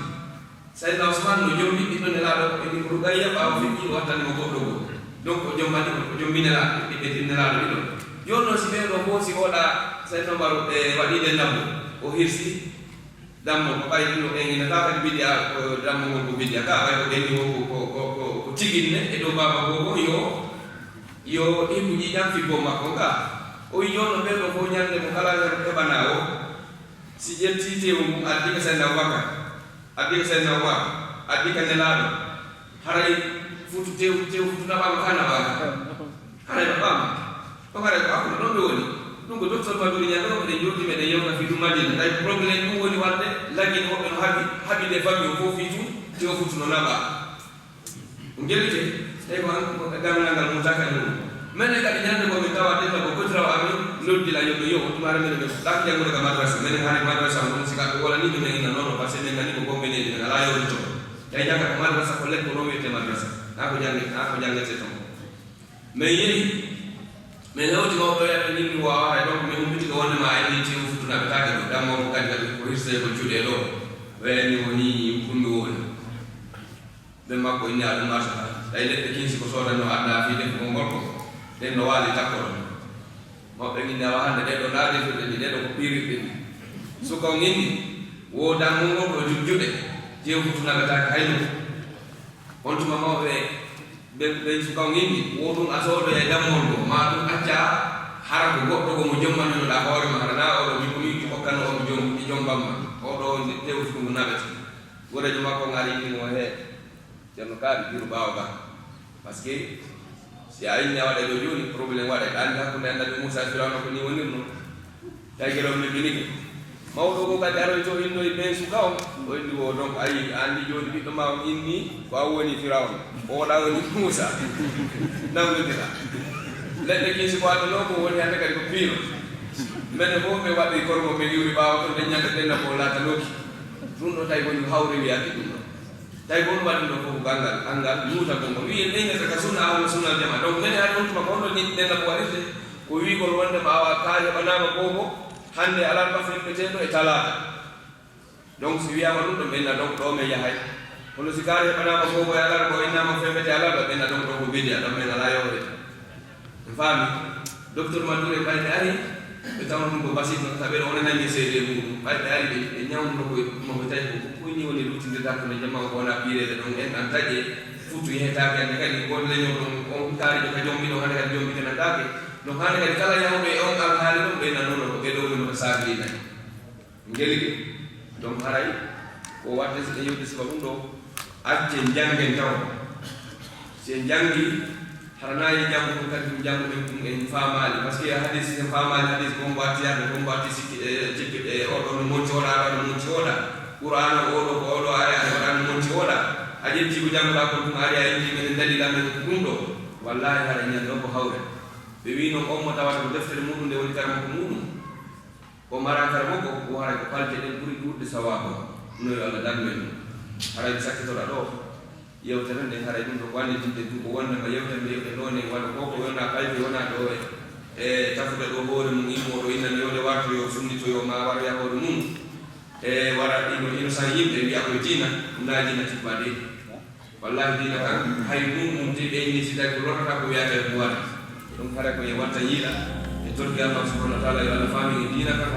Senna Usman no jombi ɓiɗɗo Nelaaɗo, e ni ko Ruqayya ɓaawo feƴƴi o wattani mo goɗɗo goo. Donc o jombani, o jombi Nelaaɗo, ɓiɓɓe Nelaaɗo ɗiɗo. Jooni noon si ɓeeɗo fof si oɗa Senna Umar, e, waɗi nde nabbo, o hirsi, dammo ko ɓay ɗum o ɓeŋinata kadi bidiya, ko dammo ngol ko bidiya ka, ɓay ko ɓenni ko, ko, ko, ko, ko, ko tiginne e dow baaba goo goo, yo, yo himɓe ƴiƴam fibbo makko ka. O wi jooni no ɓeeɗo fof ñande mo kala heɓana o, si ƴetti tewu ngun addi ka Senna Abubakar, addi ka Senna Umar, addi ka Nelaaɗo, haray futu tew, tew futu naɓaama ka naɓaaka. Haray naɓaama. Ɗum haray ko hakkunde ɗon ɓe woni. Ɗum ko docteur Maduri ñande o, meɗen jooɗi, meɗen yewta fii ɗum Madina. Tawi ko problème ɗum woni waɗde, lagine woɓɓe no haɓi, haɓi nde famille o fof fii tun, tew futu no naɓaa. Ɗum gelite, tawi ko han-, ko e ganngal ngal mutaka e muɗum. Menen kadi ñande ko min tawa dental ko kotirawo amin, noddi la yo ɓe yo, o tumaare menen ɓe ɗaaki janngude ka madrasa. Menen haray madrasa on ɗum sika ko wala ni ɓe men ina noon, parce que men nani ko gombe ne, men alaa yewtude toon. Tawi jannga ko madrasa ko lekko noon wiyetee madrasa. Naa ko jannge-, naa ko janngetee toon. Men yehi, men hewti mawɗo yaɓe ñimmi o awa hay donc men ummiti ko wonde ma en yetti o futu naɓetaake ɗo. Dammo ko kadi kadi ko hirse ko juuɗe ɗo. Wayani woni kundu woni. Ɓe makko inni aɗum marsa. Tawi leɗɗe kinsi ko soodano adda fii defugol ngol ko. Ɗen no waali takkoɗo. Mawɓe inni awa hannde ɗee ɗo naa defirɗe ni, ɗee ɗo ko piirirɗe ni. Suka on inni, wo dammo ngol ko jujjuɗe. Tew futu naɓetaake hay no. On tuma mawɓe ɓe, ɓe suka on inni, wo ɗum a soodoya e dammol ngol, maa ɗum acca hara ko goɗɗo ko mo jommaninoɗaa hoore ma, hara naa oɗo mi ko mi hokkano on jom, mi jombamma. Oɗo on tew futu ngu naɓete. Goreejo makko on ari inni mo hee. Ceerno Kaari, jiru ɓaawo ga. Parce que si a inni a waɗa ɗo jooni, problème waɗa. Aɗa anndi hakkunde Annabi Muusaa e Firawna ko nii wonirno. Tawi gere on meminike. Mawɗo ko kadi aroy to innoy ɓeen suka on. O inni wo donc a yii, a anndi jooni ɓiɗɗo ma on inni ko an woni Firawna. O waɗa woni Muusaa. Nanngondira. Leɗɗe kiisi ko addanoo ko woni hannde kadi ko piiro. Menen fof min waɗi korko min yuuri ɓaawo ton, nden ñande nden ko laatanooki. Ɗum ɗo tawi woni hawre wiyaaki ɗum ɗo. Tawi ko on waɗi ɗo fof ko ganngal, anngal, luutagol ngol. Wiyen ɗen ngesa ka sunna, ahlu sunna wal jamaa. Donc, menen hari on tuma ko on ɗon nit nden ko waɗirde, ko wiigol wonde ma awa kaari heɓanaama boobo, hannde alarba fempeteeɗo e talaata. Donc, si wiyaama ɗum ɗo, ɓenna donc ɗo men yahay. Kono si kaari heɓanaama boobo e alarba, o innaama fempete alarba, ɓenna donc ɗo ko bidiya, ɗon men alaa yowde. Mi faami. Docteur Madurai ɓay ɓe ari, ɓe tawa ɗum ko basik no, tawi ɓe ɗo wona nangi seede muɗum. Ɓay ɓe ari ɓe, ɓe ñawnuno ko e ɗum, ɓe tawi ko, ko ni woni lutindirta ko ne jama ko wona piireede ɗon en an taƴe, futu yehetaake hannde kadi, won leñol ɗon, on kaarijo ka jombi ɗon, hannde kadi jombi tenataake. Donc hannde kadi kala yahuɗo e on alhaali ɗon, ɓe nannono ko ɓe ɗo woni no ɓe saabiri nayi. Ngeli ɗum. Donc haray ko waɗde si ɓe yewde sifa ɗum ɗo, accen janngen taw. Si en janngi, hara na en janngu ɗum kadi ɗum jannguɗen ɗum en faamaali. Parce que hadis en faamaali hadis, ko mbo atti yarde, ko mbo atti sikki, e, cikki, e, oɗo no monti oɗa, aɗa no monti oɗa. Qur'aana o oɗo ko oɗo aya, aɗa waɗa no monti oɗa. A ƴetti ko jannguɗa kon ɗum ari a inni men dalila men ko ɗum ɗo. Wallahi hara ñande o ko hawre. Ɓe wi noon on mo tawata ko deftere muɗum nde woni karamoko muɗum. O mara kara makko, o haray ko palje ɗen ɓuri ɗuuɗde sawaabu. No yo Allah darnu en ɗum. Haray mi sakkitoɗa ɗo. Yewtere nden haray ɗum ɗo ko wallitinde ɗum ko wonde ma yewtere nde yewtere ɗo ne waɗa ko ko wona kayfe wona ɗo e, e tafude ɗo hoore mum immo ɗo inna yewde wartoyo sunnitoyo ma waroya hoore mum. E wara ino, ino san yimɓe mbiya koye diina, ɗum na diina tibba de. Wallahi diina kan, hay mum mum te ɓe inni si tawi ko lorata ko wiyata e ɗum waɗa. Ɗum hara ko e watta yiila. E torki Allah subhanahu wa ta'ala yo Allah faami en diina kan,